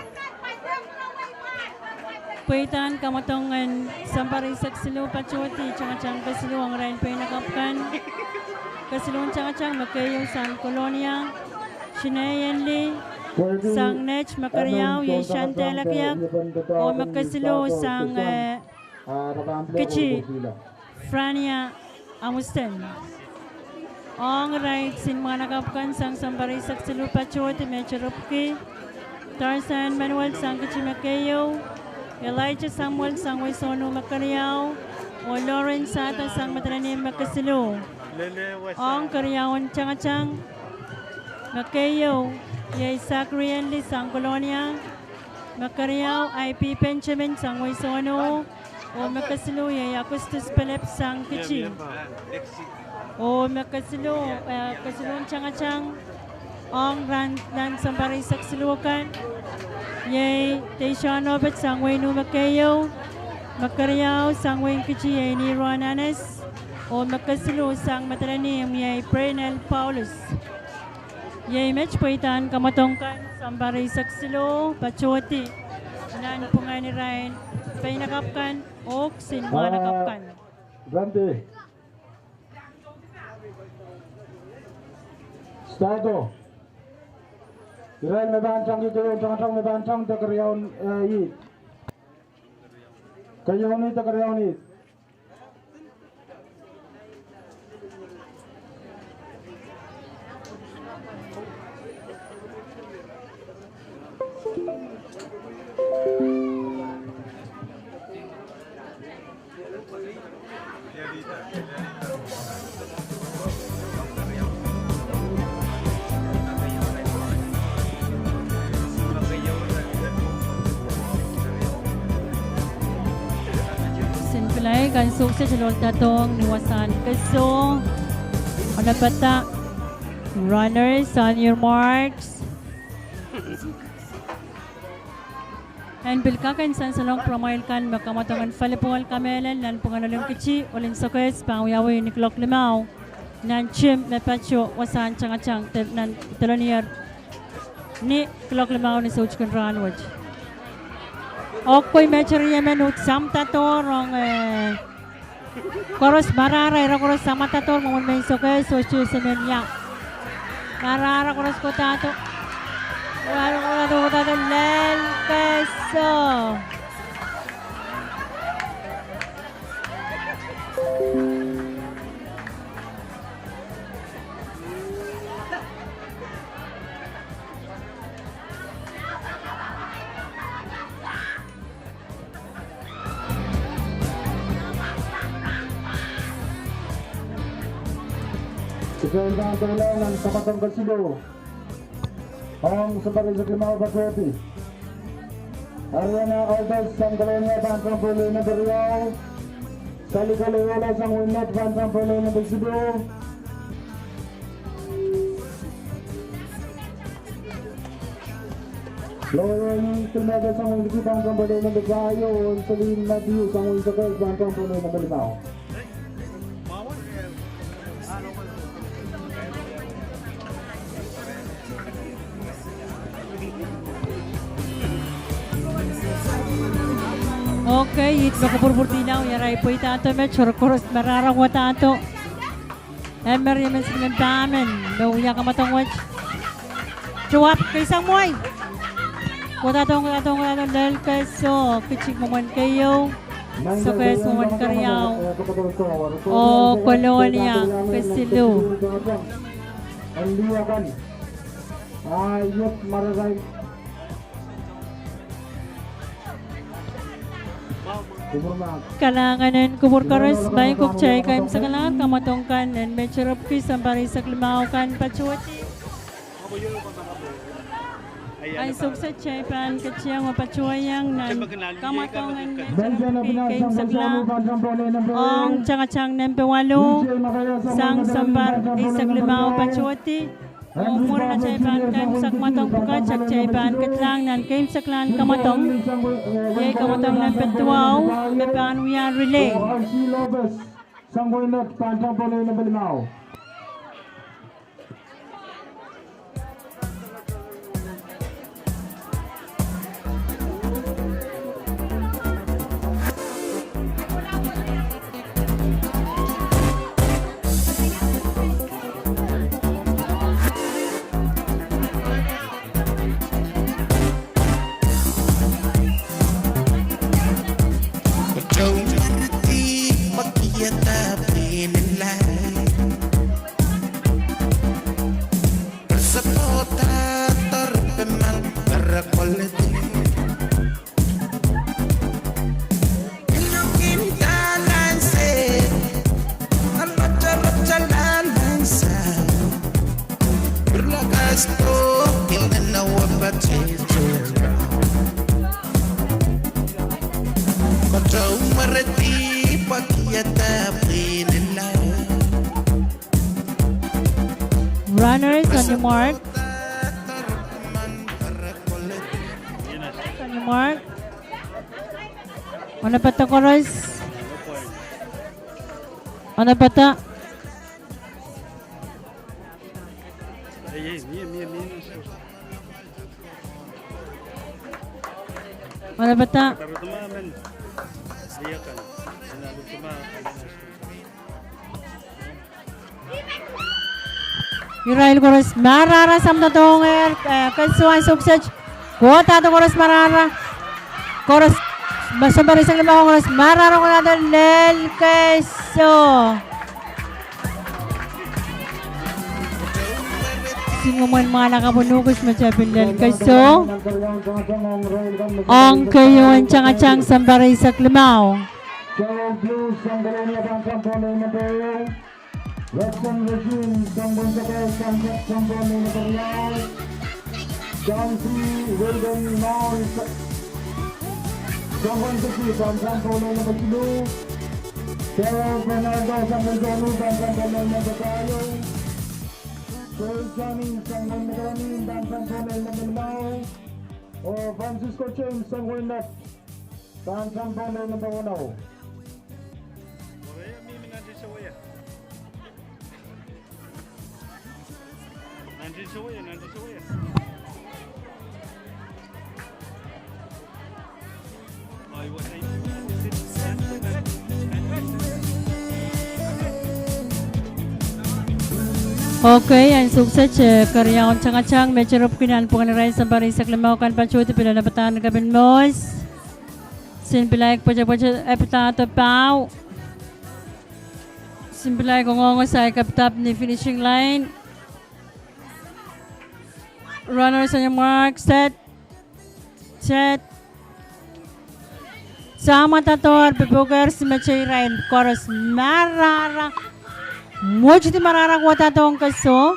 Pweidahn kamwadong en sounpar eisek siluh patohdi tangatang kesiluh ong irail peinakapw kan. Kesiluhn tangatang me keieu sang Kolonia, Shine Enli, sang Net me keriau iei Shante Lakiak, oh me kesiluh sang, eh, Kiti, Frania Amusten. Ong irail kisin mwahnakapw kan sang sounpar eisek siluh patohdi me terepwki, Tarzan Manuel sang Kiti me keieu, Elijah Samuel sang Wesohnu me keriau, oh Lawrence Sata sang Madolenihmw me kesiluh. Ong keriaun tangatang me keieu iei Zachary Enli sang Kolonia, me keriau I P Benjamin sang Wesohnu, oh me kesiluh iei Augustus Pelep sang Kiti. Oh me kesiluh, eh, kesiluhn tangatang ong rahn nan sounpar eisek siluh kan iei Deishon Obet sang Weinu me keieu, me keriau sang Wein Kiti iei Niron Anes, oh me kesiluh sang Madolenihmw iei Prenel Paulus. Iei met pweidahn kamwadong kan sounpar eisek siluh patohdi nanpwungen irail peinakapw kan oh kisin mwahnakapw kan. Randi. Stato. Irail me pahn tangki keieu tangatang me pahn tangda keriaun, eh, ihd. Keieu ihd, keriaun ihd. Kisin pilaik kan sohte loaldadohng ni wasahn kesiluh. Onopada, runners on your marks. En pil kak en sansalong pwuramwail kan me kamwadong en volleyball kamehlel nanpwungen Ohlin Kiti, Ohlin Sokehs pahn wiawi ni kuloak limau nan tim me patoh wasahn tangatang de-, nan Delonier ni kuloak limau ni soutikin rahnwet. Oke, met riemen uhd samdadohr ong, eh, koaros marahra, ira koaros samdadohr, mwomwen mehn sokehs, sohte semen ia. Marahra koaros kohdahdo. Marahra kohdahdo, kohdahdo lel keso. Kitail pahn doula nan kamwadong kesiluh ong sounpar eisek limau patohdi. Ariana Aldas sang Kolonia pahn tang pwehl ehu nempe riau. Sally Kaleola sang Wein Net pahn tang pwehl ehu nempe siluh. Lorraine Kilmeke sang Wein Kiti pahn tang pwehl ehu nempe pahieu, oh Celine Matthew sang Wein Sokehs pahn tang pwehl ehu nempe limau. Oke, ihd me kopwurupwurdihla, irail pweidahdo met, re koaros marahra kohdahdo. Emen riemen sinemen pahmen me wia kamwadong wet. Tohn ahpw keisang mwoai. Kohdahdo, kohdahdo, kohdahdo lel keso, Kiti mwomwen keieu, Sokehs mwomwen keriau, oh Kolonia kesiluh. Kalahngan en kupwur koaros, maing ko, kitail kaimwisekala kamwadong kan en me terepwki sounpar eisek limau kan patohdi. Ansou kiset kitail pahn ketiong oh patohiong nan kamadong en Metro Rep Kei, keimwseklahn ong tangatang nempe waluh sang sounpar eisek limau patohdi. Oh mwurin atail pahn kaimwisekmwadong pwukat, atail pahn ketlahng nan keimwseklahn kamadong. Iei kamadong nempe duwau, me pahn wia relay. Runners, on your mark. On your mark. Onopada koaros. Onopada. Onopada. Irail koaros marahra samdadong er, eh, keso ansou kiset. Kohdahdo koaros marahra. Koaros, me sounpar eisek limau koaros marahra, kohdahdo lel keso. Singumwen mwahnakapw en Uhkis me tepin lel keso. Ong keieun tangatang sounpar eisek limau. Western Regime, sounpar eisek limau. John C. Wilden Lawrence, sounpar eisek limau, pahn sounpar eisek limau. Carol Fernando, sounpar eisek limau, pahn sounpar eisek limau. Joel Johnny, sounpar eisek limau, pahn sounpar eisek limau. Oh Francisco James, sounpar eisek limau, pahn sounpar eisek limau. Okei, ansou kiset, eh, keriaun tangatang Metro Rep Kei nan pwuken irail sounpar eisek limau kan patohdi pil onopadahn kepin mous. Sen pilaik pwetepwete, eh, padahdo pahu. Sen pilaik ongohng saik kapitap ni finishing line. Runners on your mark, set, set. Samwadahr, popoker, simeteirail koaros marahra. Mwuhkidi marahra kohdahdong keso.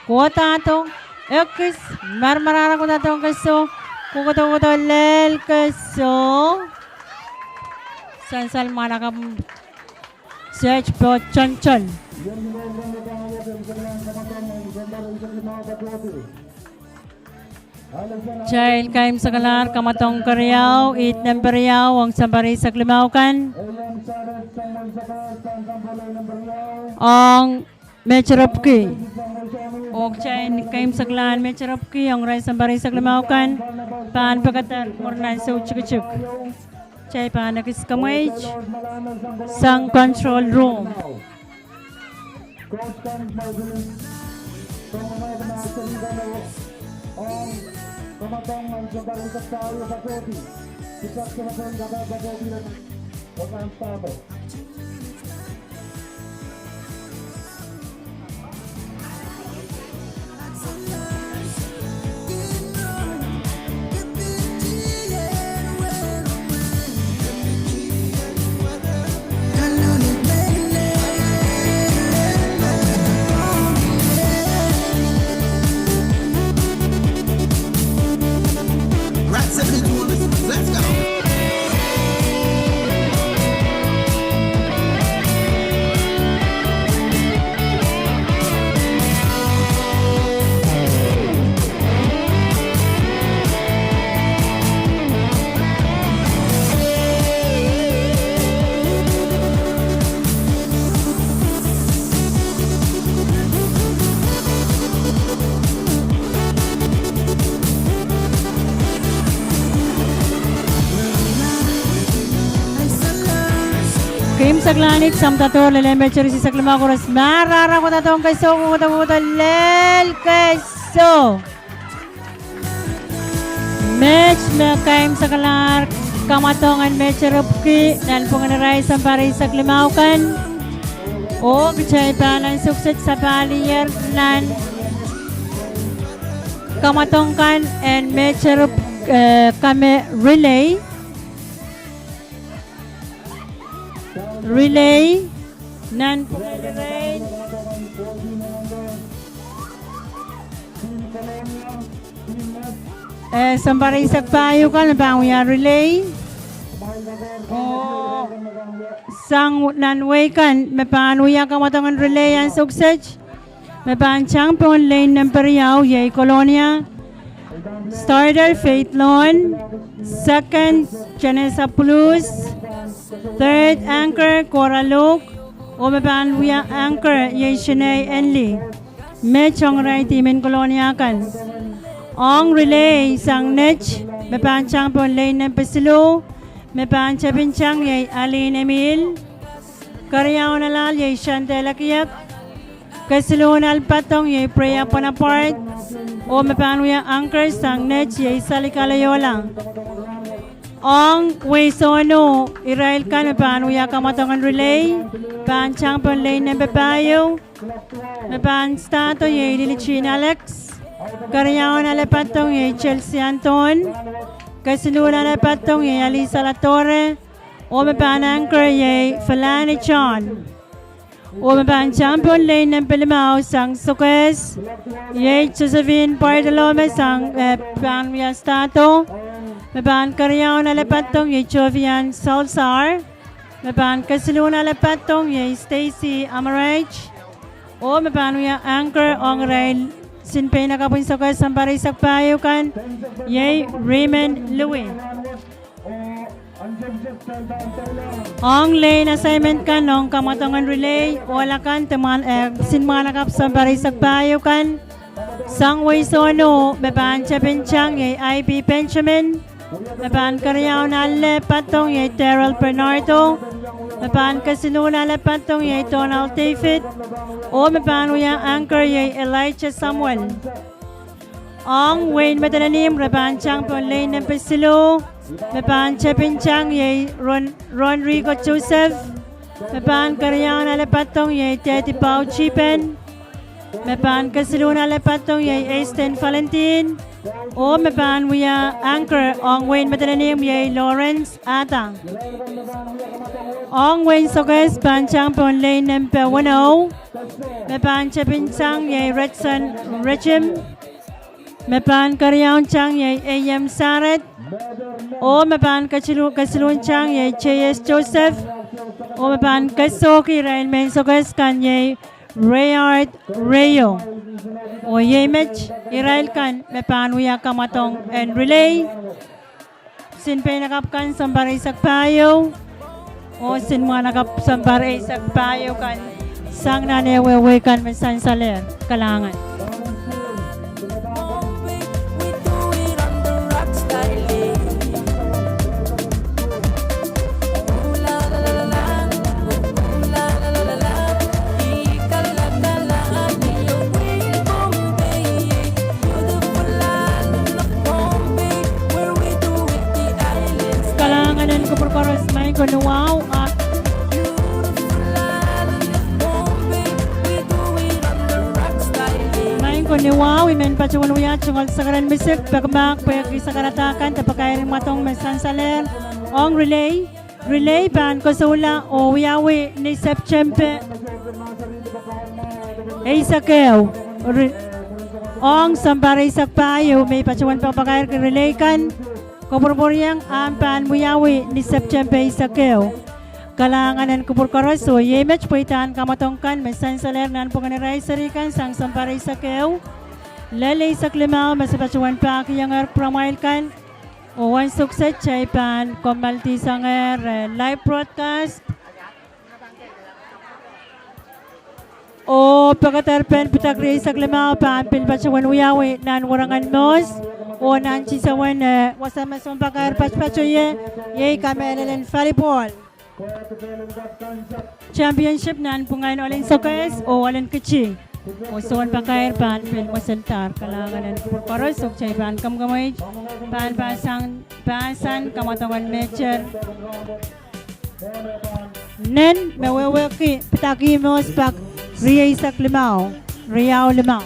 Kohdahdong. Ekis, mar marahra kohdahdong keso. Kohkohdo, kohkohdo lel keso. Sansal mwahnakapw. Sehd poh toantoan. Kitail kaimwseklahr kamadong keriau, ihte nempe riau ong sounpar eisek limau kan. Ong Metro Rep Kei. Oh kitail kaimwseklahr Metro Rep Kei ong irail sounpar eisek limau kan. Pahn pekeder mwurin ansou tikitik. Kitail pahn ekis kemweit sang control room. Keimwseklahn it, Sampah Doar, lel Mehn Mehn Seri Eisek Limau, koaros me rarahkohdohng kaiso kohkohdo lel kaiso. Met me keimwseklahr kamwadong en Mehn Mehn Seri Ipwiki nan pwungen irail sounpar eisek limau kan. Oh kitail pahn ansou kiset sapahl ier nan kamwadong kan en Mehn Mehn Seri, eh, kame relay. Relay nan pwungen irail, eh, sounpar eisek pahieu kan me pahn wia relay. Oh sang nan wehi kan me pahn wia kamwadong en relay ansou kiset, me pahn tang pohn lein nempe riau iei Kolonia. Starter Faith Lon, second Janessa Pulus, third anchor Cora Luke, oh me pahn wia anchor iei Shanae Enlil. Met ong irail dihmin Kolonia kan. Ong relay sang net me pahn tang pohn lein nempe siluh, me pahn tepin tang iei Aline Emil. Keriaun alahl iei Shante Lekiek. Kesiluhn ale patong iei Prayer Bonaparte, oh me pahn wia anchor sang net iei Sally Kalaiola. Ong wehi sohno, irail kan me pahn wia kamwadong en relay pahn tang pohn lein nempe pahieu, me pahn start-o iei Lily Jean Alex. Keriaun ale patong iei Chelsea Anton. Kesiluhn ale patong iei Alisa Ladore, oh me pahn anchor iei Felani John. Oh me pahn tang pohn lein nempe limau sang sokehs iei Josephine Bartolome sang, eh, pahn wia start-o. Me pahn keriaun ale patong iei Jovian Salzar. Me pahn kesiluhn ale patong iei Stacy Amaraich. Oh me pahn wia anchor ong irail sinpeinakapw en sokehs sounpar eisek pahieu kan iei Raymond Louis. Ong lein assignment kan ong kamwadong en relay, ohl akan de mwahl, eh, sinmwahnakapw sounpar eisek pahieu kan. Sang wehi sohno me pahn tepin tang iei I B Benjamin. Me pahn keriaun ale patong iei Daryl Bernardo. Me pahn kesiluhn ale patong iei Donald David. Oh me pahn wia anchor iei Elijah Samuel. Ong wehin Madolenihmw re pahn tang pohn lein nempe siluh, me pahn tepin tang iei Ron, Ronrico Joseph. Me pahn keriaun ale patong iei Teti Pau Chipen. Me pahn kesiluhn ale patong iei Eisten Valentin. Oh me pahn wia anchor ong wehin Madolenihmw iei Lawrence Ada. Ong wehin sokehs pahn tang pohn lein nempe weneu, me pahn tepin tang iei Redson Rejim. Me pahn keriaun tang iei A M Saret. Oh me pahn kesiluhn tang iei J S Joseph. Oh me pahn kesohki irail mehn sokehs kan iei Rayard Rayo. Oh iei met irail kan me pahn wia kamwadong en relay sinpeinakapw kan sounpar eisek pahieu, oh sinmwahnakapw sounpar eisek pahieu kan, sang nan ehuehu wehi kan me sansalehr. Kalahngan. Kalahngan en kupwur koaros, maing ko ni wahu, ah, maing ko ni wahu, I men patohwan wia tungoal sakaren misik, peki mahk pwehki sakarada kan de pakair mwadong me sansalehr ong relay. Relay pahn kosoula oh wiawi ni September eisek ehu. Ong sounpar eisek pahieu me I patohwan pekipakairki relay kan. Koapworopwor iang ahmw pahn wiawi ni September eisek ehu. Kalahngan en kupwur koaros oh iei met pweidahn kamwadong kan me sansalehr nanpwungen irail seri kan sang sounpar eisek ehu. Lel eisek limau me se patohwan pahkihongehr pwuramwail kan. Oh ansou kiset kitail pahn kommoaldi sangehr, eh, live broadcast. Oh pekederpen pidek rieisek limau pahn pil patohwan wiawi nan werengen mohs, oh nan tisawen, eh, wasa me sounpakair patopato ie, iei kamehlelen volleyball. Championship nanpwungen Olen Sokehs oh Olen Kiti. Oh sounpakair pahn pil mweseldahr. Kalahngan en kupwur koaros oh kitail pahn kamwakamwei, pahn pahsan, pahsan kamwadong en meter. Nen me wehwehki pidek rieisek pak rieisek limau, riau limau.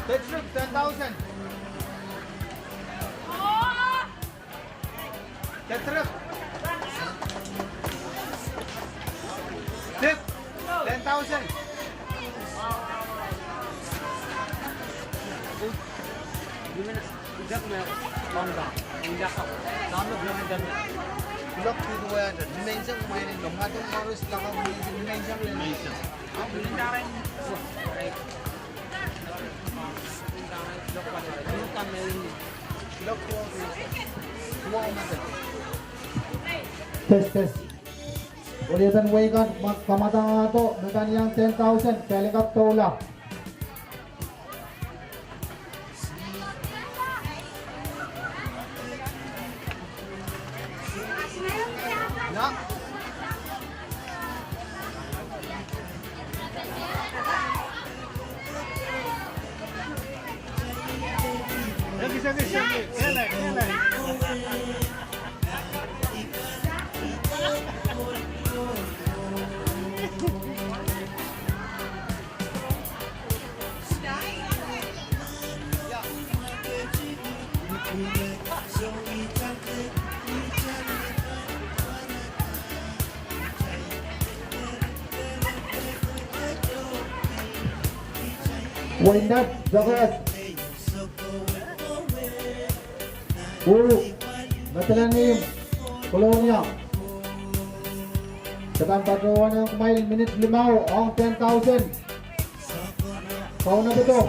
Patrick, ten thousand. Patrick. Tip, ten thousand. Test, test. Weliepen wehi kan, ma kamadangahdo, me pahn iang ten thousand, kailengkak doula. Wehin Nat, Zacharias. Uru, Madeleine, Colonia. Kedan patohwan ong kumwail minit limau ong ten thousand. Kaunopada.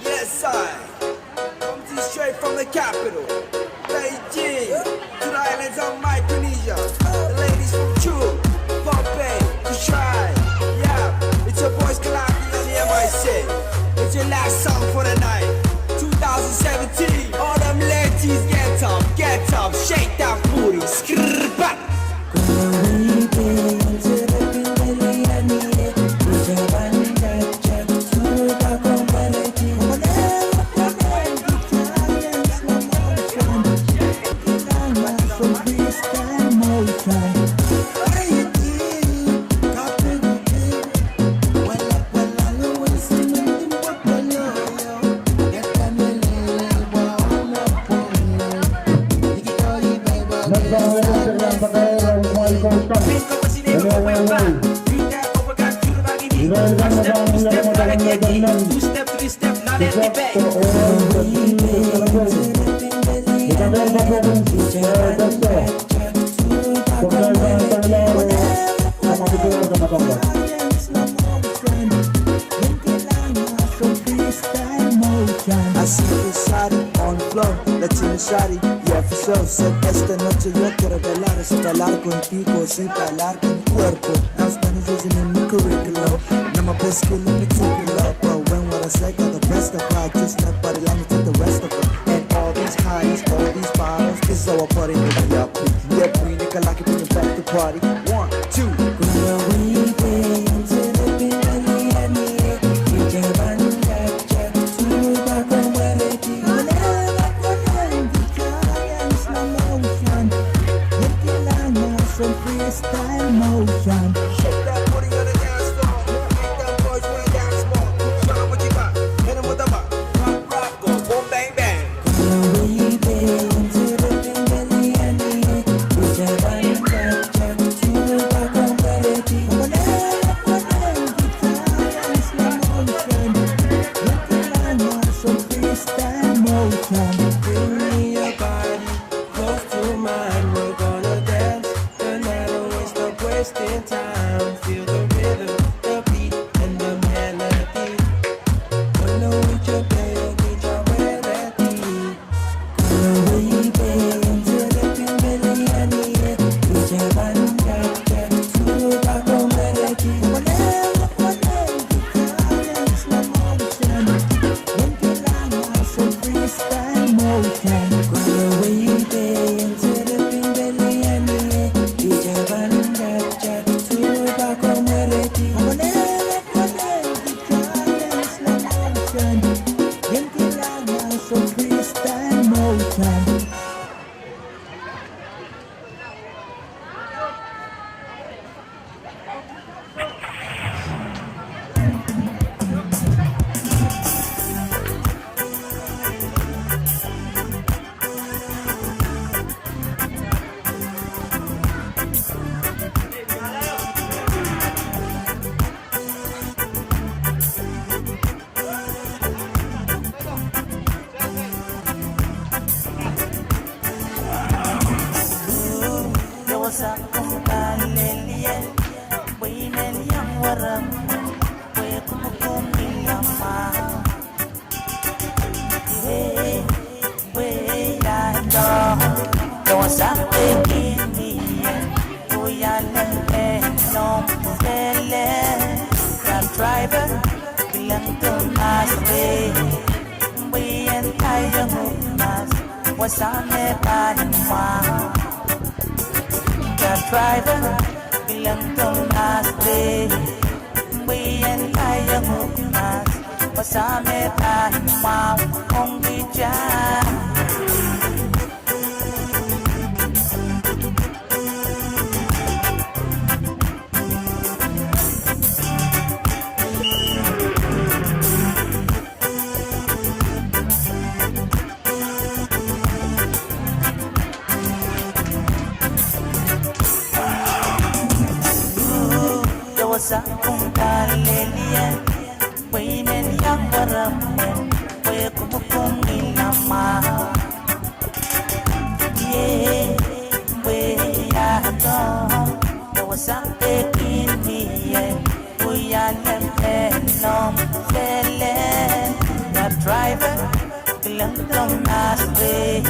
Yes, I come to you straight from the capital, Beijing, to the islands of Micronesia. The ladies from Chuuk, Pohnpei, Kosrae. Yeah, it's your boys Kalaki on the M I C. It's your last song for the night. Two thousand seventeen. All them ladies, get up, get up, shake that booty. Skrrr, bop. Aside sari on floor, Latino sari, yeah for sure. Said Esther, not to your kid, a lot of, a lot of contigo, si bailar con cuerpo. Now Spanish isn't in the curriculum. Now my best skill in particular, but when what I say got the best of her, just let body language with the rest of her. And all these hotties, all these bottles, this is our party in the V I P. Yeah, bring the Kalaki, bring it back to party. One, two. Kuna wite, I'm sitting in the air. We can run that check to the back. Bring me your body close to mine. We're gonna dance the night away, stop wasting time. Feel the rhythm, the beat, and the melody. Wonder what your day, what your way ready. Driver, kileng tomas re. Mbien kayong mas, wasame pahn mwahu. Driver, kileng tomas re. Mbien kayong mas, wasame pahn mwahu. Ong kitail. Dewa sa kumpa lelie, pwe I men iang waramwen, pwe kumkum ilama. Ie, pwe ia to, dewa sa pekin mie, pwe ia lempe nom sele. Driver, kileng tomas re.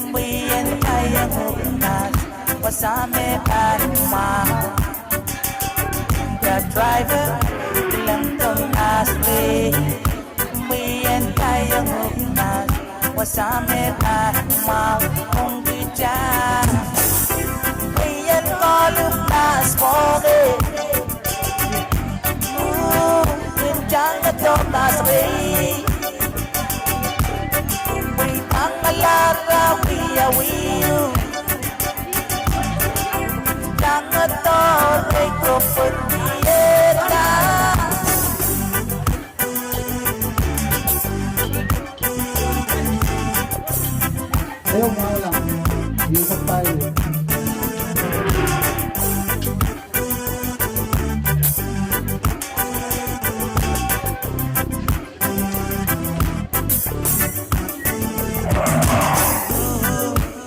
Mbien kayong mas, wasame pahn mwahu. Driver, kileng tomas re. Mbien kayong mas, wasame pahn mwahu. Ong kitail. Mbien kolupas koke. Mbien tang tomas re. Mbien pangala ra wia wiu. Tang tomas re ko pwe ieta. Ehu mwahu la, ie ko paile.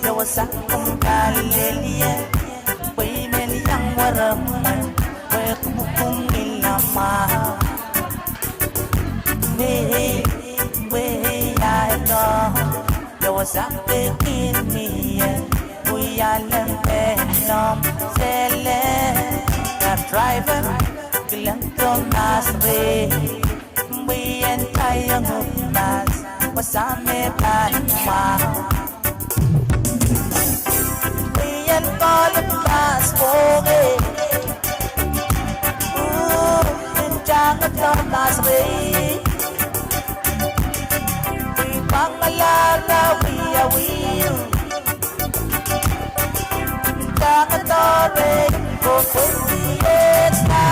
Dewa sa kumpa lelie, pwe I men iang waramwen, pwe kumkum ilama. Mei, mei, ia to, dewa sa pekin mie, pwe ia lempe nom sele. Driver, kileng tomas re. Mbien kayong mas, wasame pahn mwahu. Mbien kolupas koke. Mbien tang tomas re. Mbien pangala ra wia wiu. Tang tomas re ko pwe ieta.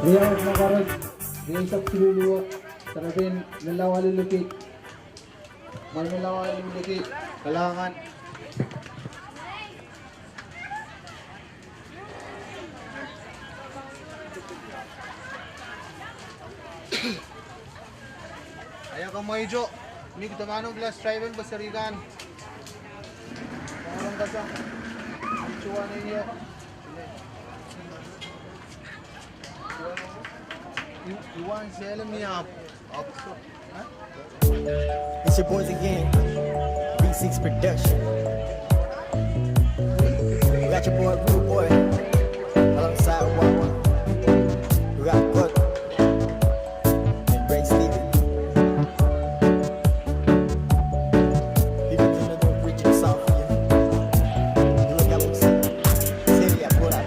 Riau Makarek, riau sab siluh luo, serepen Melawa Leleki, Melawa Leleki, kalahngan. Aia kamwaito, mi kitail pahn ong class driver pwe seri kan. Pahn ong kasa. Ituan io. Ituan Selem ni ahpw. It's your boys again, V six Production. We got your boy Rude Boy alongside Wawa. We got Good and Ray Steven. People from the North Region, South, yeah. You look at what's up. City, I pull up.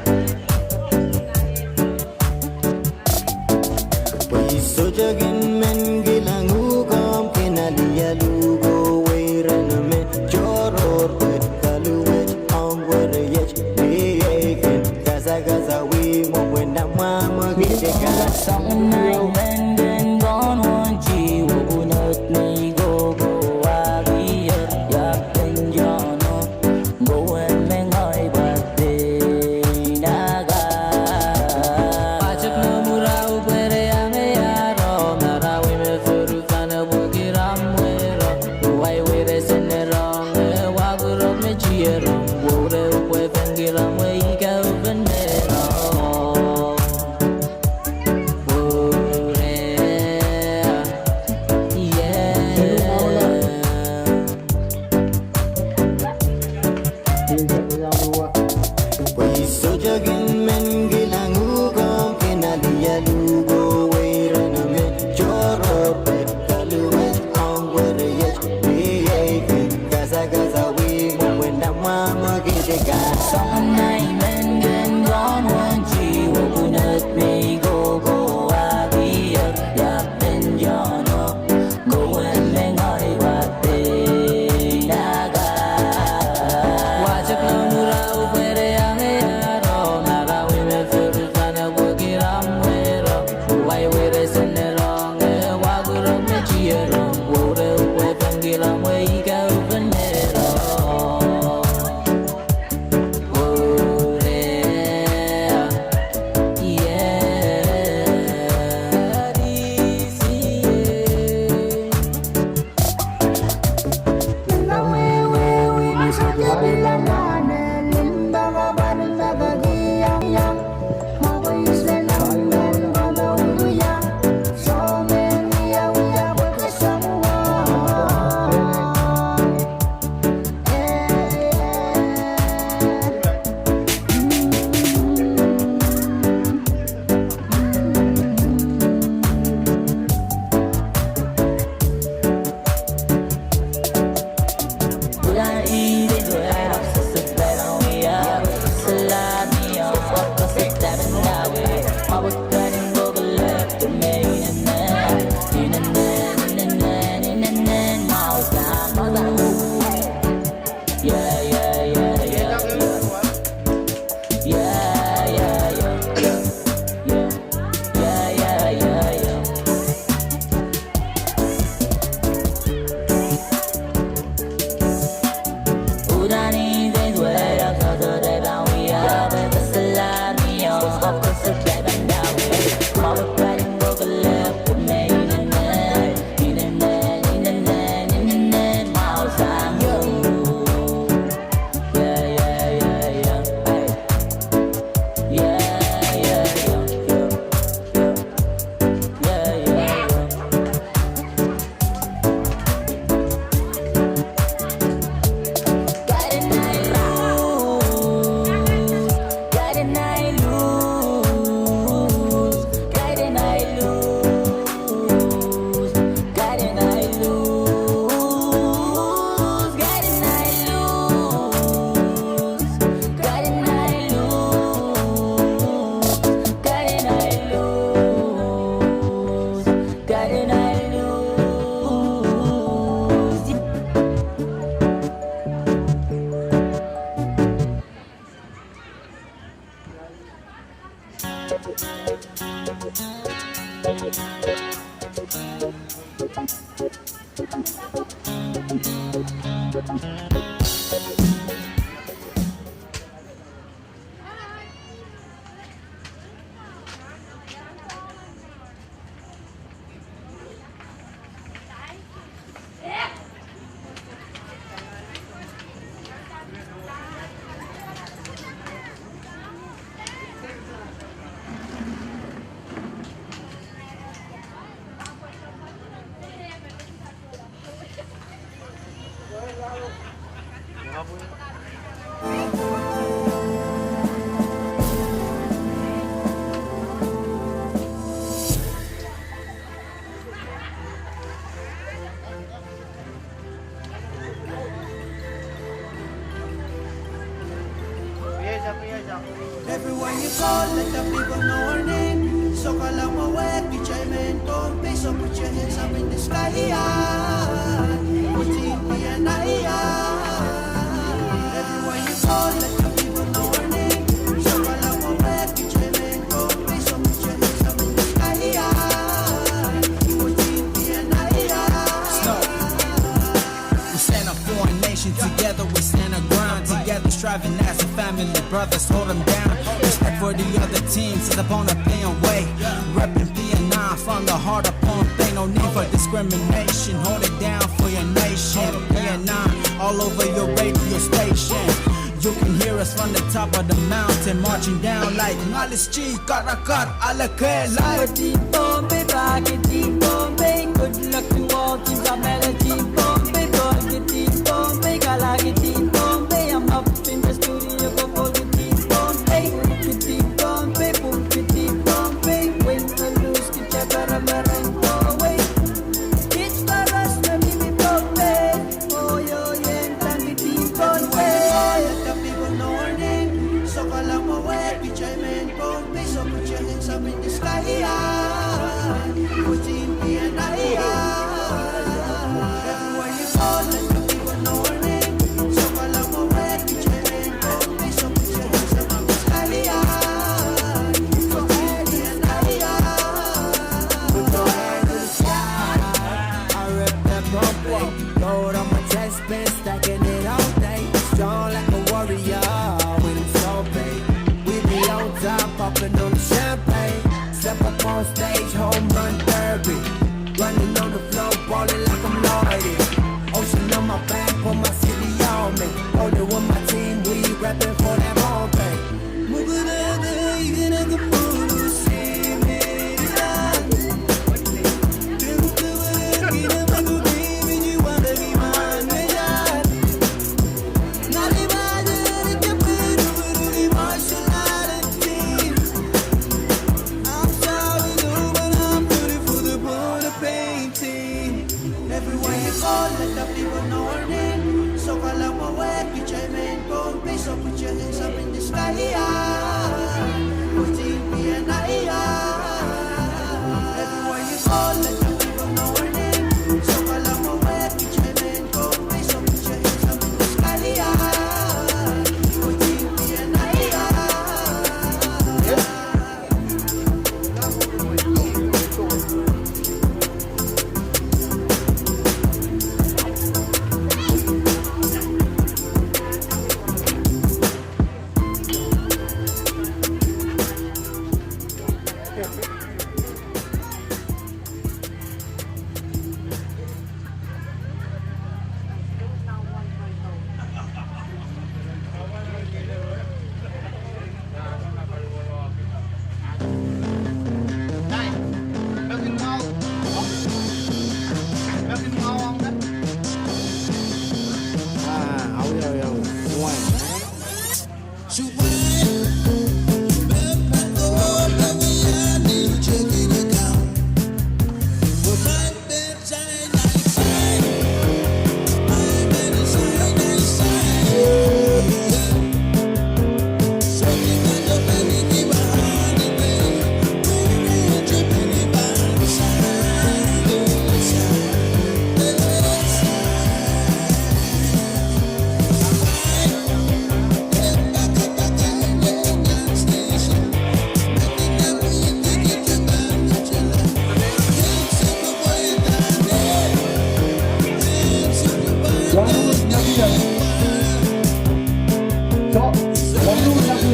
Pwe I sohte kin men kilang uhk omw kin alialu ko weireno me tohrohr pwe kaluwet ong weriet. Iei kin kasakasa wi mwo pwe ndamwa mwo kideka. Sang nai men den gon hon ji wo punot me I koko wakier yak pen jono. Kowe me ngehi pahn pei naga. Patek me murau pwere ange aro, marawi me furu fane pwe kiram wero. Wai were sene rong, e wakurok me tiero. Wore pwe fen kiram we ika ufen mero. Wore, yeah. Pwe I sohte kin men kilang uhk omw kin alialu ko weireno me tohrohr pwe kaluwet ong weriet. Iei kin kasakasa wi mwo pwe ndamwa mwo kideka. Sang nai men ken gon won ji wo punot me I koko wakier yak pen jono. Kowe me ngehi pahn pei naga. Patek me murau pwere ange aro, marawi me furu fane pwe kiram wero. Wai were sene rong, e wakurok me tiero. Wore pwe fen kiram we ika ufen mero. Wore. Everywhere you go, let the people know your name. So call on my way, be J M N Pohnpei. So put your hands up in the sky, yeah. Put it in the air. Everywhere you go, let the people know your name. So call on my way, be J M N Pohnpei. So put your hands up in the sky, yeah. Put it in the air. We stand up for our nation, together we stand our ground, together striving as a family, brothers hold 'em down. Respect for the other teams is upon a pay away. Repping P N I from the heart of Pohnpei, no need for discrimination, hold it down for your nation. P N I all over your radio station. You can hear us from the top of the mountain, marching down like Ngalischi Karakar Alakela. Super Team Pohnpei, Rocket Team Pohnpei, good luck to all teams, Samala Team Pohnpei, Rocket Team Pohnpei, Kalaki Team Pohnpei, I'm up in the studio, go for the Team Pohnpei, Rocket Team Pohnpei, Pulpit Team Pohnpei, win or lose, kita para-para Pohnpei. It's for us, na mimi Pohnpei. Oh, yo, yen tangki Team Pohnpei. Let the people know your name. So call on my way, be J M N Pohnpei. So put your hands up in the sky, yeah. Put in P N I, yeah. Everywhere you go, let the people know your name. So call on my way, be J M N Pohnpei. So put your hands up in the sky, yeah. Put in P N I, yeah. Put your hands up. I rep that Pohnpei. Gold on my chest, been stacking it all day. Strong like a warrior, with them soul pain. We be on top, popping on the champagne. Step up on stage, home run derby. Running on the floor, balling like I'm Lloyd. Ocean on my back, put my city on me. Only with my team, we repping for that Pohnpei. Everywhere you go, let the people know your name. So call on my way, be J M N Pohnpei. So put your hands up in the sky, yeah. Put in P N I, yeah. Everywhere you go, let the people know your name. So call on my way, be J M N Pohnpei. So put your hands up in the sky, yeah. Put in P N I, yeah.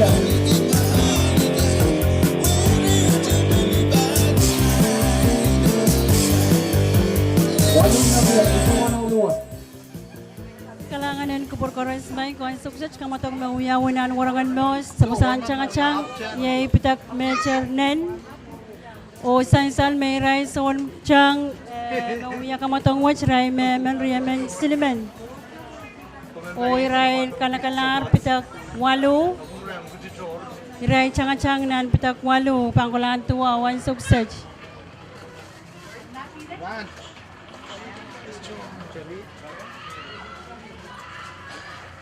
Kalahngan en kupwur koaros, ma i koasoiset kamwadong me wiawi nan warangen mwo, sapwosang tangatang, iei pidek Meter Nen. Oh sansal me irail soun tang, eh, me wia kamwadong wet, irail me men riemen silimen. Oh irail kalakalahr pidek waluh. Irail tangatang nan pidek waluh, pahn kolahng duwau ansou kiset.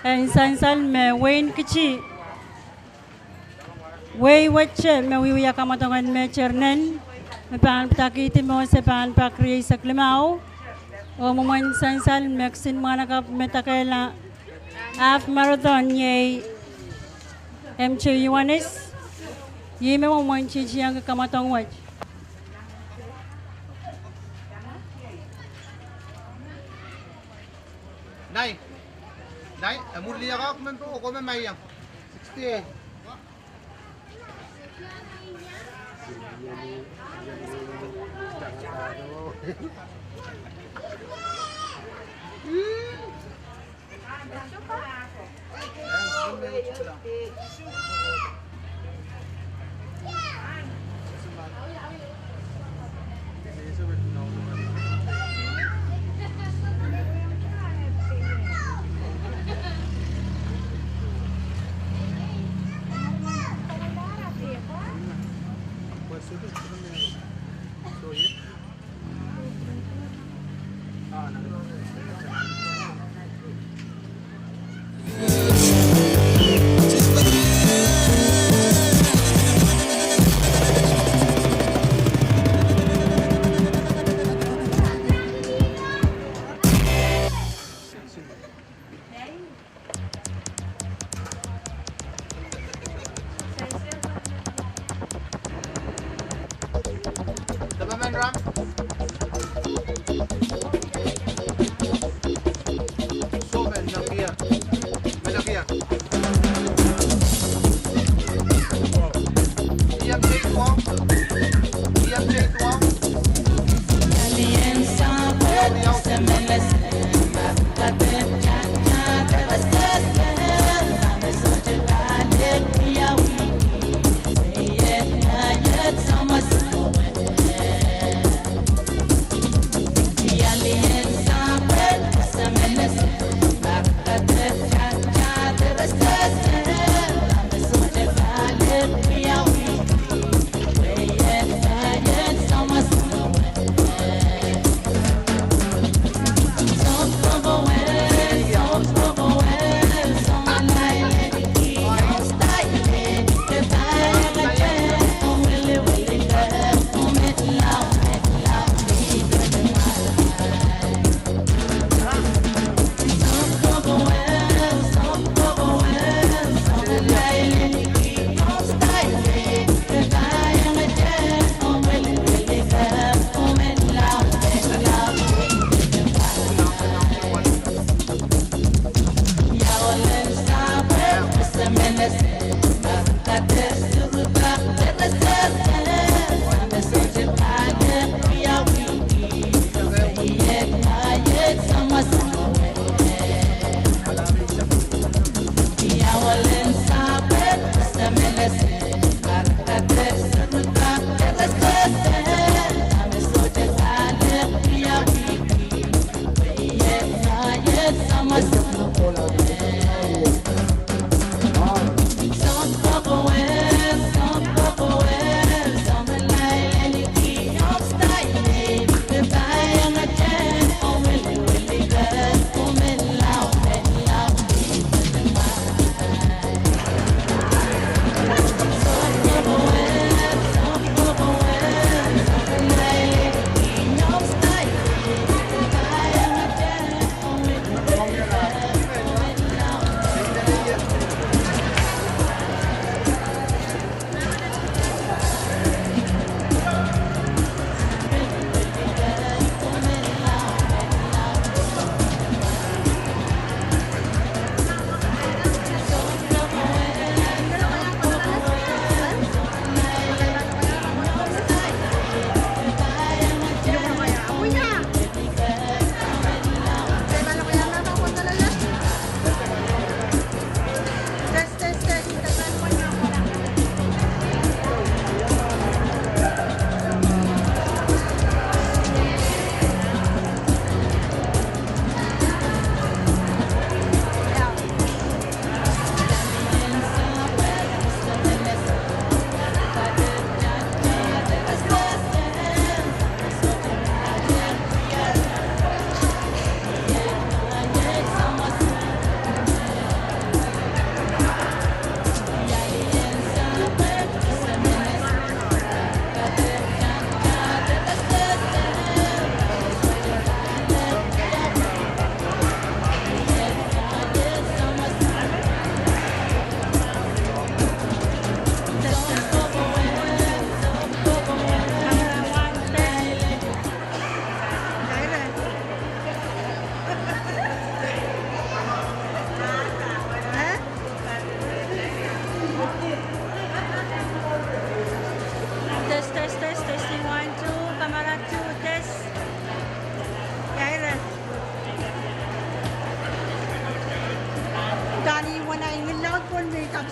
En sansal me wein kiti, wehi wet me wiewia kamwadong en Meter Nen, me pahn padahkihdi mwo se pahn pak rieisek limau. Oh mwomwen sansal me kisin mwahnakapw me dakehla half marathon, iei M J Ioanis, ih me mwomwen titiengki kamwadong wet. Nai, nai, e mwur liakak men po, ko me maiang. Sixty.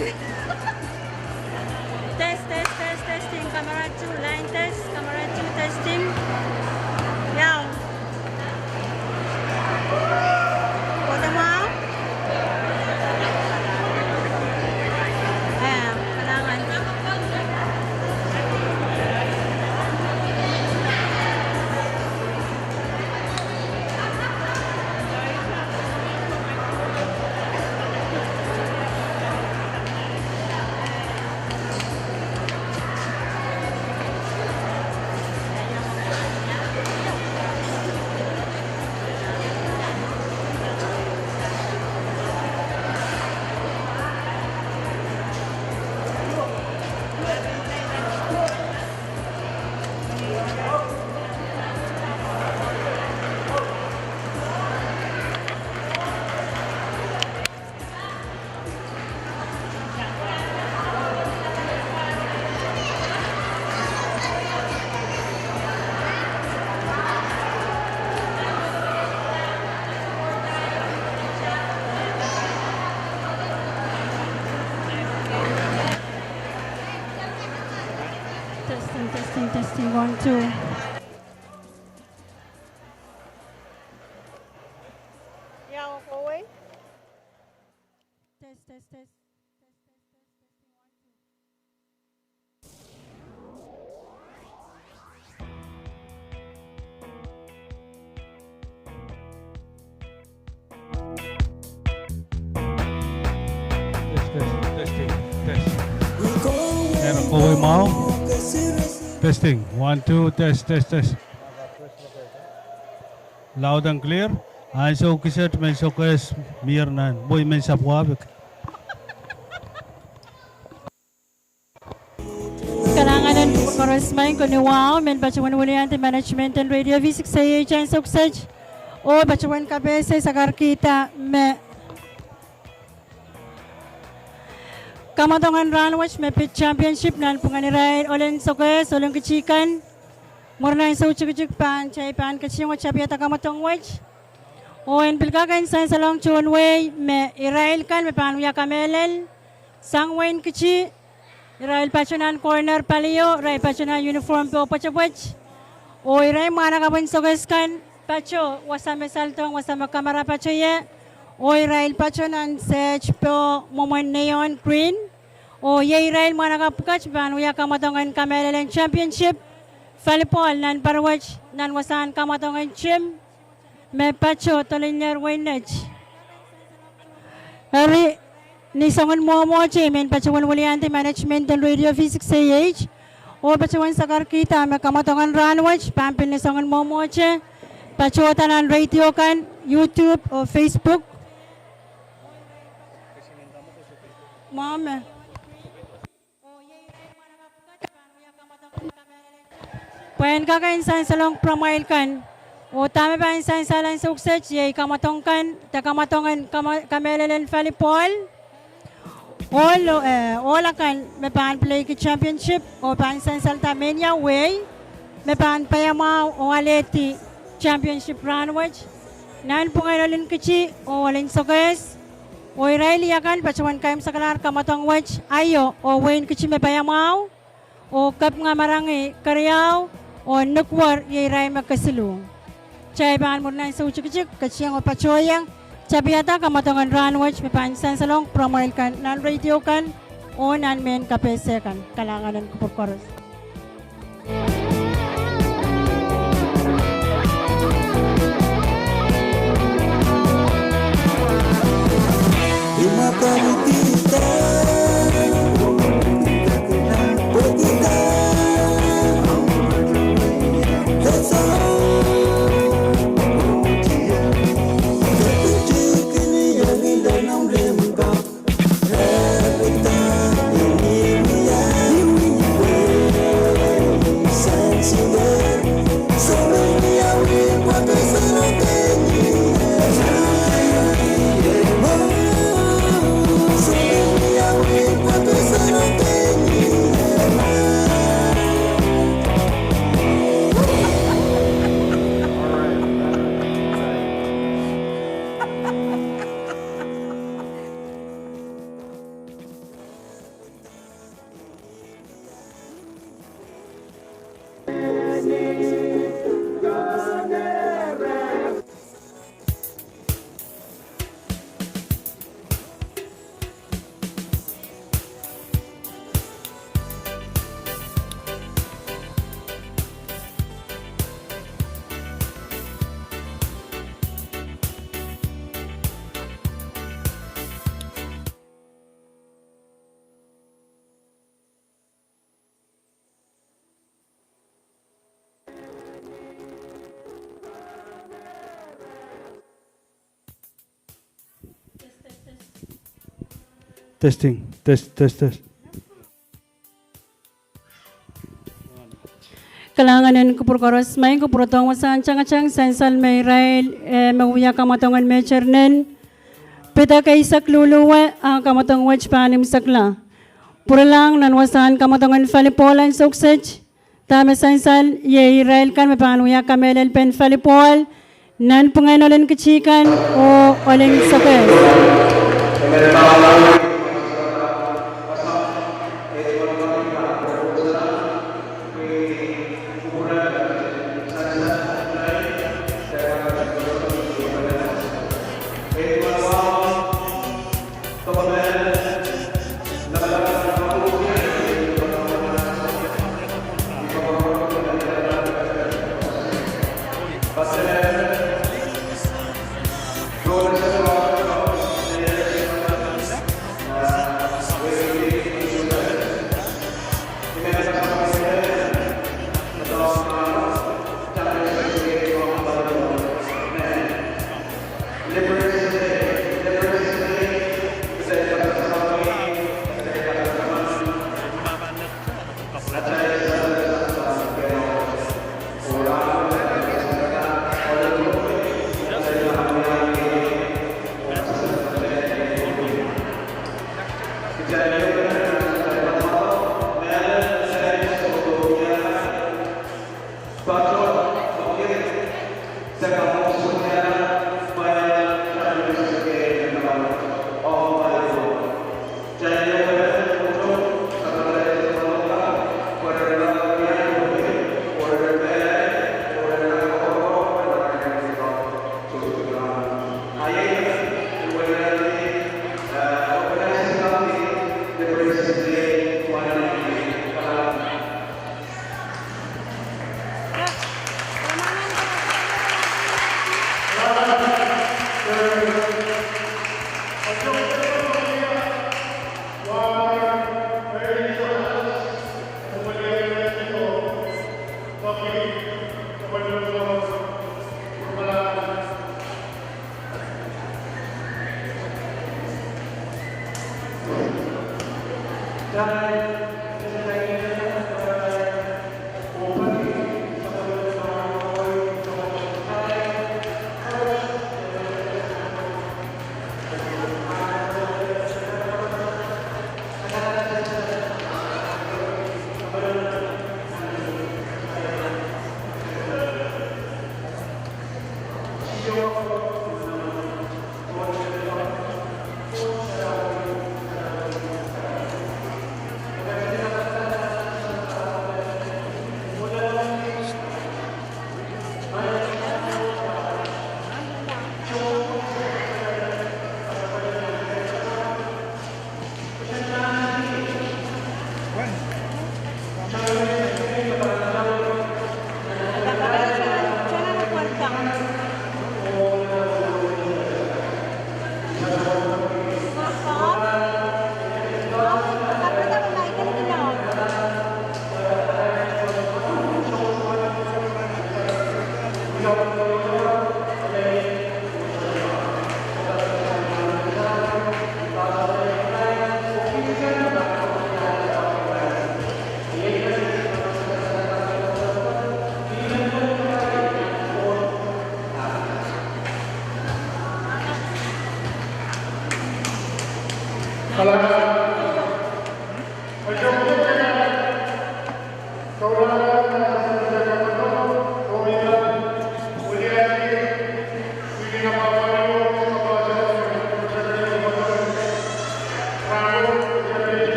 Test, test, test, testing. Camera two, line test. Camera two, testing. Yao. Kohdo mwahu? Eh, kalahngan. Testing, testing, testing, one, two. Yao, kohwei. Test, test, test. Test, test, testing, test. Eri kohwei mwahu? Testing, one, two, test, test, test. Loud and clear. Ansou kiset men sokehs mier nan, pwe I men sapwapik. Kalahngan en kupwur koaros, maing ko ni wahu, men patohwan weliandi management en Radio V six A H ansou kiset, oh patohwan kapehse sakarkihda me kamwadong en rahnwet me pid championship nanpwungen irail ohlen sokehs, ohlen kiti kan. Mwurin ansou tikitik pahn, kitail pahn ketin wet tapihada kamwadong wet. Oh en pil kak en sansalohng tohn wehi me irail kan me pahn wia kamehlel sang wehin kiti, irail pato nan corner palio, irail pato nan uniform poh pwetepwet. Oh irail mwahnakapw en sokehs kan pato wasa me saldohng, wasa me kamara pato ie. Oh irail pato nan shirt poh mwomwen neon green. Oh iei irail mwahnakapw pwukat me pahn wia kamwadong en kamehlel en championship volleyball nan pwukat nan wasahn kamwadong en team me pato Dolinnier Weinet. Eri, ni soangen mwomwohte I men patohwan weliandi management en Radio V six A H, oh patohwan sakarkihda me kamwadong en rahnwet pahn pil ni soangen mwomwohte patohda nan radio kan, YouTube oh Facebook. Mwahu me pwehn kak en sansalohng pwuramwail kan. Oh dahme pahn sansal ansou kiset iei kamwadong kan, de kamwadong en kama-, kamehlel en volleyball. Ohlo, eh, ohl akan me pahn pileiki championship oh pahn sansalda mehnia wehi me pahn paiamwahu oh alehdi championship rahnwet nanpwungen ohlen kiti oh ohlen sokehs. Oh irail akan patohwan kaimwisekalahr kamwadong wet aio oh wehin kiti me paiamwahu. Oh kapinga marangi keriau oh nukuwer iei irail me kesiluh. Kitail pahn mwurin ansou tikitik ketieng oh patohieng tapihada kamwadong en rahnwet me pahn sansalohng pwuramwail kan nan radio kan oh nan mehn kapehse kan. Kalahngan en kupwur koaros. Testing, test, test, test. Kalahngan en kupwur koaros, maing, kupwurodohng wasahn tangatang sansal me irail, eh, me wia kamwadong en Major Nen, pid ekei sek luluwe, ah, kamwadong wet pahn imwisekla. Pwuralahng nan wasahn kamwadong en volleyball en Souksehd, dahme sansal iei irail kan me pahn wia kamehlelpen volleyball, nanpwungen ohl en kitikan oh ohl en soccer.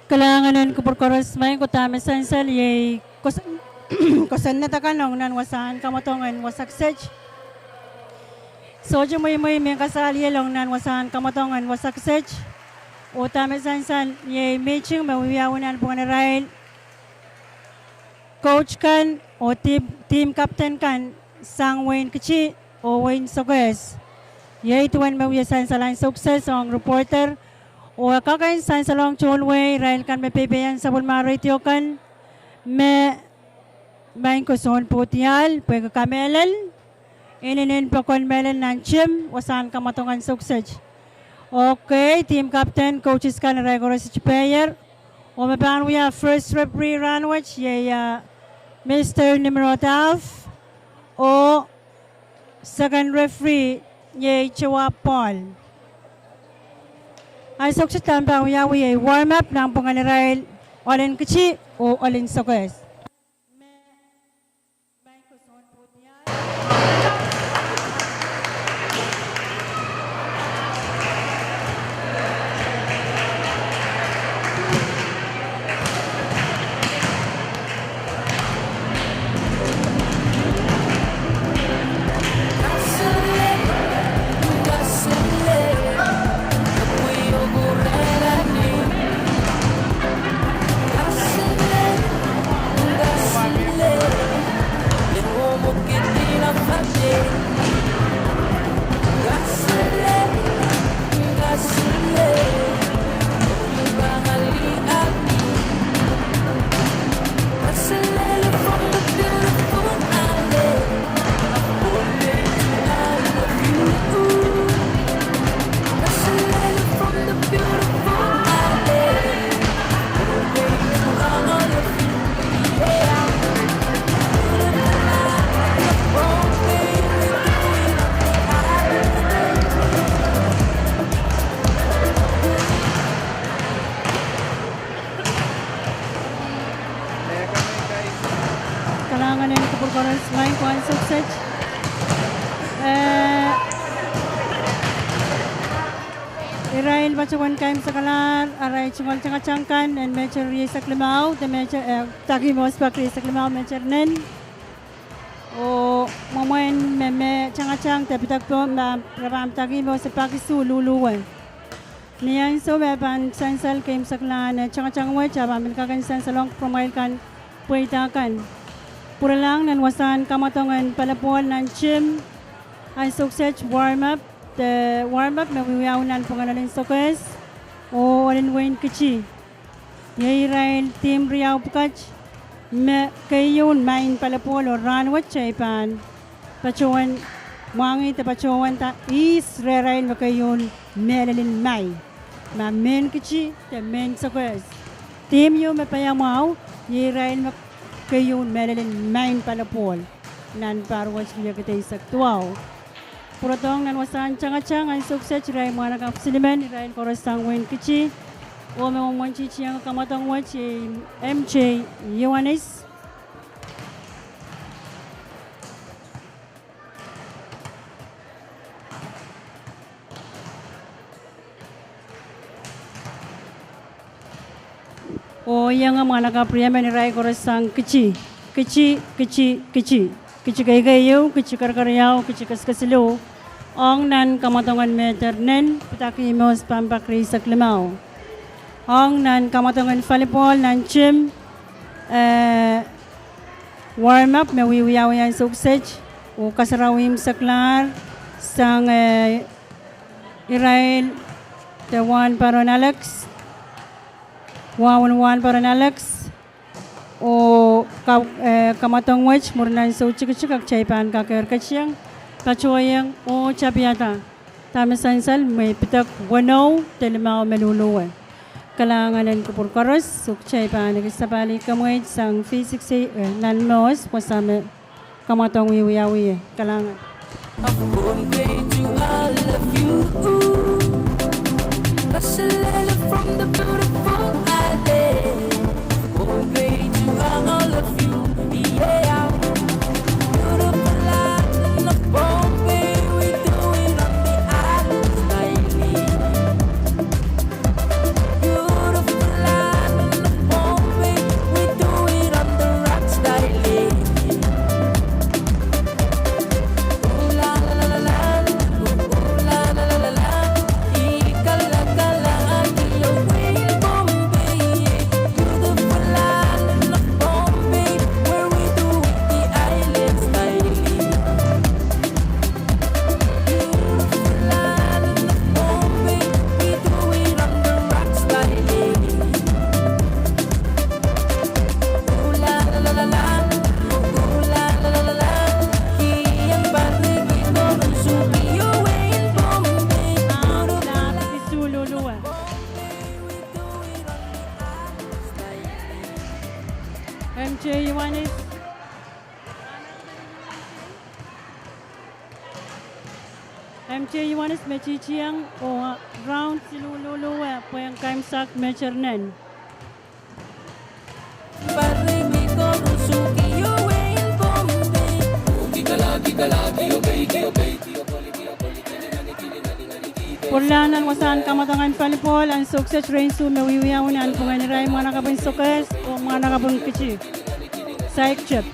Kalahngan en kupwur koaros. Maing ko, dahme sansal iei kos-, kosonned akan ong nan wasahn kamwadong en wasa kiset. Sohte mweimwei me kasaliel ong nan wasahn kamwadong en wasa kiset. Oh dahme sansal iei mihting me wiawi nanpwungen irail coach kan oh team, team captain kan sang wehin Kiti oh wehin Sokehs. Iei duwen me wia sansal ansou kiset ong reporter. Oh e kak en sansalong tohn irail kan me peipeiong sapwellime radio kan me, maing ko, soun pwuhdiahl pwehki kamehlel inenen pokon mehlel nan team wasahn kamwadong ansou kiset. Okay, team captain, coaches kan, irail koaros tipehier. Oh me pahn wia first referee rahnwet iei, ah, Mister Nimrod Alf. Oh second referee iei Joab Paul. Ansou kiset dahme pahn wiawi iei warm up nanpwungen irail ohl en Kiti oh ohl en Sokehs. Kalahngan en kupwur koaros. Maing ko, ansou kiset, eh, irail patohwan kaimwisekalahr arail tungoal tangatang kan en meter rieisek limau de meter, eh, pidaki mwohs pak rieisek limau meter nen. Oh mwomwen me, me tangatang de pidek pohn, ma re pahn pidaki mwohs pak isuh luluwe. Ni ansou me pahn sansal kaimwiseklahn, eh, tangatang wet, a pahn pil kak en sansalong kupwuromwail kan pweida kan. Pwuralahng nan wasahn kamwadong en palipaul nan team ansou kiset warm up, de warm up me wiewiawi nanpwungen ohl en Sokehs oh ohl en wehin Kiti. Iei irail team riau pwukat me keieun main palipaul oh rahnwet kitail pahn patohwan mwahngih de patohwanda ihs rehrail me keieun mehlel en mai, ma mehn Kiti de mehn Sokehs. Team ieu me paiamwahu, iei irail me keieun mehlel en main palipaul nan pahr wet riekid eisek duwau. Pwurodohng nan wasahn tangatang ansou kiset irail mwahnakapw silimen, irail koaros sang wehin Kiti, oh me mwomwentihtihong kamwadong wet iei M J Ioanis. Oh ienge mwahnakapw riemen, irail koaros sang Kiti, Kiti, Kiti, Kiti, Kiti keikeieu, Kiti kerkeriau, Kiti kesikesiluh, ong nan kamwadong en meter nen, pidaki mwohs pahn pak rieisek limau. Ong nan kamwadong en palipaul nan team, eh, warm up me wiewiawi ansou kiset, oh kasarawi imwiseklahr sang, eh, irail de Wahnparon Alex, Wahwen Wahnparon Alex, oh ka-, eh, kamwadong wet mwurin ansou tikitik, a kitail pahn kakehr ketieng, patohieng oh tapihada dahme sansal me pidek weneu de limau me luluwe. Kalahngan en kupwur koaros, oh kitail pahn ekis sapahl kamweid sang V six A, eh, nan mwohs, wasa me kamwadong wiewiawi ie. Kalahngan. Te Ioanis me titieng oh round siluh luluwe pwehn kaimwisekla Mehter Nen. Pwuralahng nan wasahn kamwadong en volleyball, ansou kiset rein suh me wiwiawi nanpwungen irail mwahnakapw en sokehs oh mwahnakapw en kiti. Saik tep.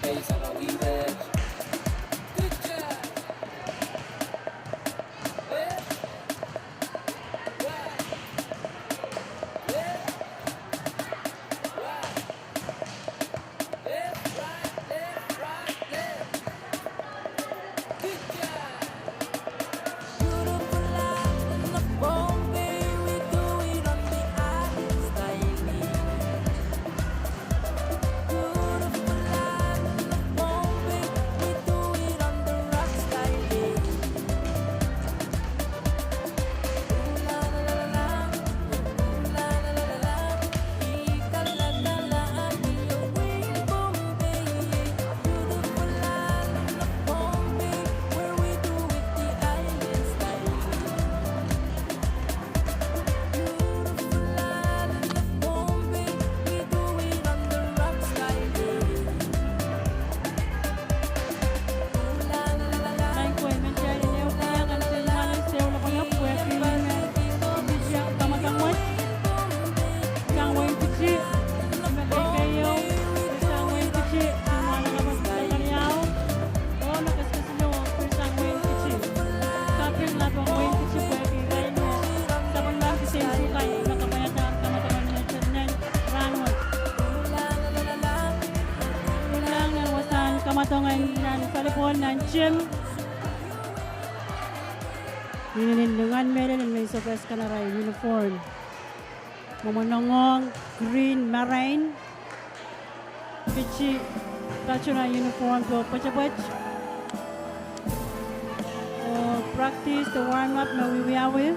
Pwuralahng nan wasahn kamwadong en nan volleyball nan tim. Inenen lingan mehlel en mehn sokehs kan arail uniform. Mwomwen ong green marain. Kiti patuna uniform pohn pwetepwet. Oh practice de warm up me wiwiawi.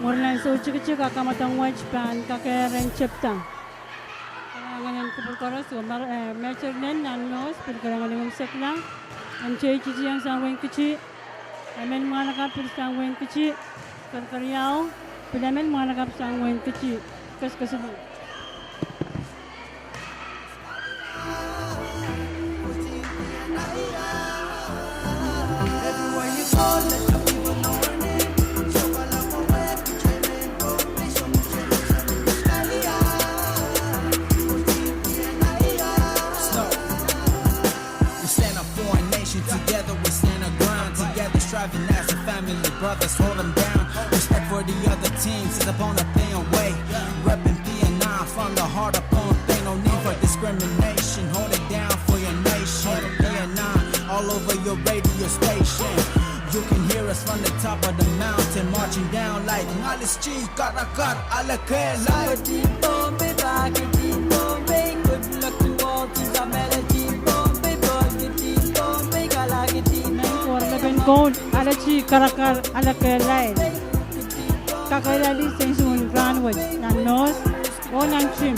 Mwurin ansou tikitik a kamwadong wet pahn kakehr en tepda. Kalahngan en kupwur koaros oh Mehter Nen nan North pil kalahngan en imwisekla. Emen titieng sang wehin Kiti. Emen mwahnakapw pil sang wehin Kiti. Kerkeriau, pil emen mwahnakapw sang wehin Kiti. Kesikesiluh. We stand up for our nation, together we stand our ground, together striving as a family, brothers hold 'em down. Respect for the other teams is upon a pay away. Repping P N I from the heart of Pohnpei, no need for discrimination, hold it down for your nation. P N I all over your radio station. You can hear us from the top of the mountain, marching down like Ngalischi Karakar Aleke Lai. Team Pohnpei, Baki Team Pohnpei, good luck to all teams, Amela Team Pohnpei, Baki Team Pohnpei, Kalaki Team Pohnpei, Lepin Koul, Aleki Karakar Aleke Lai. Kakehlailih seinuhn rahnwet nan North oh nan tim.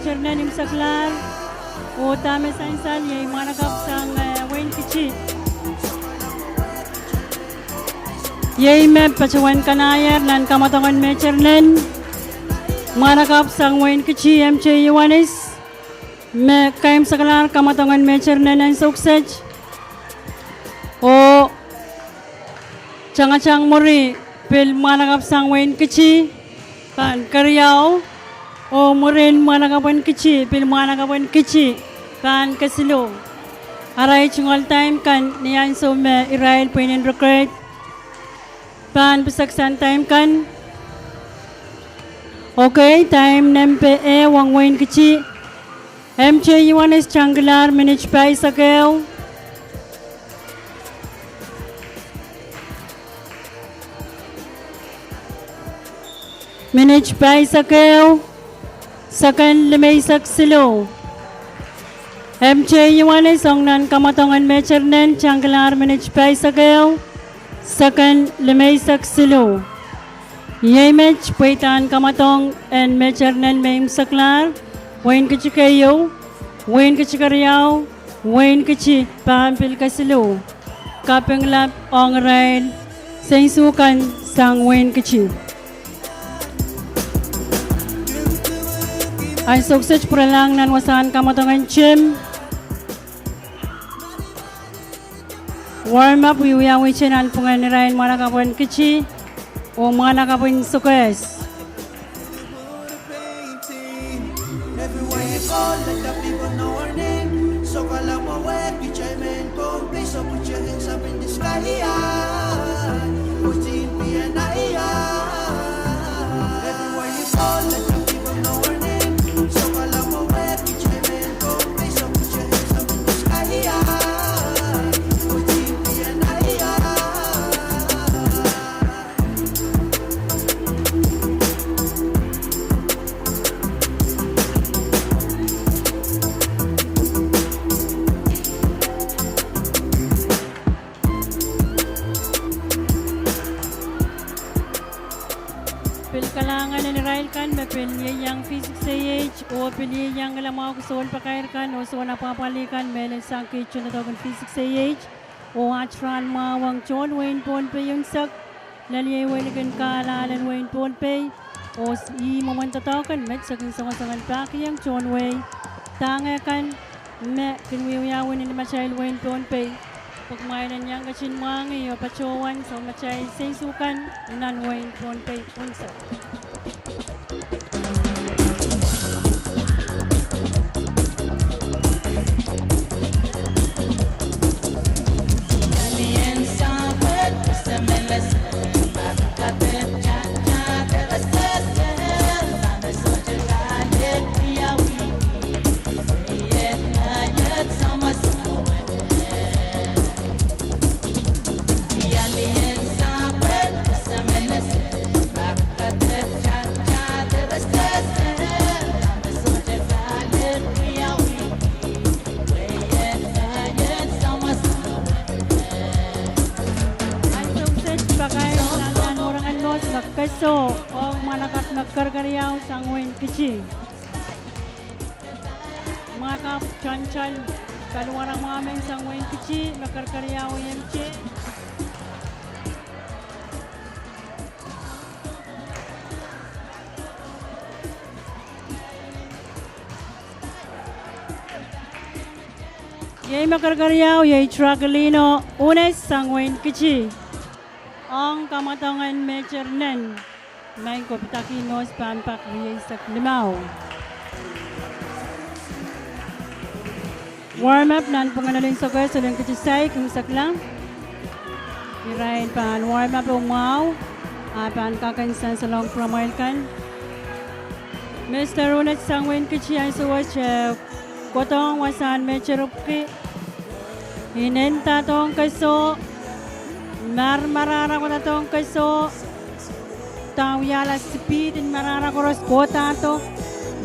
Meternen imwseklahr, oh dahme sansal iei mwahnakapw sang, eh, wehin Kiti. Iei me patohwan kanahier nan kamwadongen meternen mwahnakapw sang wehin Kiti, M J Ioanis, me kaimwseklahr kamwadongen meternen ansou kiset. Oh tangatang mwuri pil mwahnakapw sang wehin Kiti pahn keriau, oh mwurin mwahnakapwen Kiti pil mwahnakapwen Kiti pahn kesiluh. Arail tungoal time kan ni ansou me irail pweinen record pahn pisek sang time kan. Okay, time nempe ehu ong wehin Kiti. M J Ioanis tangkilahr minit paisek ehu. Minit paisek ehu, seken limeisek siluh. M J Ioanis ong nan kamwadongen meternen tangkilahr minit paisek ehu, seken limeisek siluh. Iei met pweidahn kamwadong en meternen me imwseklahr, wehin Kiti keieu, wehin Kiti keriau, wehin Kiti pahn pil kesiluh. Kaping lap ong irail sensukan sang wehin Kiti. Ansou kiset pwuralahng nan wasahn kamwadongen tim. Warm up wiawihieng nanpwungen irail mwahnakapwen Kiti oh mwahnakapwen Sokehs. Pil kalahngan en irail kan me pil ieiang V six A H oh pil ieiang lamwahu koasoanehdi pakair kan oh soangen apwahpwalih kan me lel sang kiht tohndoadoahk en V six A H. Oh at rahn mwahu ong tohn wehin Pohnpei unsek, lel iei wehi likin kahlahlen wehin Pohnpei. Oh ih mwomwen doadoahk en met se kin songosong en pahkihong tohn wehi dahnge kan me kin wiewiawi ni nimatail wehin Pohnpei. Pwe kumwail en iang ketin mwahngih oh patohwan soumatail sensukan nan wehin Pohnpei unsek. Ansou kiset pakair nan Morongalos me keso ong mwahnakapw me kerkeriau sang wehin Kiti. Mwahnakapw tantal paliwar en mwahmen sang wehin Kiti me kerkeriau iei M J. Iei me kerkeriau iei Draculino Unes sang wehin Kiti ong kamwadongen meternen. Maing ko, pidahki nohs pahn pak rieisek limau. Warm up nanpwungen Ohlin Sokehs, Ohlin Kiti Saik, imwisekla. Irail pahn warm up oh mwahu, a pahn kak en sansalohng pwuramwail kan. Mister Unet sang wehin Kiti ansou wet, eh, kohdohng wasahn meterpki. Inendahdohng keso, marmarahrahkohdahdohng keso, dahn wiahla speed en marahra koaros kohdahdo,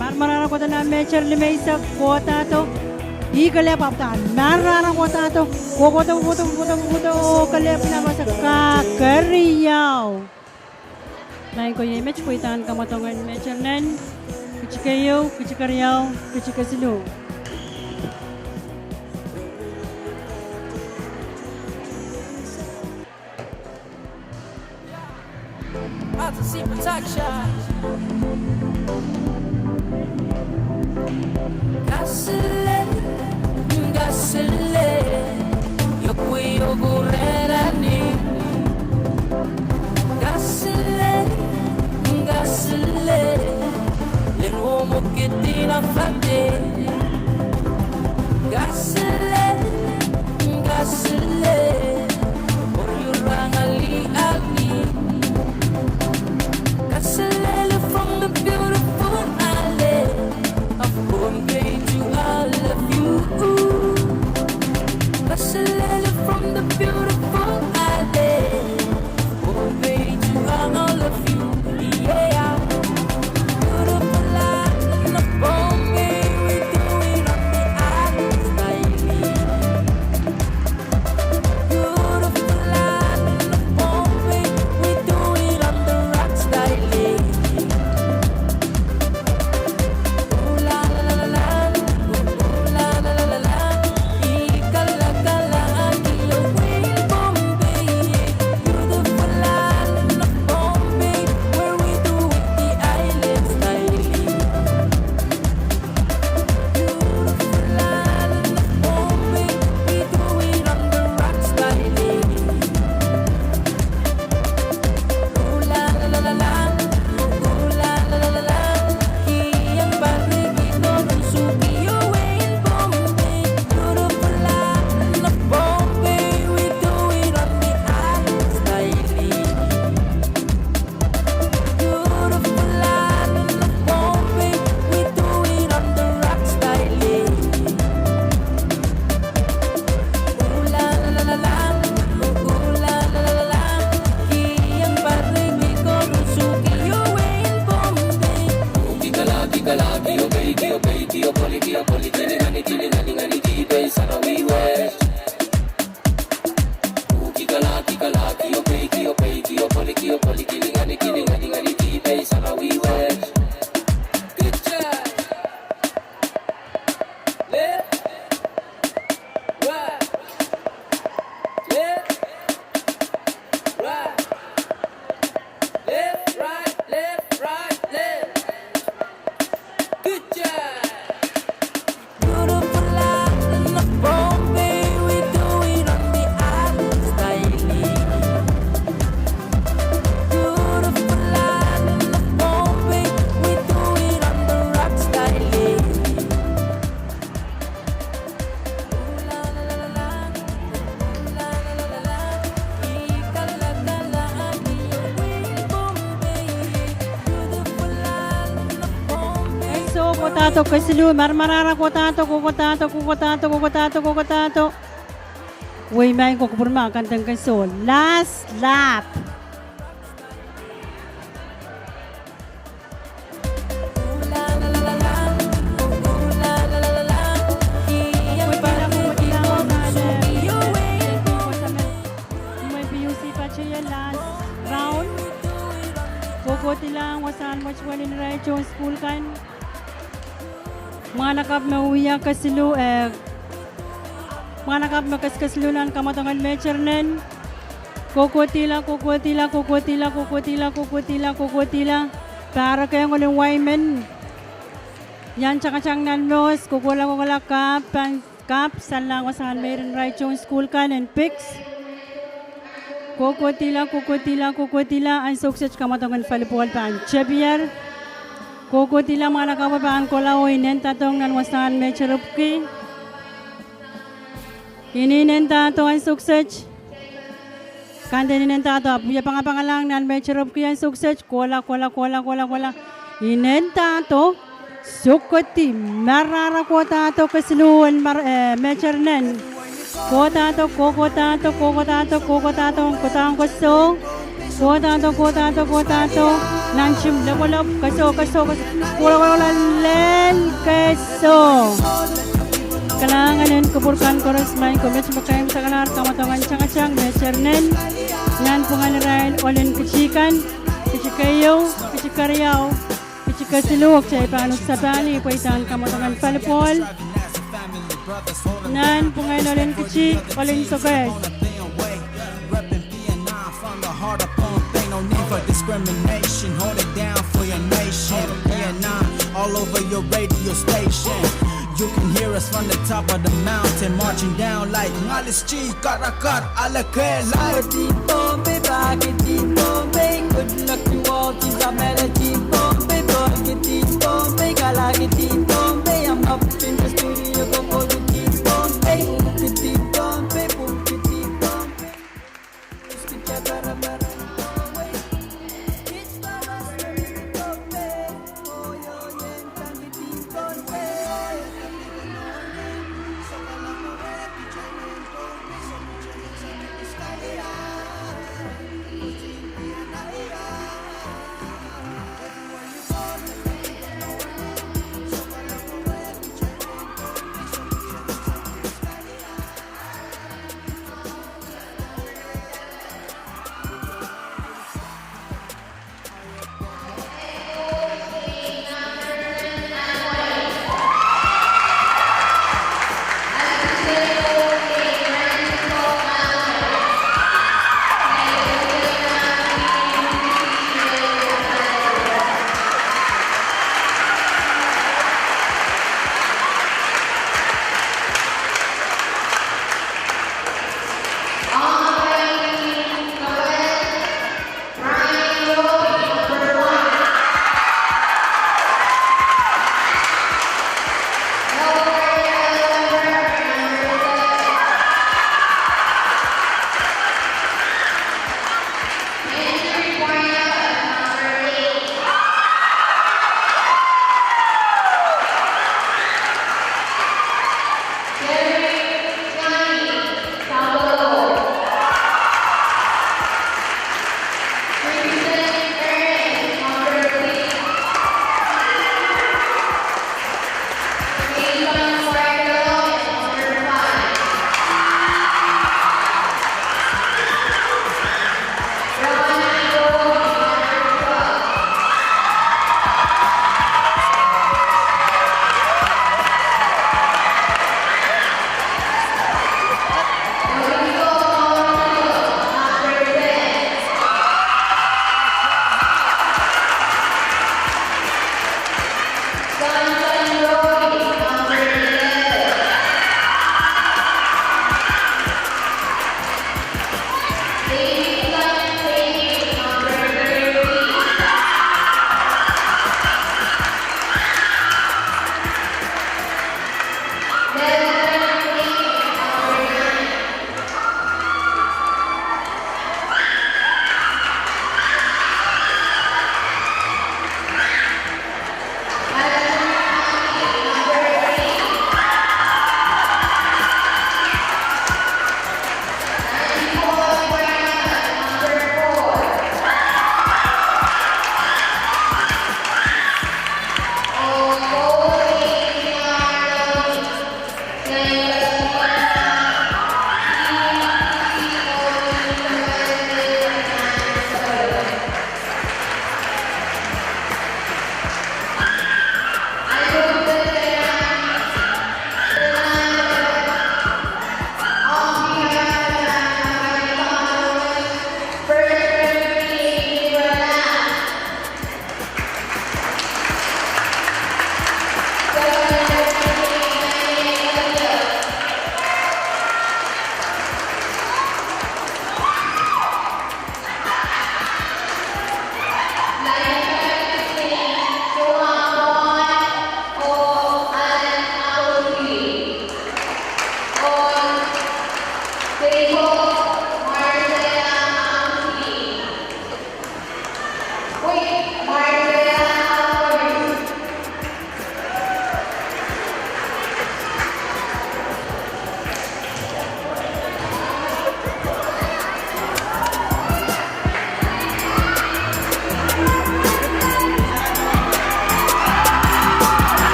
marmarahrahkohdo nan meter limeisek kohdahdo, ih kelehpw ahpw dahn marahra kohdahdo, kohkohdo, kohkohdo, kohkohdo, oh kelehpw nan wasa kakeriau. Maing ko, iei met pweidahn kamwadongen meternen. Kiti keieu, kiti keriau, kiti kesiluh. Kaselehlie from the beautiful island of Pohnpei to all of you. Kaselehlie from the beautiful island of Pohnpei to all of you. Yeah. Beautiful island of Pohnpei, we do it on the island style. Beautiful island of Pohnpei, we do it on the rock style. Ooh la la la la la, ooh la la la la la, ee kala kala, ee, oh, in Pohnpei. Beautiful island of Pohnpei, where we do it the island style. Good job. Left, right, left, right, left, right, left, right, left. Good job. Beautiful island of Pohnpei, we do it on the island style. Beautiful island of Pohnpei, we do it on the rock style. Ansou kohdahdo kesiluh, maramarahra kohdahdo, kokohdahdo, kokohdahdo, kokohdahdo, kokohdahdo. Wehi maing, ko kupwurma kandeng kesiluh. Last lap. Mwein P U C patohwan last round. Kohkohdihlahng wasahn mwetuwel en irail tohn sukuhl kan. Mwahnakapw me wia kesiluh, eh, mwahnakapw me kesikesiluh nan kamwadongen Mehter Nen. Kohkohdihla, kohkohdihla, kohkohdihla, kohkohdihla, kohkohdihla, kohkohdihla. Pahrek ehng ohl en wai men. Iang tangatang nan mohs, kohkohla, kohkohla, kapw, pahn kapw, salongala wasahn meir en irail tohn sukuhl kan en piks. Kohkohdihla, kohkohdihla, kohkohdihla, ansou kiset kamwadongen volleyball pahn tepier. Kohkohdihla, mwahnakapwo pahn kohla oh inendadohng nan wasahn meteripwiki. Inendahdo ansou kiset. Kandehn inendahdo, ahpw wie pangapangalahng nan meteripwiki ansou kiset. Kohla, kohla, kohla, kohla, kohla. Inendahdo. Sukedi, maramarahra kohdahdo kesiluh en mar-, eh, Mehter Nen. Kohdahdo, kohkohdahdo, kohkohdahdo, kohkohdahdo, kohkohdahdo, kohdahdo, kohdahdo. Kohdahdo, kohdahdo, kohdahdo. Nan tim lopwolop, kohdahdo, kohdahdo, kohdahdo. Kohla, kohla, kohla, lel kohdahdo. Kalahngan en kupwur kan koaros, maing ko met me keimwseklahr kamwadongen tangatang Mehter Nen. Nanpwungen irail ohl en kiti kan, kiti keieu, kiti keriau, kiti Kesiluh, kitail pahn uhdahn sapahni pweidahn kamwadang en volleyball nan pwungen Ohlin Kiti, Ohlin Sokehs. From the heart of Pohnpei, no need for discrimination. Hold it down for your nation. P N I all over your radio station. You can hear us from the top of the mountain, marching down like Ngalischi Karakar Alakela. Good luck to all, these are melody Pohnpei, Pohnpei, Pohnpei, Kalakiti Pohnpei. I'm up in the studio, go for the Pohnpei, Pohnpei, Pohnpei.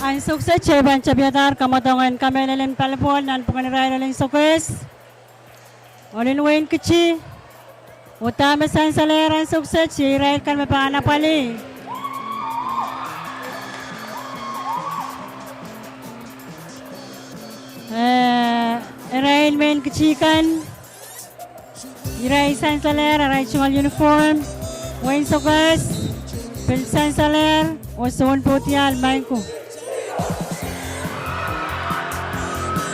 Ansou kiset kitail pahn tepida kamwadong en kamehlel en volleyball nanpwungen irail ohl en Sokehs, ohl en Wein Kitti. Oh dahme sansalehr ansou kiset, irail kan me pahn apwalih. Eh, irail Wein Kitti kan, irail sansalehr, irail tungoal uniform, Wein Sokehs, pil sansalehr, oh soun pwuhdiahl Maing Ko.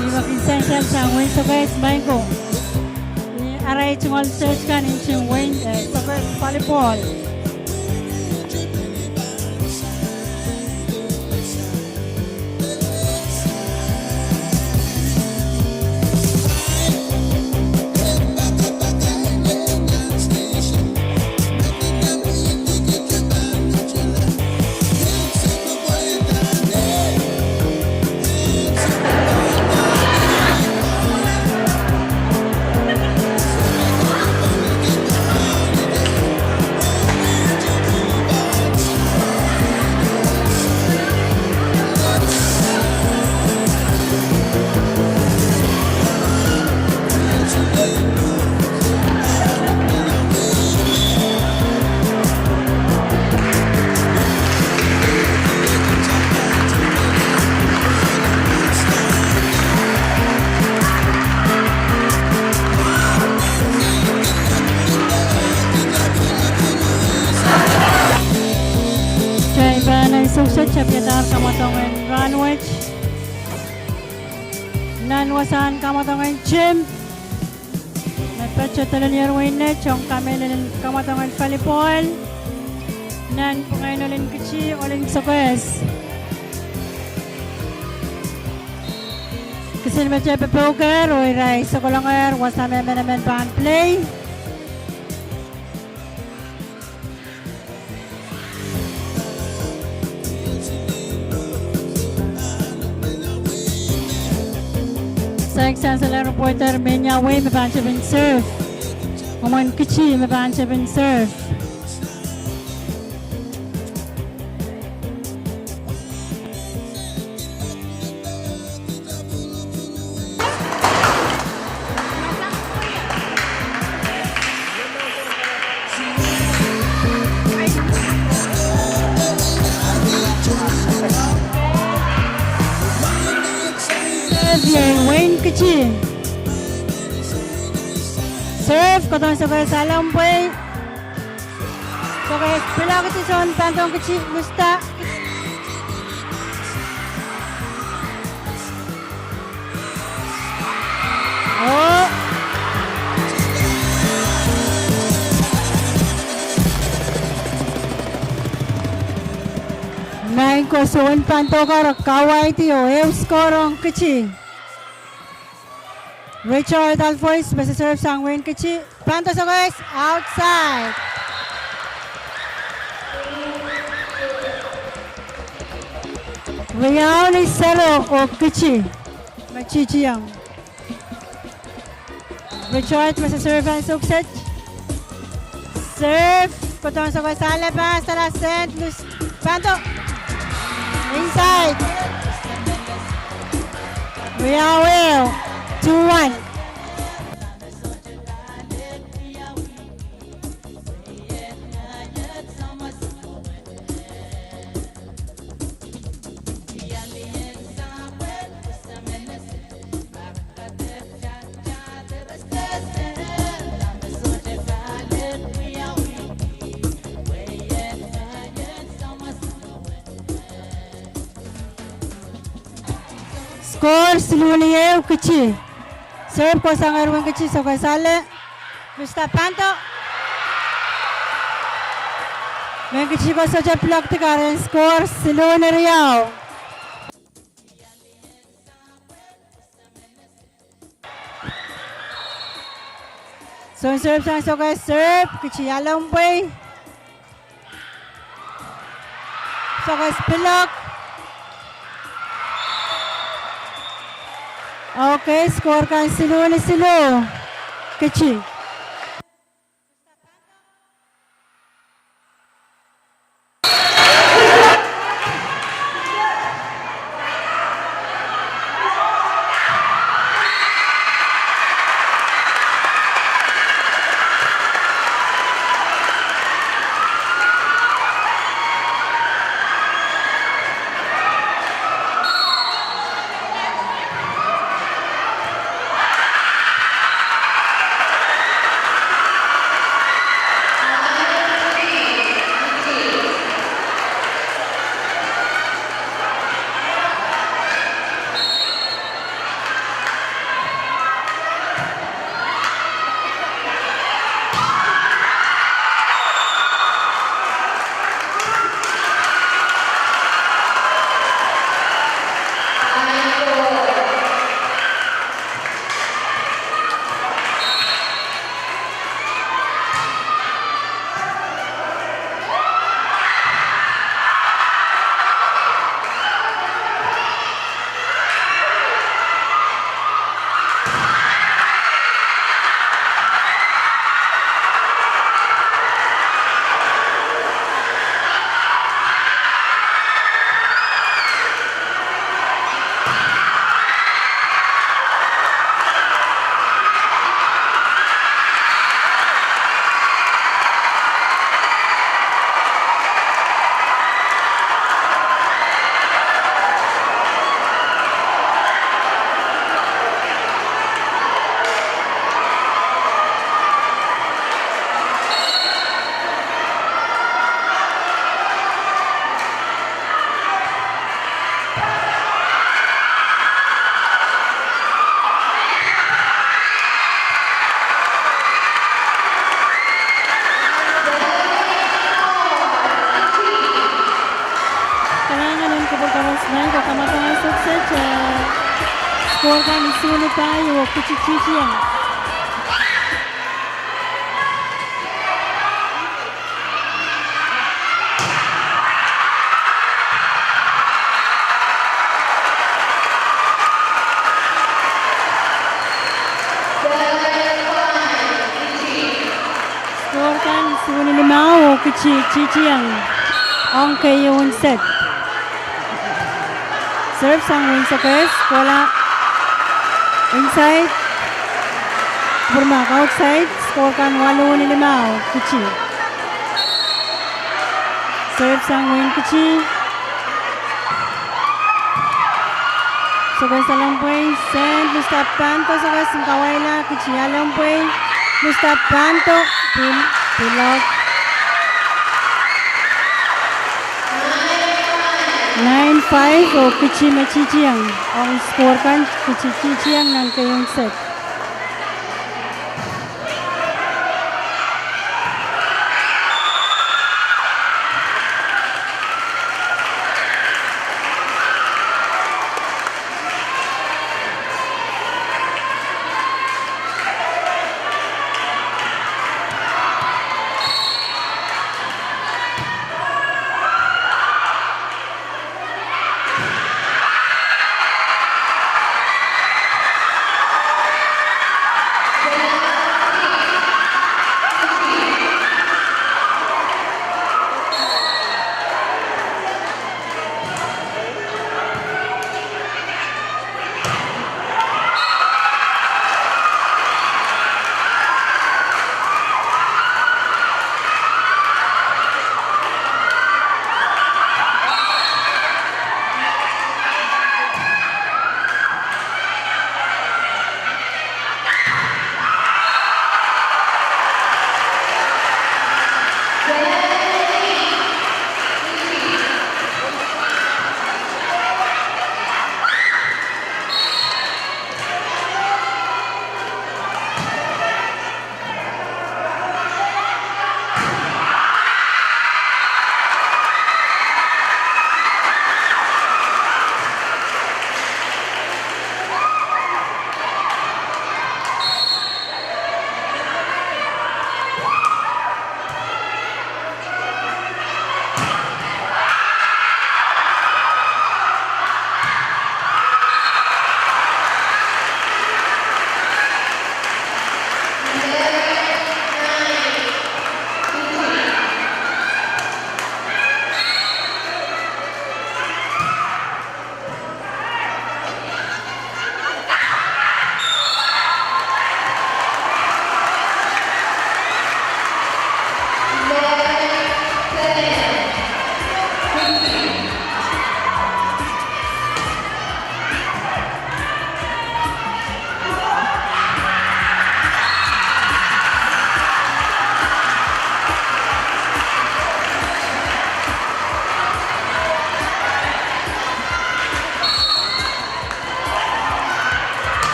Ni me kin sansal sang Wein Sokehs Maing Ko. Ni arail tungoal shirt kan nting Wein, eh, Sokehs volleyball. Kitail pahn ansou kiset tepida kamwadong en rahnwet. Nan wasahn kamwadong en tim, me patohdo lel ire wet, ong kamehlel en kamwadong en volleyball nanpwungen ohl en Kitti, ohl en Sokehs. Kisin me kitail pahn pwouker, oh irail sokolongehr wasa me emenemen pahn play. Saik sansalehr pwehder mehnia wei me pahn tepin serve. Mwomwen Kitti me pahn tepin serve. Serve iei Wein Kitti. Serve kohdohng Sokehs Alempwei. Sokehs pilokdi soun pahn dohng Kitti, Mister Oh. Maing Ko soun pahn dohkar, kawaidi oh ehu score ong Kitti. Richard Alfois me se serve sang Wein Kitti. Pahn doh Sokehs, outside. Riau ni sero oh Kitti me titiong. Richard me se serve ansou kiset. Serve kohdohng Sokehs ale, pahn sala send, loose. Pahn doh. Inside. Riau ehu, two one. Score siluh ni ehu Kitti. Serve ko sang Wein Kitti, Sokehs ale. Mister Panto. Wein Kitti ko sohte pilokdi, kahrehiong score siluh ni riau. Soun serve sang Sokehs, serve, Kitti Alempwei. Sokehs pilok. Okay, score kan siluh ni siluh. Kitti. Score kan isuh ni pahieu oh Kici titieng. Score kan isuh ni limau oh Kici titieng ong keieun set. Serve sang wehin Sokehs, kohla inside, pwurma outside, score kan waluh ni limau, Kici. Serve sang wehin Kici. Sokehs alempwei, send, lustap pahn ko, Sokehs en kawaila, Kici alempwei, lustap pahn ko, pil, pilok. Nine five oh Kici me titieng ong score kan, Kici titieng nan keieun set.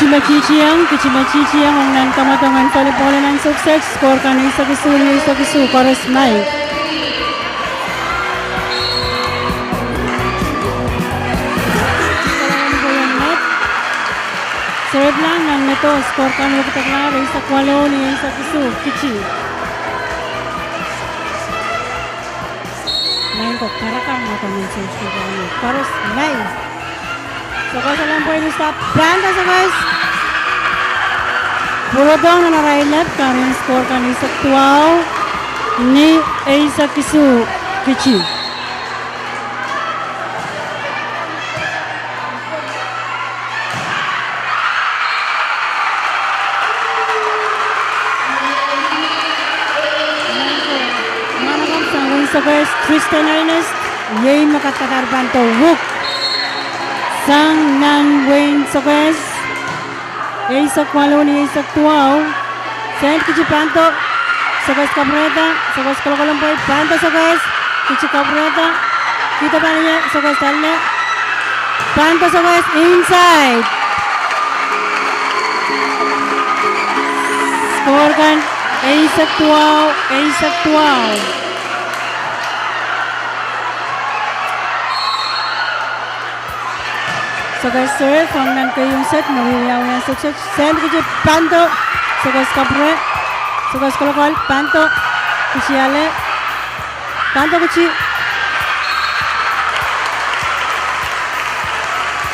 Kitimetitieng, kitimetitieng ong nan kamwadong en volleyball nan Sokset, score kan eisek isuh ni eisek isuh, koaros maing. Serve lang nan medo, score kan wekidekla eisek waluh ni eisek isuh, Kiti. Maing ko, karakar mwadong en Sokset, koaros maing. Sokes Alempwei lustap pahndo Sokes. Pwurodohng nan arail lap, kahrehiong score kan eisek duwau ni eisek isuh, Kiti. Mwahnakapw sang wehin Sokes, Tristan Ernest, iei me kadkadahr pahndo wuk sang nan wehin Sokes. Eisek waluh ni eisek duwau. Sent, Kiti pahndo. Sokes kapwurehda. Sokes kolokolempwei, pahndo Sokes. Kiti kapwurehda. Kihda pahn ie, Sokes ale. Pahndo Sokes, inside. Score kan eisek duwau, eisek duwau. Sokes serve ong nan keieun set me wiawi nan Sokset. Sent, Kiti pahndo. Sokes kapwure. Sokes kolokol, pahndo. Kiti ale. Pahndo Kiti.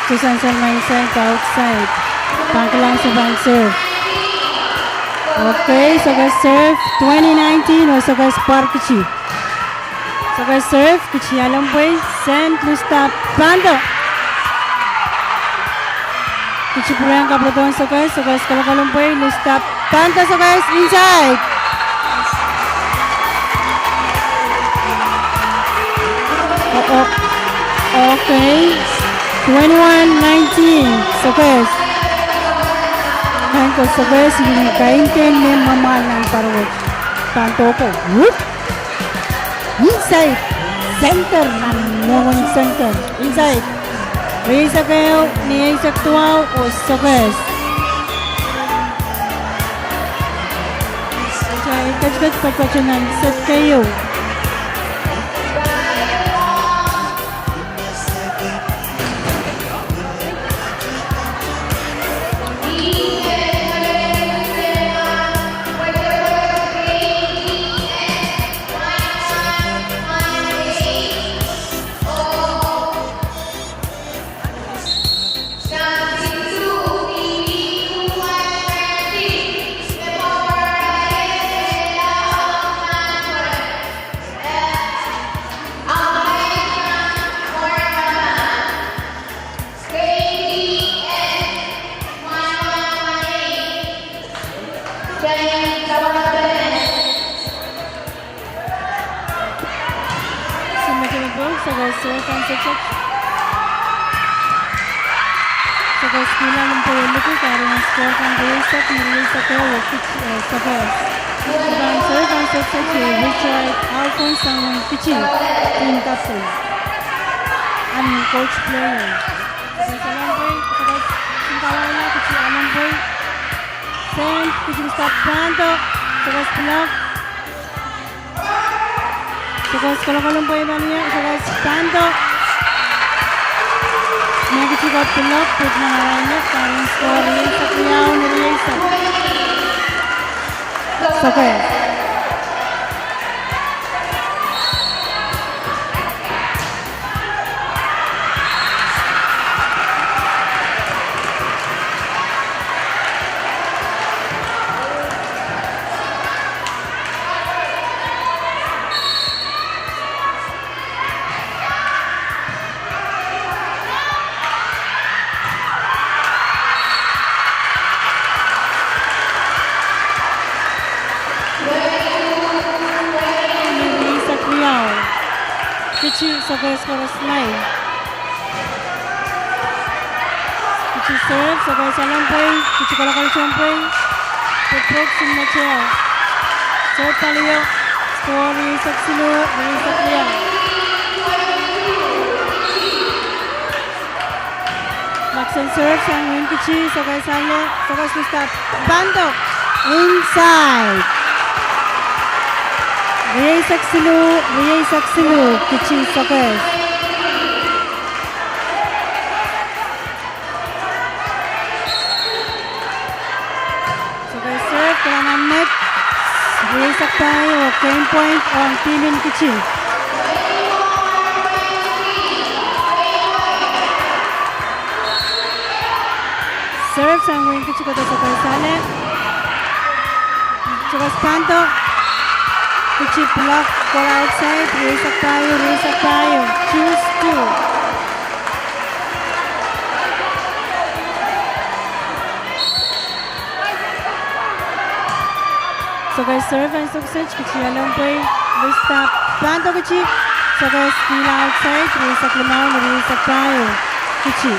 Susan Selma inside, outside. Pahn kilang se pahn serve. Okay, Sokes serve twenty nineteen oh Sokes pwarkiti. Sokes serve, Kiti Alempwei, sent, lustap, pahndo. Kiti pwurehng kapwurodohng Sokes, Sokes kolokolempwei, lustap, pahndo Sokes, inside. Oh, oh. Okay. Twenty-one nineteen, Sokes. Maing ko, Sokes, iei kaimwiseklahn me mwamwahl nan pwarodo. Pahndo ko. Whoop. Inside. Center, nan mwohn center. Inside. Rieisek ehu ni eisek duwau oh Sokes. Kitail ketiket patopato nan set keieu. Sokes serve, pahn Sokes. Sokes kilang en pwei luku, kahrehiong score kan rieisek ni rieisek ehu oh Kiti, eh, Sokes. Pahn serve, pahn Sokes, eh, Richard Alphonse sang wehin Kiti, team captain. Anin coach player. Sokes Alempwei, Sokes, Sokes Alempwei. Sent, Kiti lustap, pahndo, Sokes block. Sokes kolokolempwei pahn ie, Sokes pahndo. Mehkot ko block, pwuhk nan arail lap, kahrehiong score rieisek riau ni rieisek. Sokes. Rieisek riau. Kiti Sokes koaros maing. Kiti serve, Sokes Alempwei, Kiti kolokol sounpwei. Pwuhk pwuhk, Sokes mehte. Serve palio, score rieisek siluh, rieisek riau. Makson serve sang Wein Kici, sokehs ale, sokehs lustap, pando, inside. Rieisek siluh, rieisek siluh, Kici sokehs. Sokehs serve, kilang nan net, rieisek pahieu, oh game point ong team en Kici. Serve sang Wein Kici kohdo sokehs ale. Sokehs pando. Kici block, kohla outside, rieisek pahieu, rieisek pahieu. Choose two. Sokehs serve sang Kici, Kici along pwei, lustap, pando Kici, sokehs kihla outside, rieisek limau, rieisek pahieu, Kici.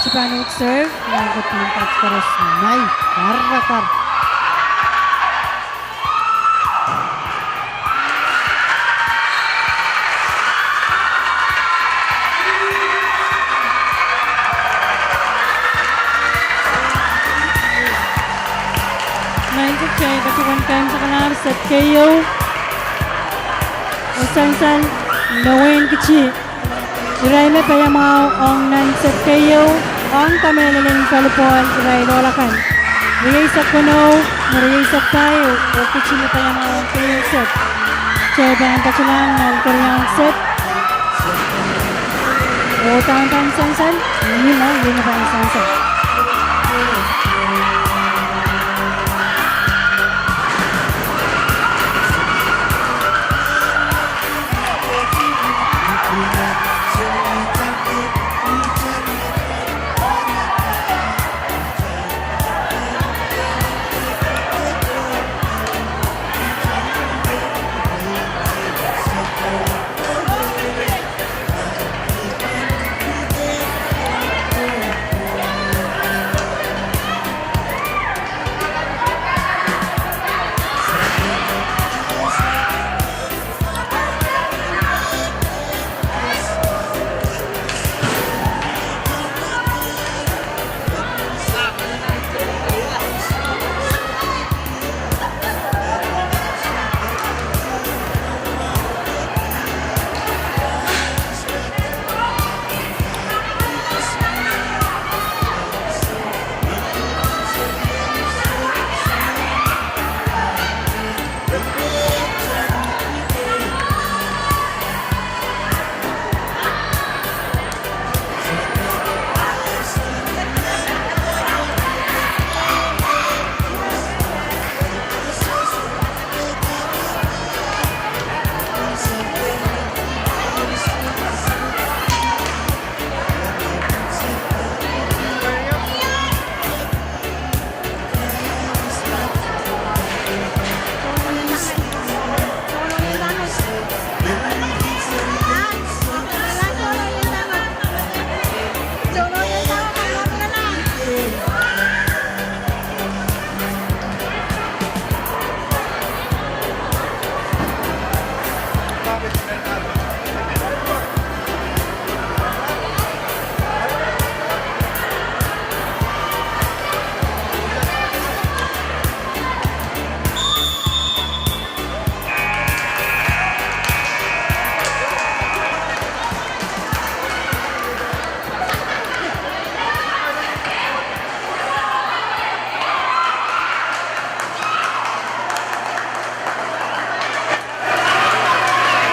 Kici pahn uhd serve, nan ketin kat koaros nai, karakar. Nai, kitail patohwan kaimwisekala set keieu. Oh sansal me Wein Kici. Irail me paiamwahu ong nan set keieu, ong kamehlel en volleyball irail ohl akan. Rieisek weneu, rieisek pahieu, oh Kici me paiamwahu ong keieu set. Kitail pahn patohlahng nan keriaun set. Oh dahme pahn sansal, ih me, ih me pahn sansal.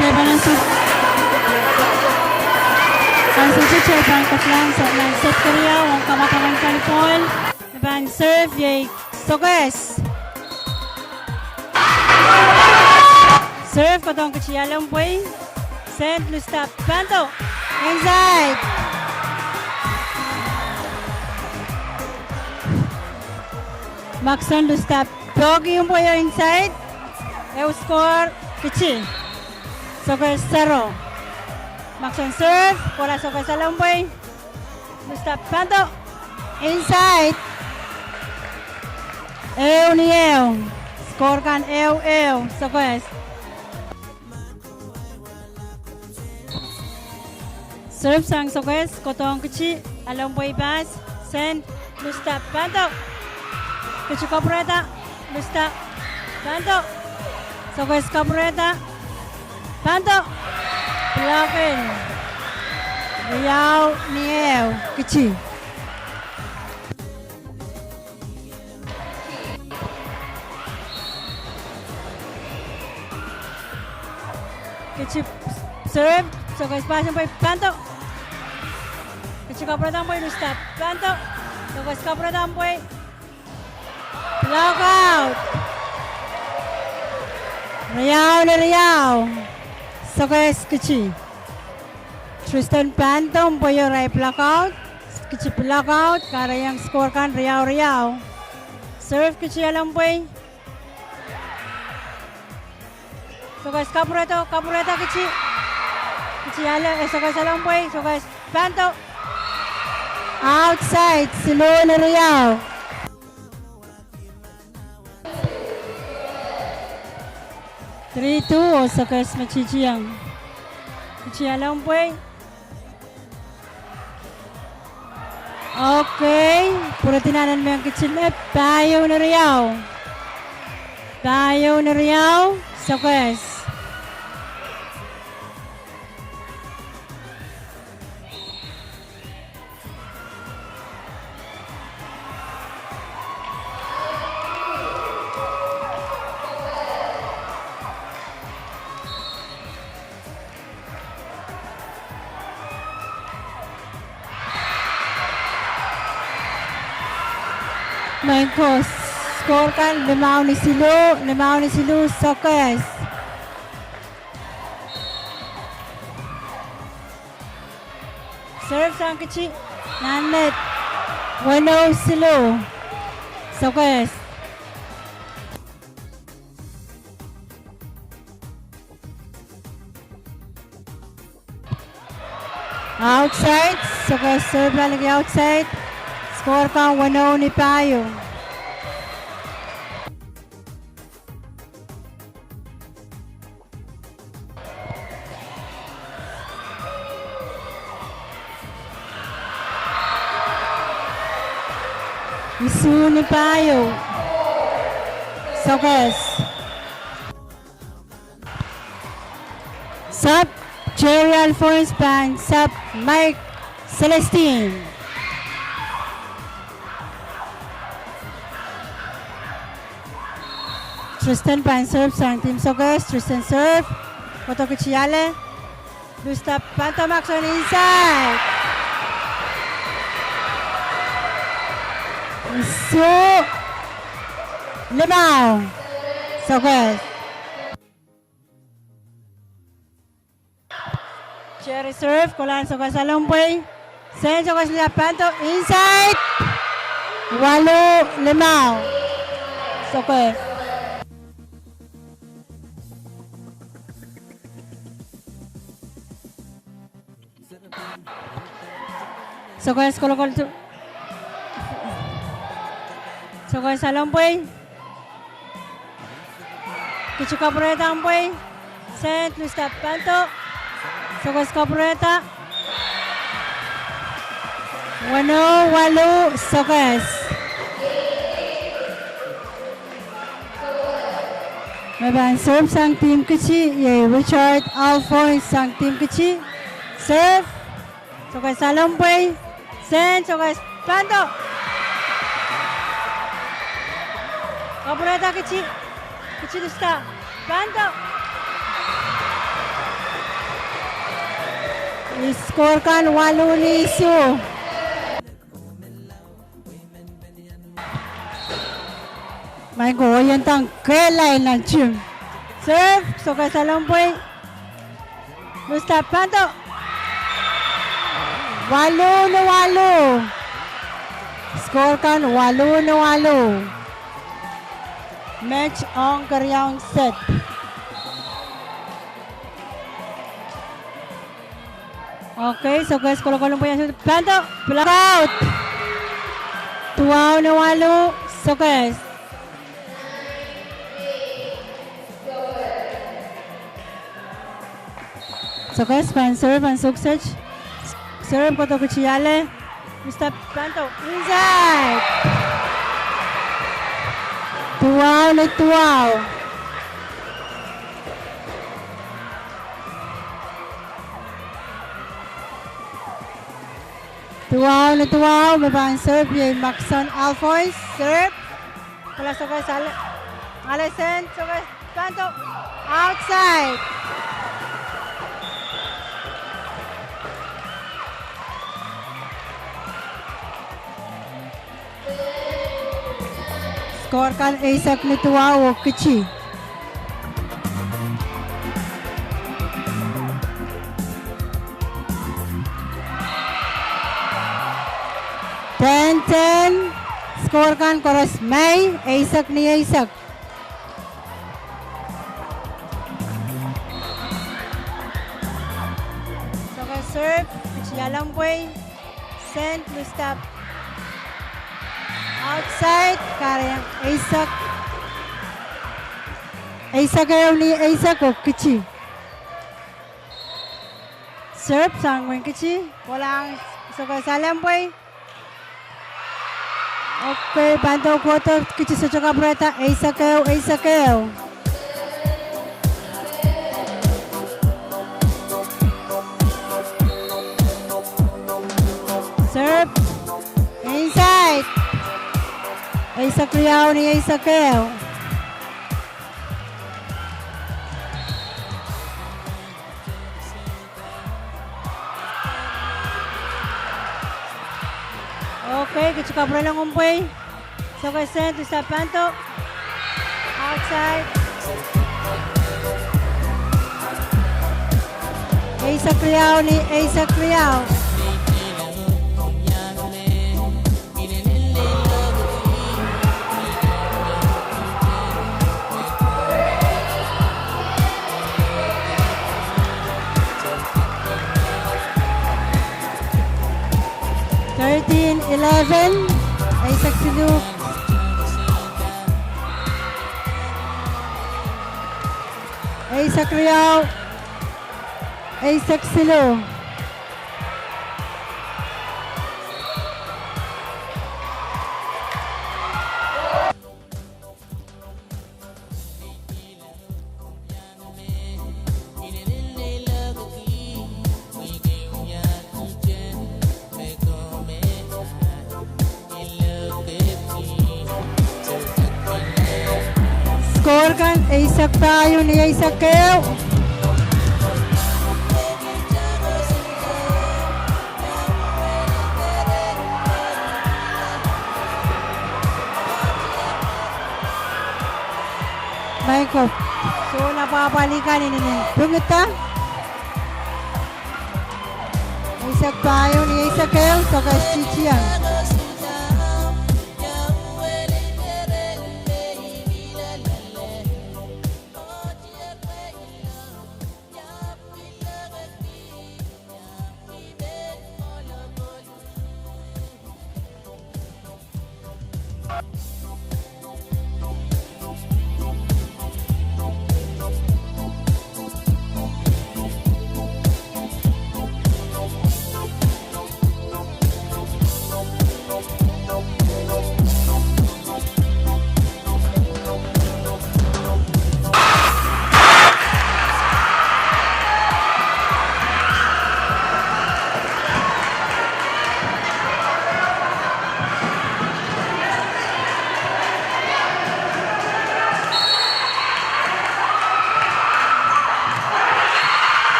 Kitail pahn ansou, ansou kitail pahn kasalehng sang nan set keriau ong kamwakamwen volleyball. Me pahn serve iei sokehs. Serve kohdohng Kici along pwei. Send, lustap, pando. Inside. Makson lustap, poaki ong pwei oh inside. Ehu score, Kici. Sokehs sero. Makson serve, kohla sokehs along pwei. Lustap, pando. Inside. Ehu ni ehu. Score kan ehu ehu. Sokehs. Serve sang Sokes, kohdohng Kici, alehpwei pass, send, luhsda, pahndo. Kici kapwurehda, luhsda, pahndo. Sokes kapwurehda, pahndo. Block en. Riau ni ehu, Kici. Kici serve, Sokes pass en pwei, pahndo. Kici kapwurehda en pwei, luhsda, pahndo. Sokes kapwurehda en pwei. Block out. Riau ni riau. Sokes Kici. Tristan pahndo pwe irail block out. Kici block out, kahrehiong score kan riau riau. Serve Kici alehpwei. Sokes kapwurehdo, kapwurehda Kici. Kici ale, eh, Sokes alehpwei, Sokes pahndo. Outside, siluh ni riau. Three two, oh Sokes me titiong. Kici alehpwei. Okay, pwurehdi nan en mehn Kici lep, pahieu ni riau. Pahieu ni riau, Sokes. Maing ko, score kan limau ni siluh, limau ni siluh, Sokes. Serve sang Kici, nan net, weneu siluh, Sokes. Outside, Sokes serve liki outside. Score kan weneu ni pahieu. Isuh ni pahieu. Sokes. Sub, Jerry Alphonse pahn sub Mike Celestine. Tristan pahn serve sang team Sokes, Tristan serve. Kohdo Kici ale. Luhsda pahndo, Maxon inside. Isuh limau. Sokes. Jerry serve, kolahng Sokes alehpwei. Send, Sokes luhsda pahndo, inside. Waluh limau. Sokes. Sokes kolokol tu. Sokes alehpwei. Kici kapwurehda en pwei. Send, luhsda pahndo. Sokes kapwurehda. Weneu waluh, Sokes. Me pahn serve sang team Kici, iei Richard Alphonse sang team Kici. Serve. Sokes alehpwei. Send, Sokes pahndo. Kapwurehda Kici. Kici luhsda pahndo. Score kan waluh ni isuh. Maing ko, oh ien dang kehlail nan tim. Serve, Sokes alehpwei. Luhsda pahndo. Waluh ni waluh. Score kan waluh ni waluh. Met ong keriaun set. Okay, Sokes kolokol en pwei, pahndo, block out. Duwau ni waluh, Sokes. Sokes pahn serve, pahn sukset. Serve kohdo Kichi ale. Mister Panto, inside. Duwau ni duwau. Duwau ni duwau, me pahn serve iei Maxon Alphonse, serve. Kala sokes ale, ale send, sokes Panto, outside. Score kan eisek ni duwau oh Kichi. Ten ten, score kan koaros mei, eisek ni eisek. Sokes serve, Kichi alempwei. Send, loose tap. Outside, kahrehiong eisek. Eisek ehu ni eisek oh Kichi. Serve sang wehin Kichi, kohlahng sokes alempwei. Okay, Panto kohdo Kichi sohte kapwurehda, eisek ehu, eisek ehu. Serve. Inside. Eisek riau ni eisek ehu. Okay, Kichi kapwurehla ong mpwei. Sokes send, Panto. Outside. Eisek riau ni eisek riau. Thirteen eleven, eisek siluh. Eisek riau, eisek siluh. Score kan eisek pahieu ni eisek ehu. Maing ko, sohte apwahpwalih kan inenen pwungida. Eisek pahieu ni eisek ehu, sokes titiang.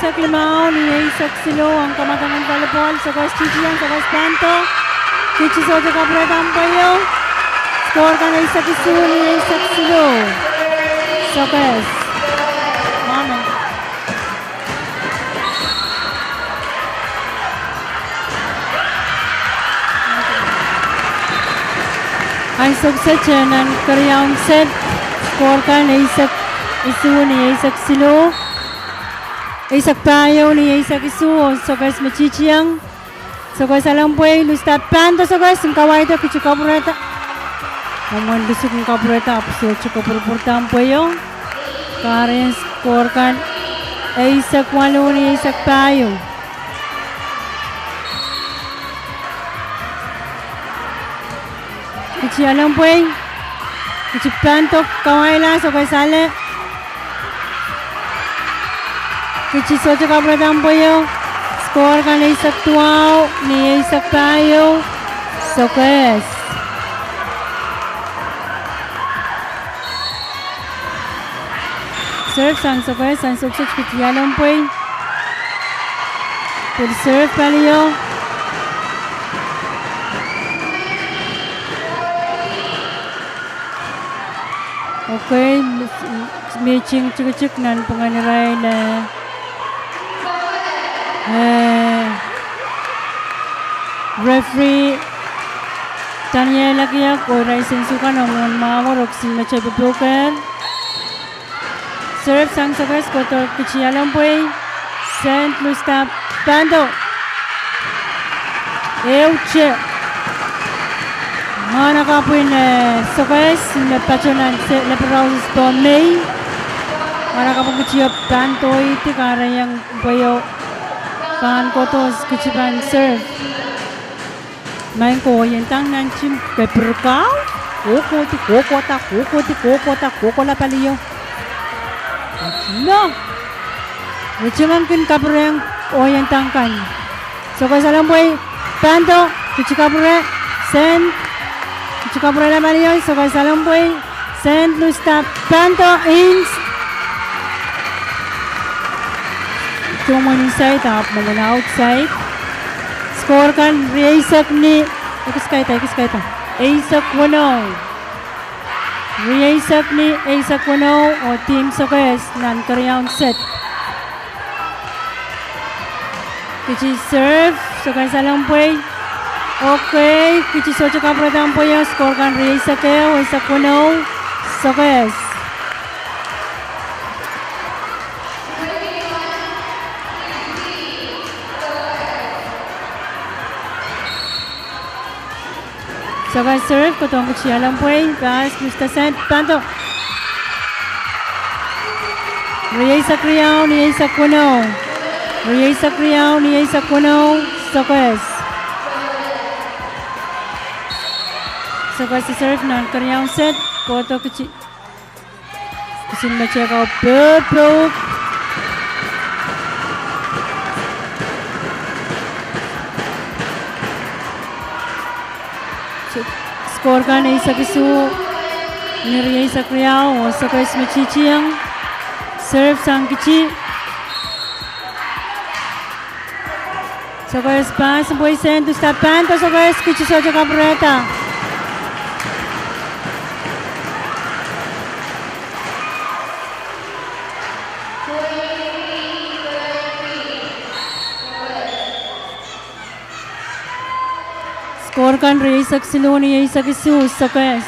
Eisek limau ni eisek siluh, ong kamwadang en volleyball, Sokehs titieng, Sokehs pahndo. Kiht sohte kapwurehda pweio. Score kan eisek isuh ni eisek siluh. Sokehs. Mwamen. Ansou kiset nan keriaun set, score kan eisek isuh ni eisek siluh. Eisek pahieu ni eisek isuh, oh Sokehs me titieng. Sokehs Alempwei, luhsda pahndo Sokehs, en kawaida kiht kapwurehda. Mwomwen luhs kin kapwurehda, ahpw sohte kapwurpwurda pweio. Kahrehiong score kan eisek waluh ni eisek pahieu. Kiht Alempwei, kiht pahndo kawaila, Sokehs ale. Kiht sohte kapwurehda pweio. Score kan eisek duwau ni eisek pahieu. Sokehs. Serve sang Sokehs, sang Sokehs, kiht Alempwei. Pil serve palio. Okay, mihting tikitik nanpwungen irail, eh, eh, referee Daniel Akiak oh irail sensukan ong mwohn mwahu wet, oh kisin mete pwupwuker. Serve sang Sokehs, kohdo kiht Alempwei. Send, luhsda pahndo. Ehute. Mwahnakapw en, eh, Sokehs me patohwan se, lepe rauses pohn mei. Mwahnakapw en kiht pahndo ih, kahrehiong pweio pahn kohdo, kiht pahn serve. Maing ko, oh iang nan tim kepirkau. Kohkohdi, kohkohda, kohkohdi, kohkohda, kohkohla palio. No. Ritingan kin kapwurehng oh iang kan. Sokehs Alempwei, pahndo, kiht kapwure, send, kiht kapwurehla palio, Sokehs Alempwei. Send, luhsda pahndo, ins. Mwomwen inside, ahpw mwomwen outside. Score kan rieisek ni, ekis kaida, ekis kaida. Eisek weneu. Rieisek ni eisek weneu, oh team Sokehs nan keriaun set. Kiht serve, Sokehs Alempwei. Okay, kiht sohte kapwurehda pweio, score kan rieisek ehu, eisek weneu, Sokehs. Sokehs serve, kohdohng kiht Alempwei, pass, luhsda send, pahndo. Rieisek riau ni eisek weneu. Rieisek riau ni eisek weneu, Sokehs. Sokehs serve nan keriaun set, kohdo kiht. Kisin mete kau pepou. Score kan eisek isuh ni rieisek riau, oh Sokehs me titieng. Serve sang kiht. Sokehs pass, pwe send, luhsda pahndo Sokehs, kiht sohte kapwurehda. Score kan rieisek siluh ni eisek isuh, Sokehs.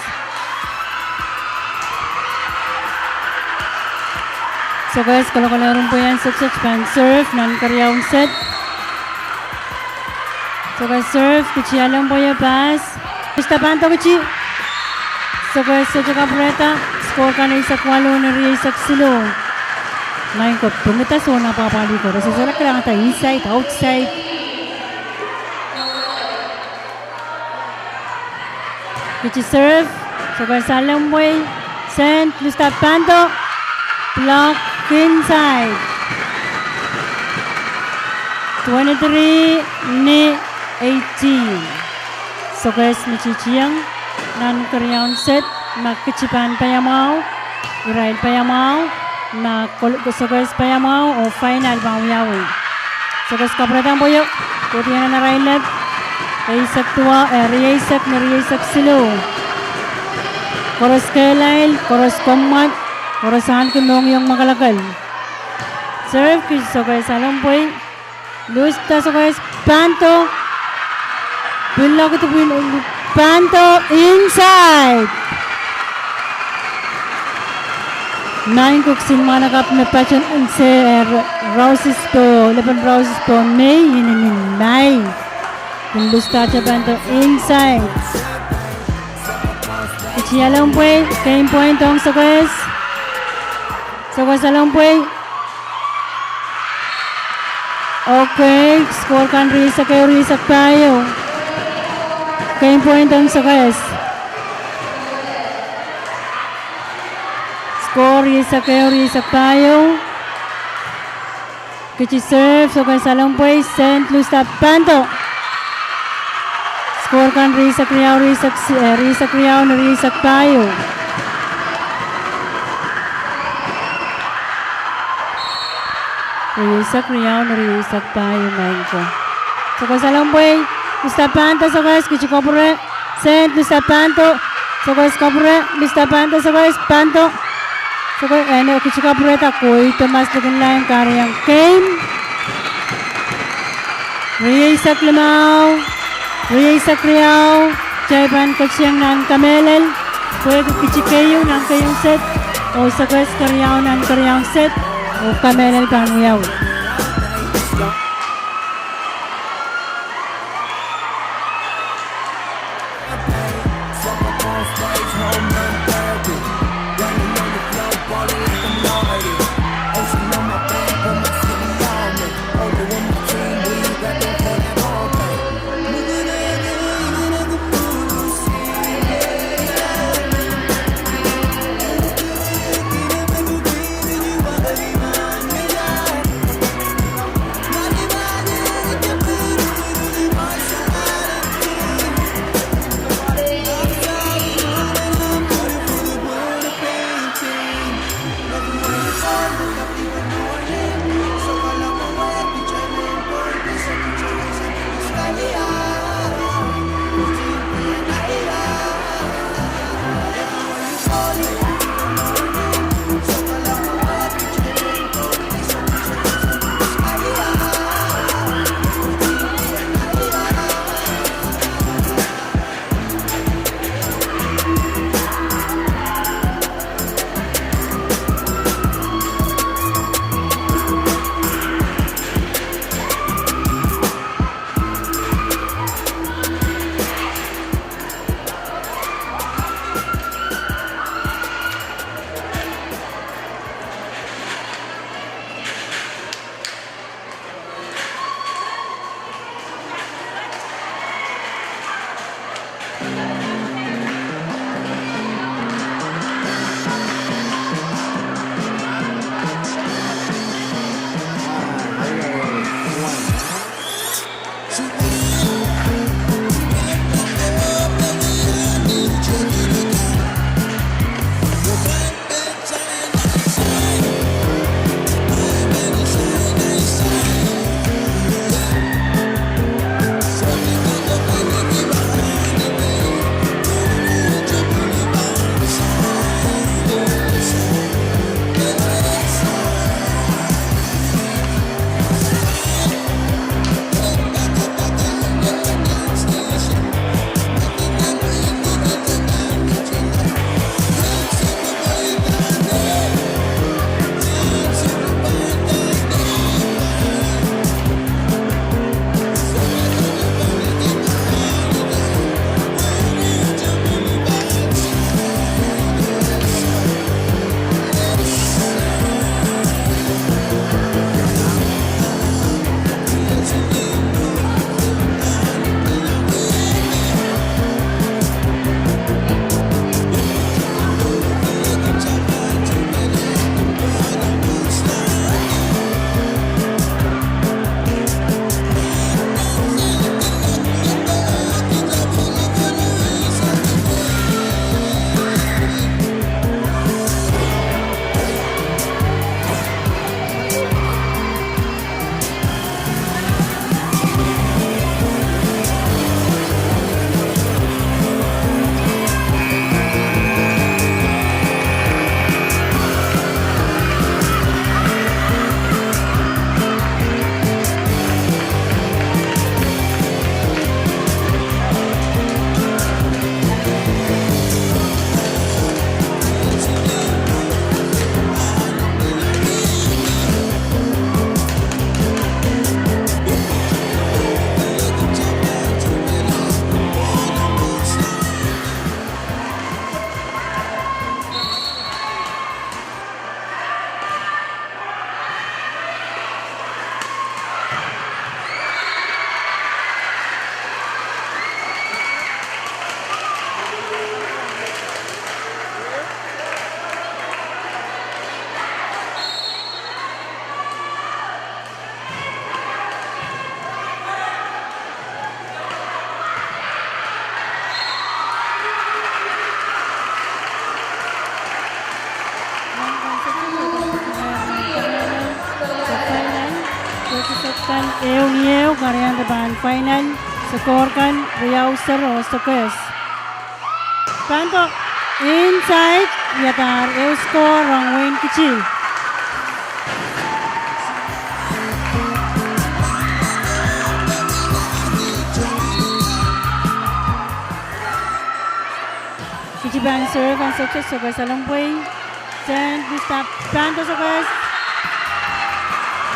Sokehs kolokol ehu rin pwehn Sokehs pahn serve nan keriaun set. Sokehs serve, kiht ialehng pwehio pass. Luhsda pahndo kiht. Sokehs sohte kapwurehda, score kan eisek waluh ni rieisek siluh. Maing ko, pwungida soangen apwahpwalih ko, re sohte kilang da inside, outside. Kiht serve, Sokehs ialehng pwehio, send, luhsda pahndo, block, inside. Twenty-three ni eighteen. Sokehs me titieng nan keriaun set, ma kiht pahn paiamwahu, irail paiamwahu. Ma kol-, Sokehs paiamwahu oh final pahn wiawi. Sokehs kapwurehdahng pwe io, kohdiong nan arail lap, eisek duwau, eh, rieisek ni rieisek siluh. Koaros kehlail, koaros komwad, koaros ahneki mohngiong mwakelekel. Serve kiht Sokehs Salengpwei. Luhsda Sokehs panto. Pil lokedi pil panto inside. Maing ko, kisin mwahnakapw me patehng nse, eh, Rouses po, lepin Rouses po mei, inenen maing. Kin luhsdahte panto inside. Kiht Salengpwei, game point ong Sokehs. Sokehs Salengpwei. Okay, score kan rieisek ehu rieisek pahieu. Game point ong Sokehs. Score rieisek ehu rieisek pahieu. Kiht serve, Sokehs Salengpwei, send, luhsda panto. Score kan rieisek riau rieisek si-, eh, rieisek riau ni rieisek pahieu. Rieisek riau ni rieisek pahieu, maing ko. Sokehs Salengpwei, luhsda panto Sokehs, kiht kapwure, send, luhsda panto, Sokehs kapwure, luhsda panto Sokehs, panto. Sokehs, eh, no, kiht kapwurehda koi, Thomas likin lain kahrehiong game. Rieisek limau, rieisek riau, kitail pahn kohieng nan kamehlel, pwehki kiht keieu nan keieun set, oh Sokehs keriau nan keriaun set, oh kamehlel pahn wiawi. Ehu ni ehu, kahrehiong pahn final, score kan riau sero, sokehs. Pahn doh inside, iadahr ehu score rong Wein Kiti. Kiti pahn serve, pahn sokehs, sokehs alempwei. Sent, Lista pahn doh sokehs.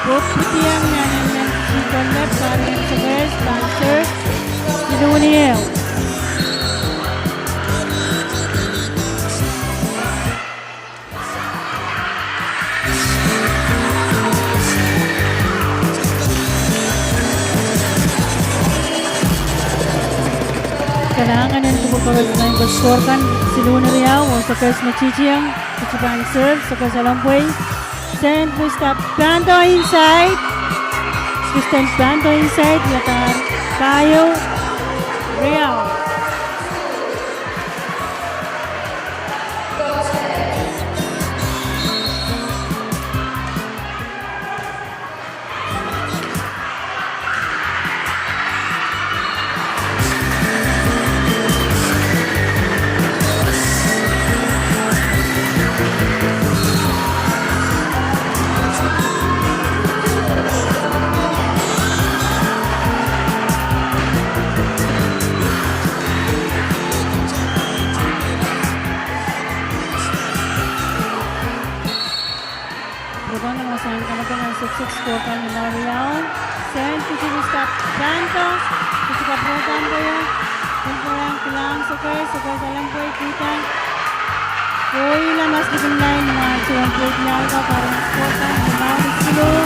Pwupwudiong nan emen Kiti kollep, kahrehiong sokehs pahn serve. Siluh ni ehu. Kalahngan en kupwur koaros, maing ko, score kan siluh ni riau oh sokehs me titieng. Kiti pahn serve, sokehs alempwei. Sent, Lista pahn doh inside. Lista pahn doh inside, iadahr pahieu, riau. Pwurehng nan wasahn kamwadong en sokehs, score kan limau riau. Sent, Kiti Lista pahn doh. Kiti kapwurehda pwe, pwurehng kilang sokehs, sokehs alempwei, kihda. Kohieng mas likin lain, mwahu tuhwong pwuhk ni ahl ko, kahrehiong score kan limau siluh.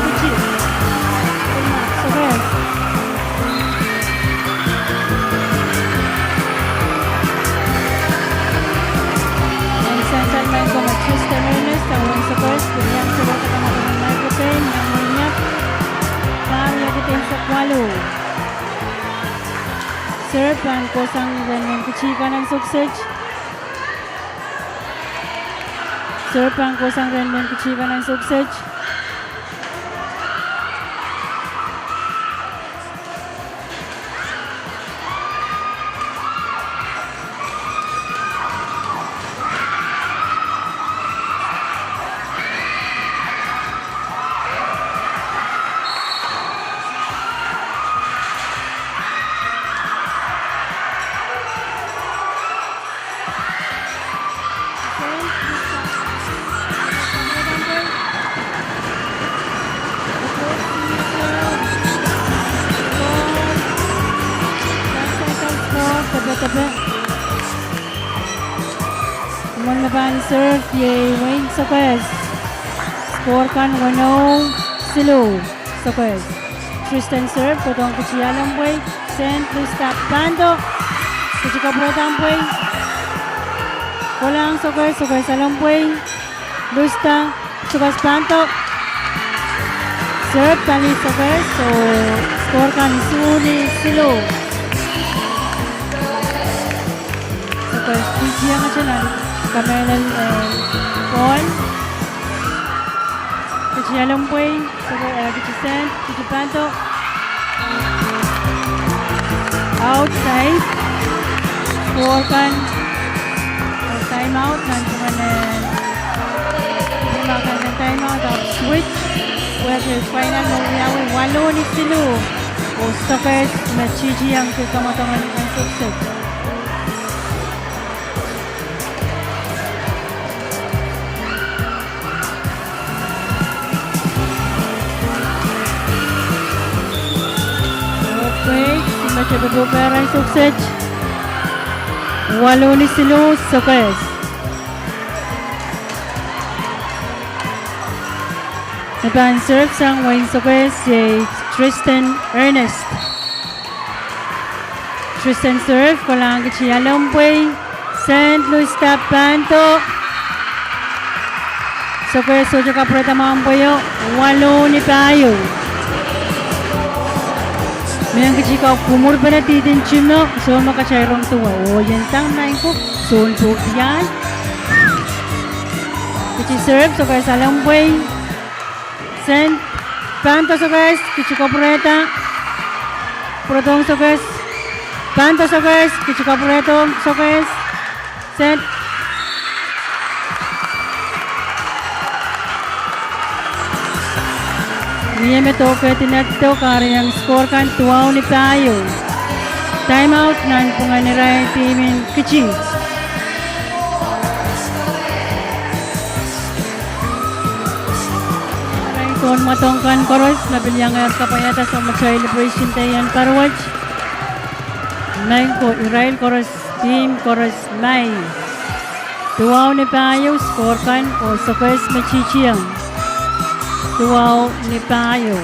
Kiti. Sokehs. Nan sentral maing ko me Tristan Ernest, a wein sokehs, pil iang sokehs, kamwadong en microphone, iang wein iap. Pahr riekid eisek waluh. Serve pahn kohsang rehn Wein Kiti kan nan sokehs. Serve pahn kohsang rehn Wein Kiti kan nan sokehs. Mwomwen me pahn serve iei wein sokehs. Score kan weneu siluh, sokehs. Tristan serve, kohdohng Kiti alempwei. Sent, Lista pahn doh. Kiti kapwurehda pwe, kolahng sokehs, sokehs alempwei. Lista, sokehs pahn doh. Serve pali sokehs, oh score kan isuh ni siluh. Sokehs titieng ese nan kamehlel, eh, ball. Kiti alempwei, sokehs, eh, Kiti sent, Kiti pahn doh. Outside. Score kan, eh, time out, nan tungoal, eh, time out, time out, oahs switch. Wehwehki final me wiawi waluh ni siluh. Oh sokehs me titieng, kamwadong en sokehs. Okay, me tepepehran sokehs. Waluh ni siluh, sokehs. Me pahn serve sang wein sokehs iei Tristan Ernest. Tristan serve, kolahng Kiti alempwei. Sent, Lista pahn doh. Sokehs sohte kapwurehda mwahu pwe io, waluh ni pahieu. Mehn Kiti kak kumwur pene dihden timo, soh me kitail rong duwe. Oh ien sang maing ko, soun pwuhk ni ahl. Kiti serve, sokehs alempwei. Sent, Panto Sokehs, kitail kapwurehda. Pwurodohng Sokehs. Panto Sokehs, kitail kapwurehda Sokehs. Set. Mie me dohkehdi netido, kahrehiong score kan duwau ni pahieu. Time out nan pwungen irail team en Kitti. Irail soun mwadang kan koaros me pil iang kapwaiada soh matail liberation day en paruwet. Maing ko, irail koaros, team koaros, maing. Duwau ni pahieu score kan oh Sokehs me titieng. Duwau ni pahieu.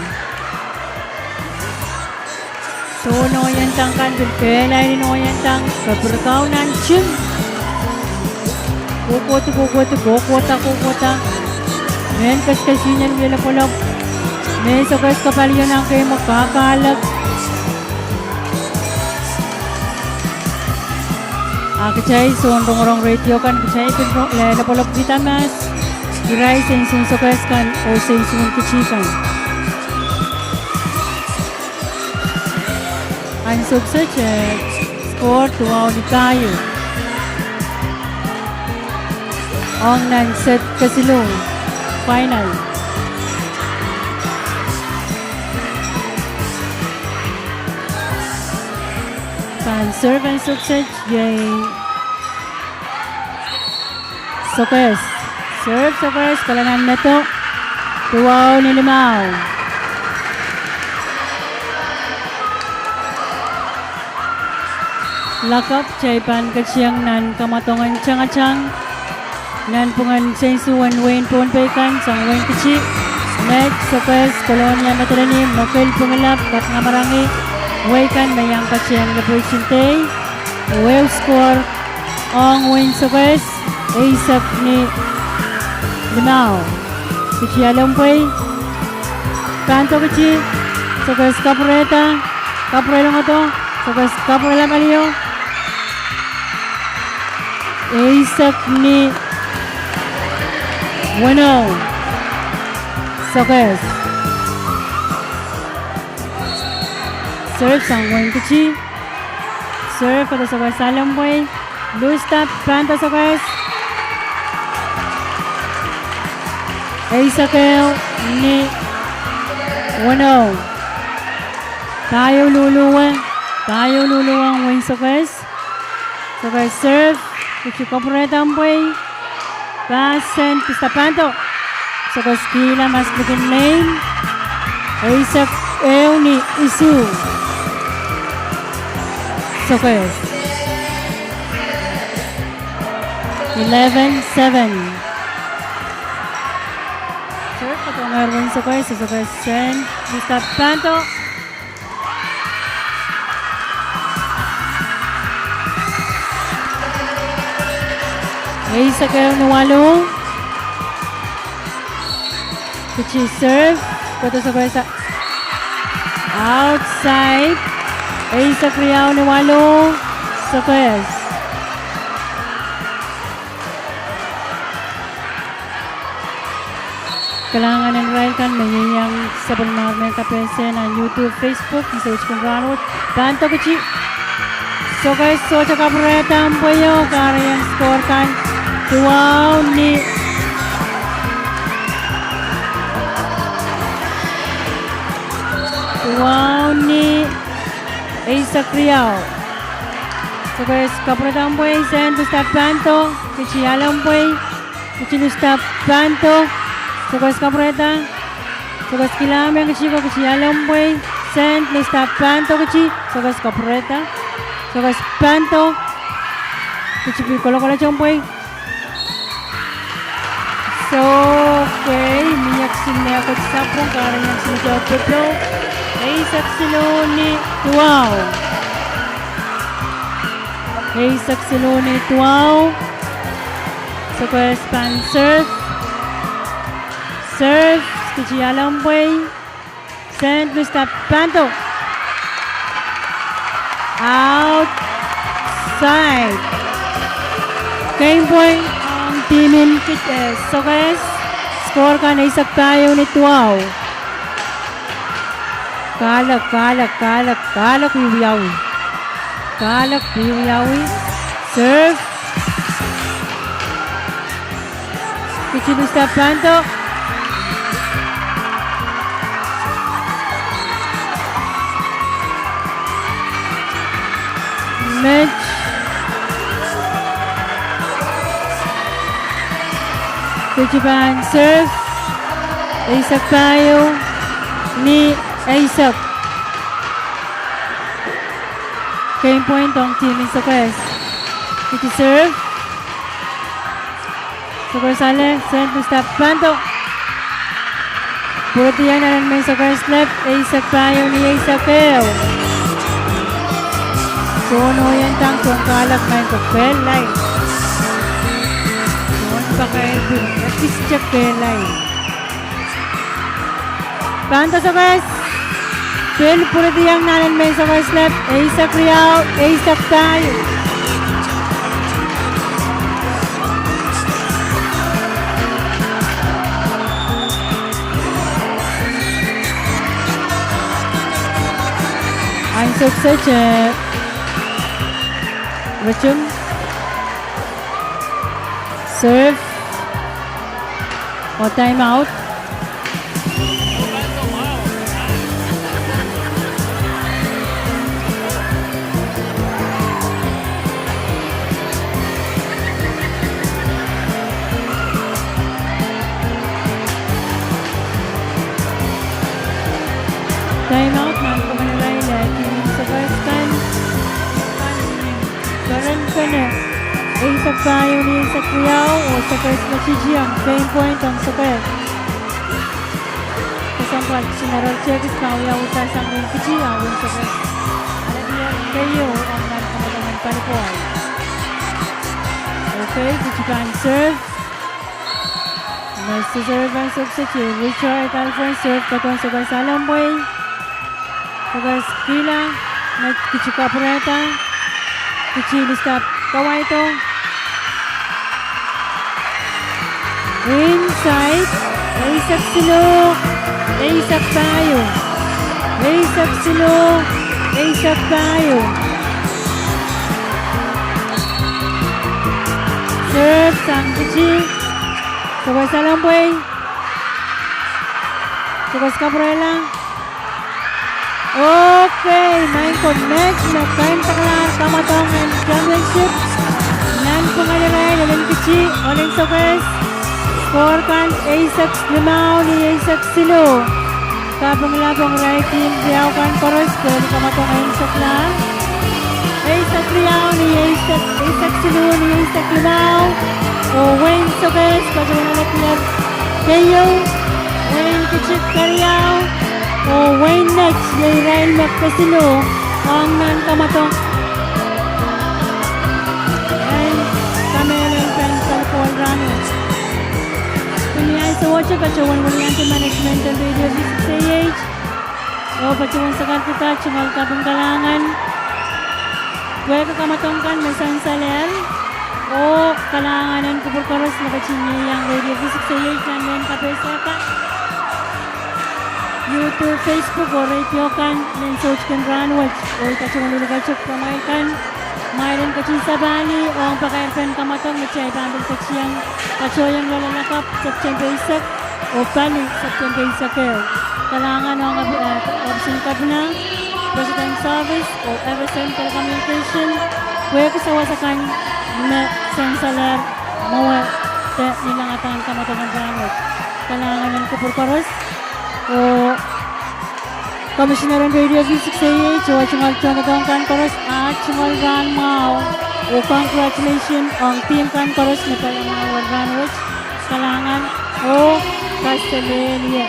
Soun ohieng tang kan pil kehlail en ohieng tang, pepirkau nan tim. Kohkohdi, kohkohdi, kohkohda, kohkohda. Mehn kesikesihnen wie lopwolop. Mehn Sokehs kapalio nan kei me kakahlek. A kitail soun rongorong radio kan, kitail pil rong, le, lopwolopkihda mahs. Irail sensuwed Sokehs kan oh sensuwed Kitti kan. Ansou kiset, eh, score duwau ni pahieu. Ong nan set kesiluh, final. Pahn serve ansou kiset, iei Sokehs. Serve Sokehs, kalahngan en medo. Duwau ni limau. Lakapw kitail pahn ketieng nan kamwadongen tangatang. Nan pwungen sensuwed wehin Pohnpei kan sang wehin Kitti. Met Sokehs, Kolonia Madolenihmw, Mekil Pwunglap, Katngamarangi, wehi kan me iang ketieng liberation day. Oh ehu score ong wehin Sokehs, eisek ni limau. Kitti alempwei. Panto Kitti, Sokehs kapwurehda, kapwurehda Panto, Sokehs kapwurehda palio. Eisek ni weneu. Sokehs. Serve sang wehin Kitti. Serve kohdo Sokehs alempwei. Lustap Panto Sokehs. Eisek ehu ni weneu. Pahieu luhluwe. Pahieu luhluwe ong wehin Sokehs. Sokehs serve. Kitti kapwurehda mpwei. Pass sent Lustap Panto. Sokehs kihla mas likin nein. Eisek ehu ni isuh. Sokehs. Eleven seven. Serve kohdohngehr wehin Sokehs, Sokehs sent Lustap Panto. Eisek ehu ni waluh. Kitti serve, kohdo Sokehs outside. Eisek riau ni waluh, Sokehs. Kalahngan en irail kan me ieiang sapwellimomwi kapehse nan YouTube, Facebook, ni sehse kan rahnwet. Panto Kitti. Sokehs sohte kapwurehda mpweio, kahrehiong score kan duwau ni, duwau ni eisek riau. Sokehs kapwurehda mpwei, sent Lustap Panto, Kitti alempwei. Kitti Lustap Panto, Sokehs kapwurehda. Sokehs kilang mehn Kitti ko, Kitti alempwei. Sent Lustap Panto, Kitti, Sokehs kapwurehda. Sokehs Panto. Kitti pil kolokolete mpwei. Sokehs, mie kisin mehkot sapwung, kahrehiong kisin mehkot popo. Eisek siluh ni duwau. Eisek siluh ni duwau. Sokehs pahn serve. Serve, Kitti alempwei. Sent Lustap Panto. Outside. Game point ong team en Kitti, eh, Sokehs. Score kan eisek pahieu ni duwau. Kahlek, kahlek, kahlek, kahlek wiwiawi. Kahlek wiwiawi. Serve. Kici lista pahndo. Met. Kici pahn serve. Eisek pahieu ni eisek. Game point ong team en Sokehs. Kici serve. Sokehs ale, send lista pahndo. Pwurehdi nan mehn Sokehs lap, eisek pahieu ni eisek ehu. Sohn oh ien tang sohn kahlek maing ko kehlail. Sohn pakairki, ekis te kehlail. Pahndo Sokehs. Pil pwurehdi nan mehn Sokehs lap, eisek riau, eisek pahieu. Ansou kiset, eh, Richard. Serve. Oh, time out. Time out, nan pwungen irail, eh, team en Sokehs kan. Keren kene, eisek pahieu ni eisek riau, oh Sokehs me titiong, game point ong Sokehs. Kesempwal kisin oaraltek kis pahn wia uhdahn sang rehn kici, ah wen Sokehs. Alehdi keieu ong nan kamwadong en volleyball. Okay, kici pahn serve. Me serve ansou kiset, Richard Alfred, serve pahn Sokehs Alempwei. Sokehs kihla, me kici kapwurehda, kici lista kawaido. Inside, eisek siluh, eisek pahieu. Eisek siluh, eisek pahieu. Serve sang kici. Sokehs Alempwei. Sokehs kapwurehla. Okay, maing ko, met me keimwseklahn kamwadong en championship. Nan pwungen irail, elen kici, elen Sokehs. Score kan eisek limau ni eisek siluh. Kaping lap ong irail team riau kan koaros, pwehn kamwadong en seklahn. Eisek riau ni eisek, eisek siluh ni eisek limau. Oh wehin Sokehs patohwan ale player keieu, wehin kici keriau, oh wehin Net iei irail me kesiluh ong nan kamwadong en kamehlel en volleyball rahnwet. Ni ansou wet patohwan weliandi management en Radio V six A H. Oh patohwan sakarkihda tungoal kaping kalahngan pwehki kamwadong kan me sansalehr. Oh kalahngan en kupwur koaros me ketin ieiang Radio V six A H nan mehn kapehse kan, YouTube, Facebook oh radio kan, mehn soutkin rahnwet. Oh I patohwan lukaitik pwe mwail kan, mwail en ketin sapahl ong pakairpen kamwadong me kitail pahn pil ketieng, patohieng loalokap September eisek oh pali September eisek ehu. Kalahngan ong, eh, Office en Kepina, President's Office oh F S M Telecommunication, pwehki sawas akan me sansalehr mwowe de ni langada kamwadong en rahnwet. Kalahngan en kupwur koaros. Oh Commissioner en Radio V six A H oh tungoal tohndoadoahk kan koaros, ah tungoal rahn mwahu. Oh congratulation ong team kan koaros me pali mwahu en rahnwet. Kalahngan oh kaselehlie.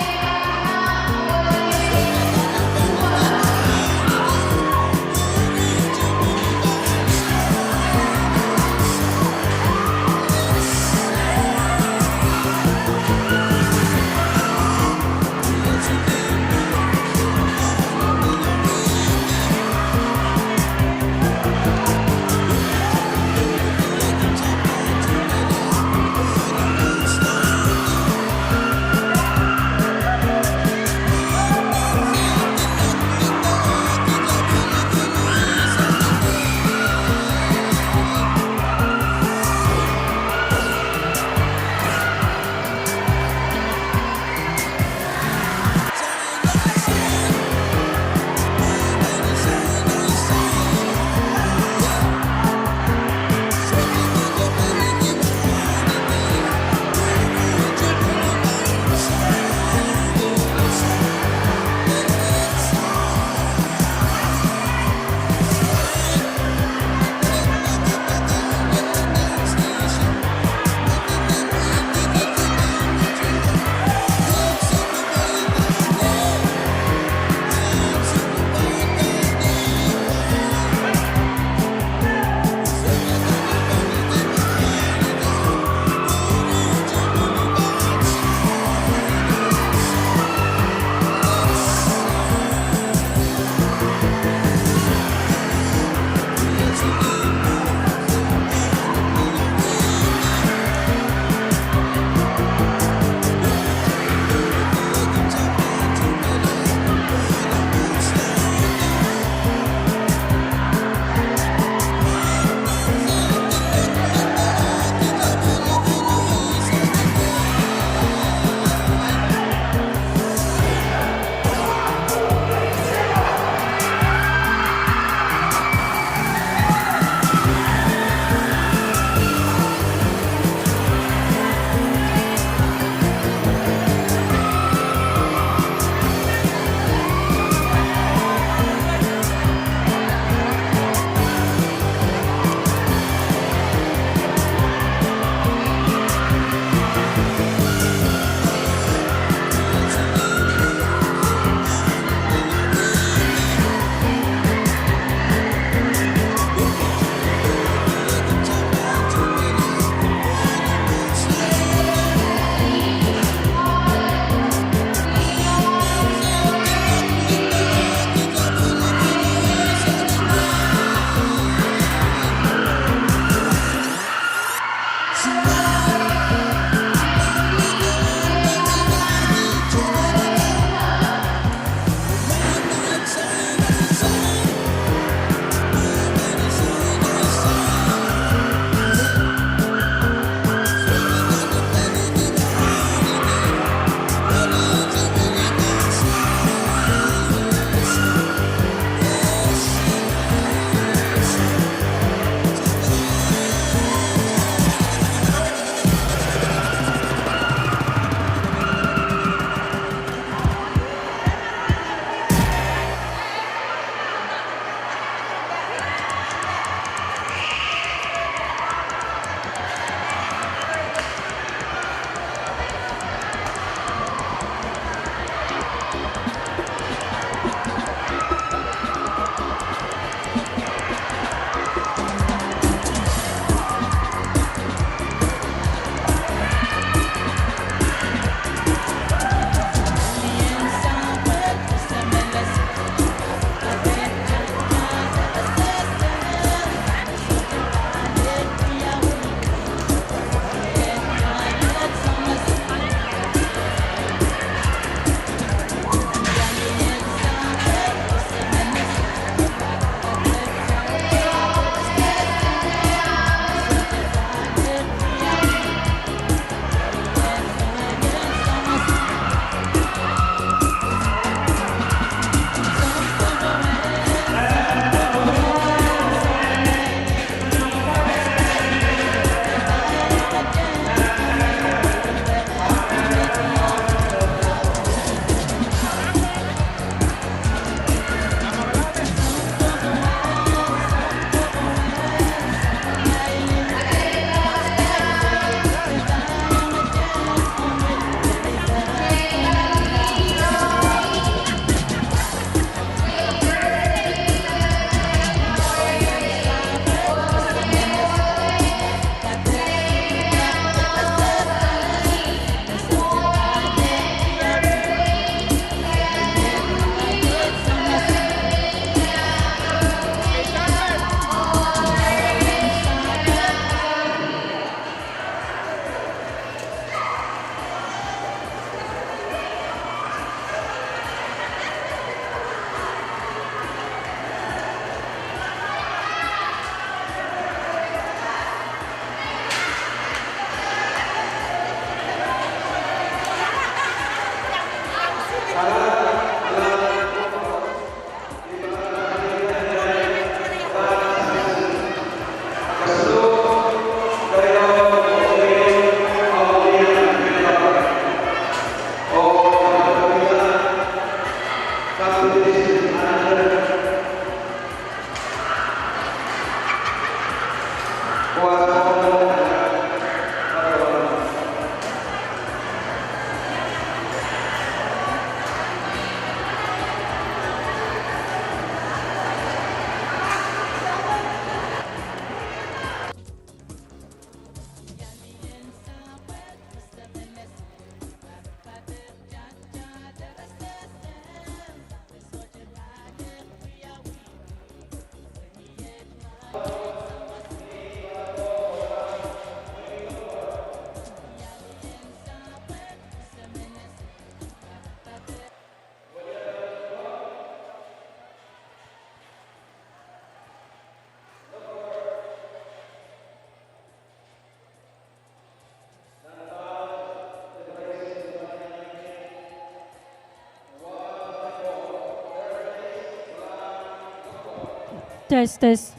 Test, test.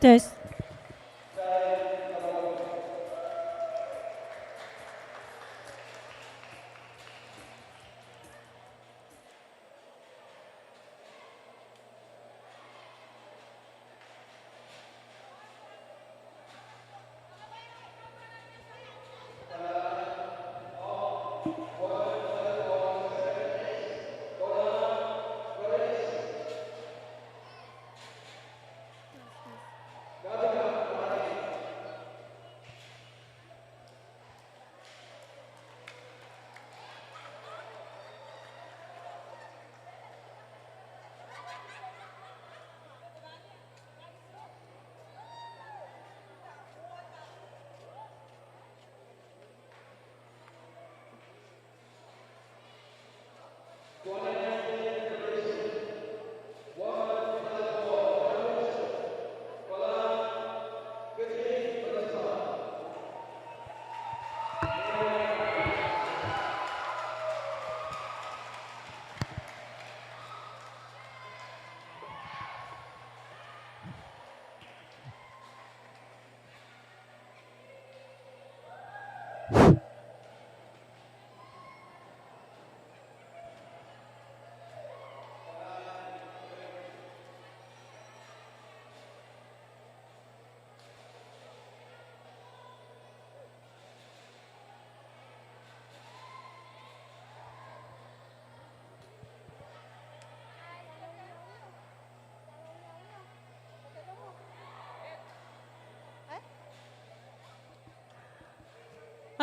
Test.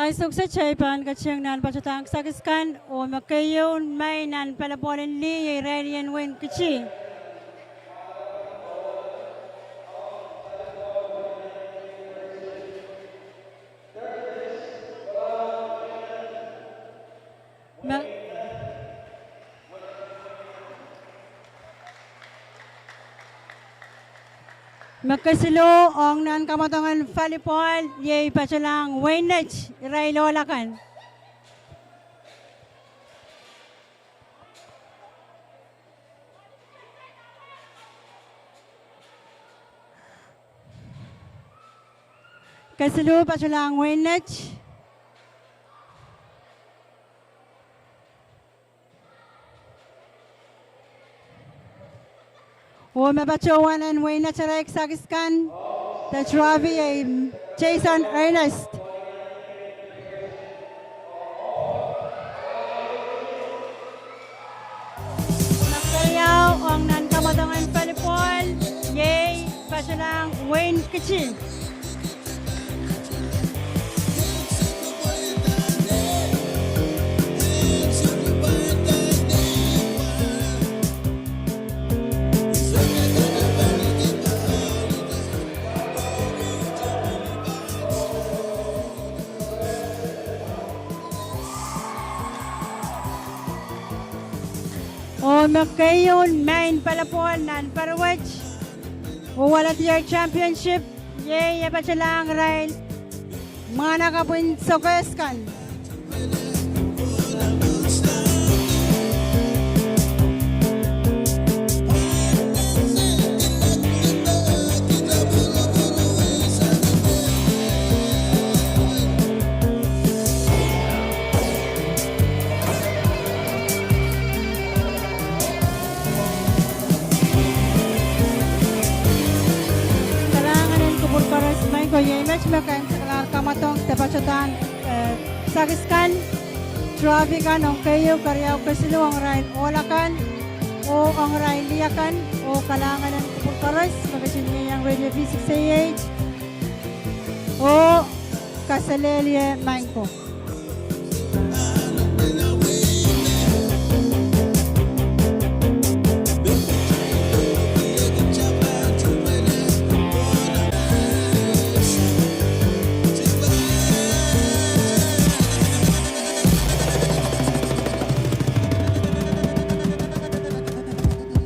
Ai sokse tai pahn ketin nan patohdohng kisakis kan, oh me keieun maing nan pelepaul en lih iei irail en wehin Kiti. Me, me kesiluh ong nan kamwadongen volleyball iei patohlahng wehin Net, irail ohl akan. Kesiluh patohlahng wehin Net. Oh me patohwan en wehin Net kisakis kan, de trophy iei Jason Ernest. Me keieu ong nan kamwadongen volleyball iei patohlahng wehin Kiti. Oh me keieun maing pelepaul nan pere wet oh waledier championship iei e patohlahng irail mwahnakapwin sokehs kan. Kalahngan en kupwur koaros, maing ko, iei met me kin sakalahr kamwadong de patohdohng, eh, kisakis kan, trophy kan ong keieu, keriau, kesiluh ong irail ohl akan oh ong irail lih akan. Oh kalahngan en kupwur koaros me ketin ieiang Radio V six A eight oh kaselehlie maing ko.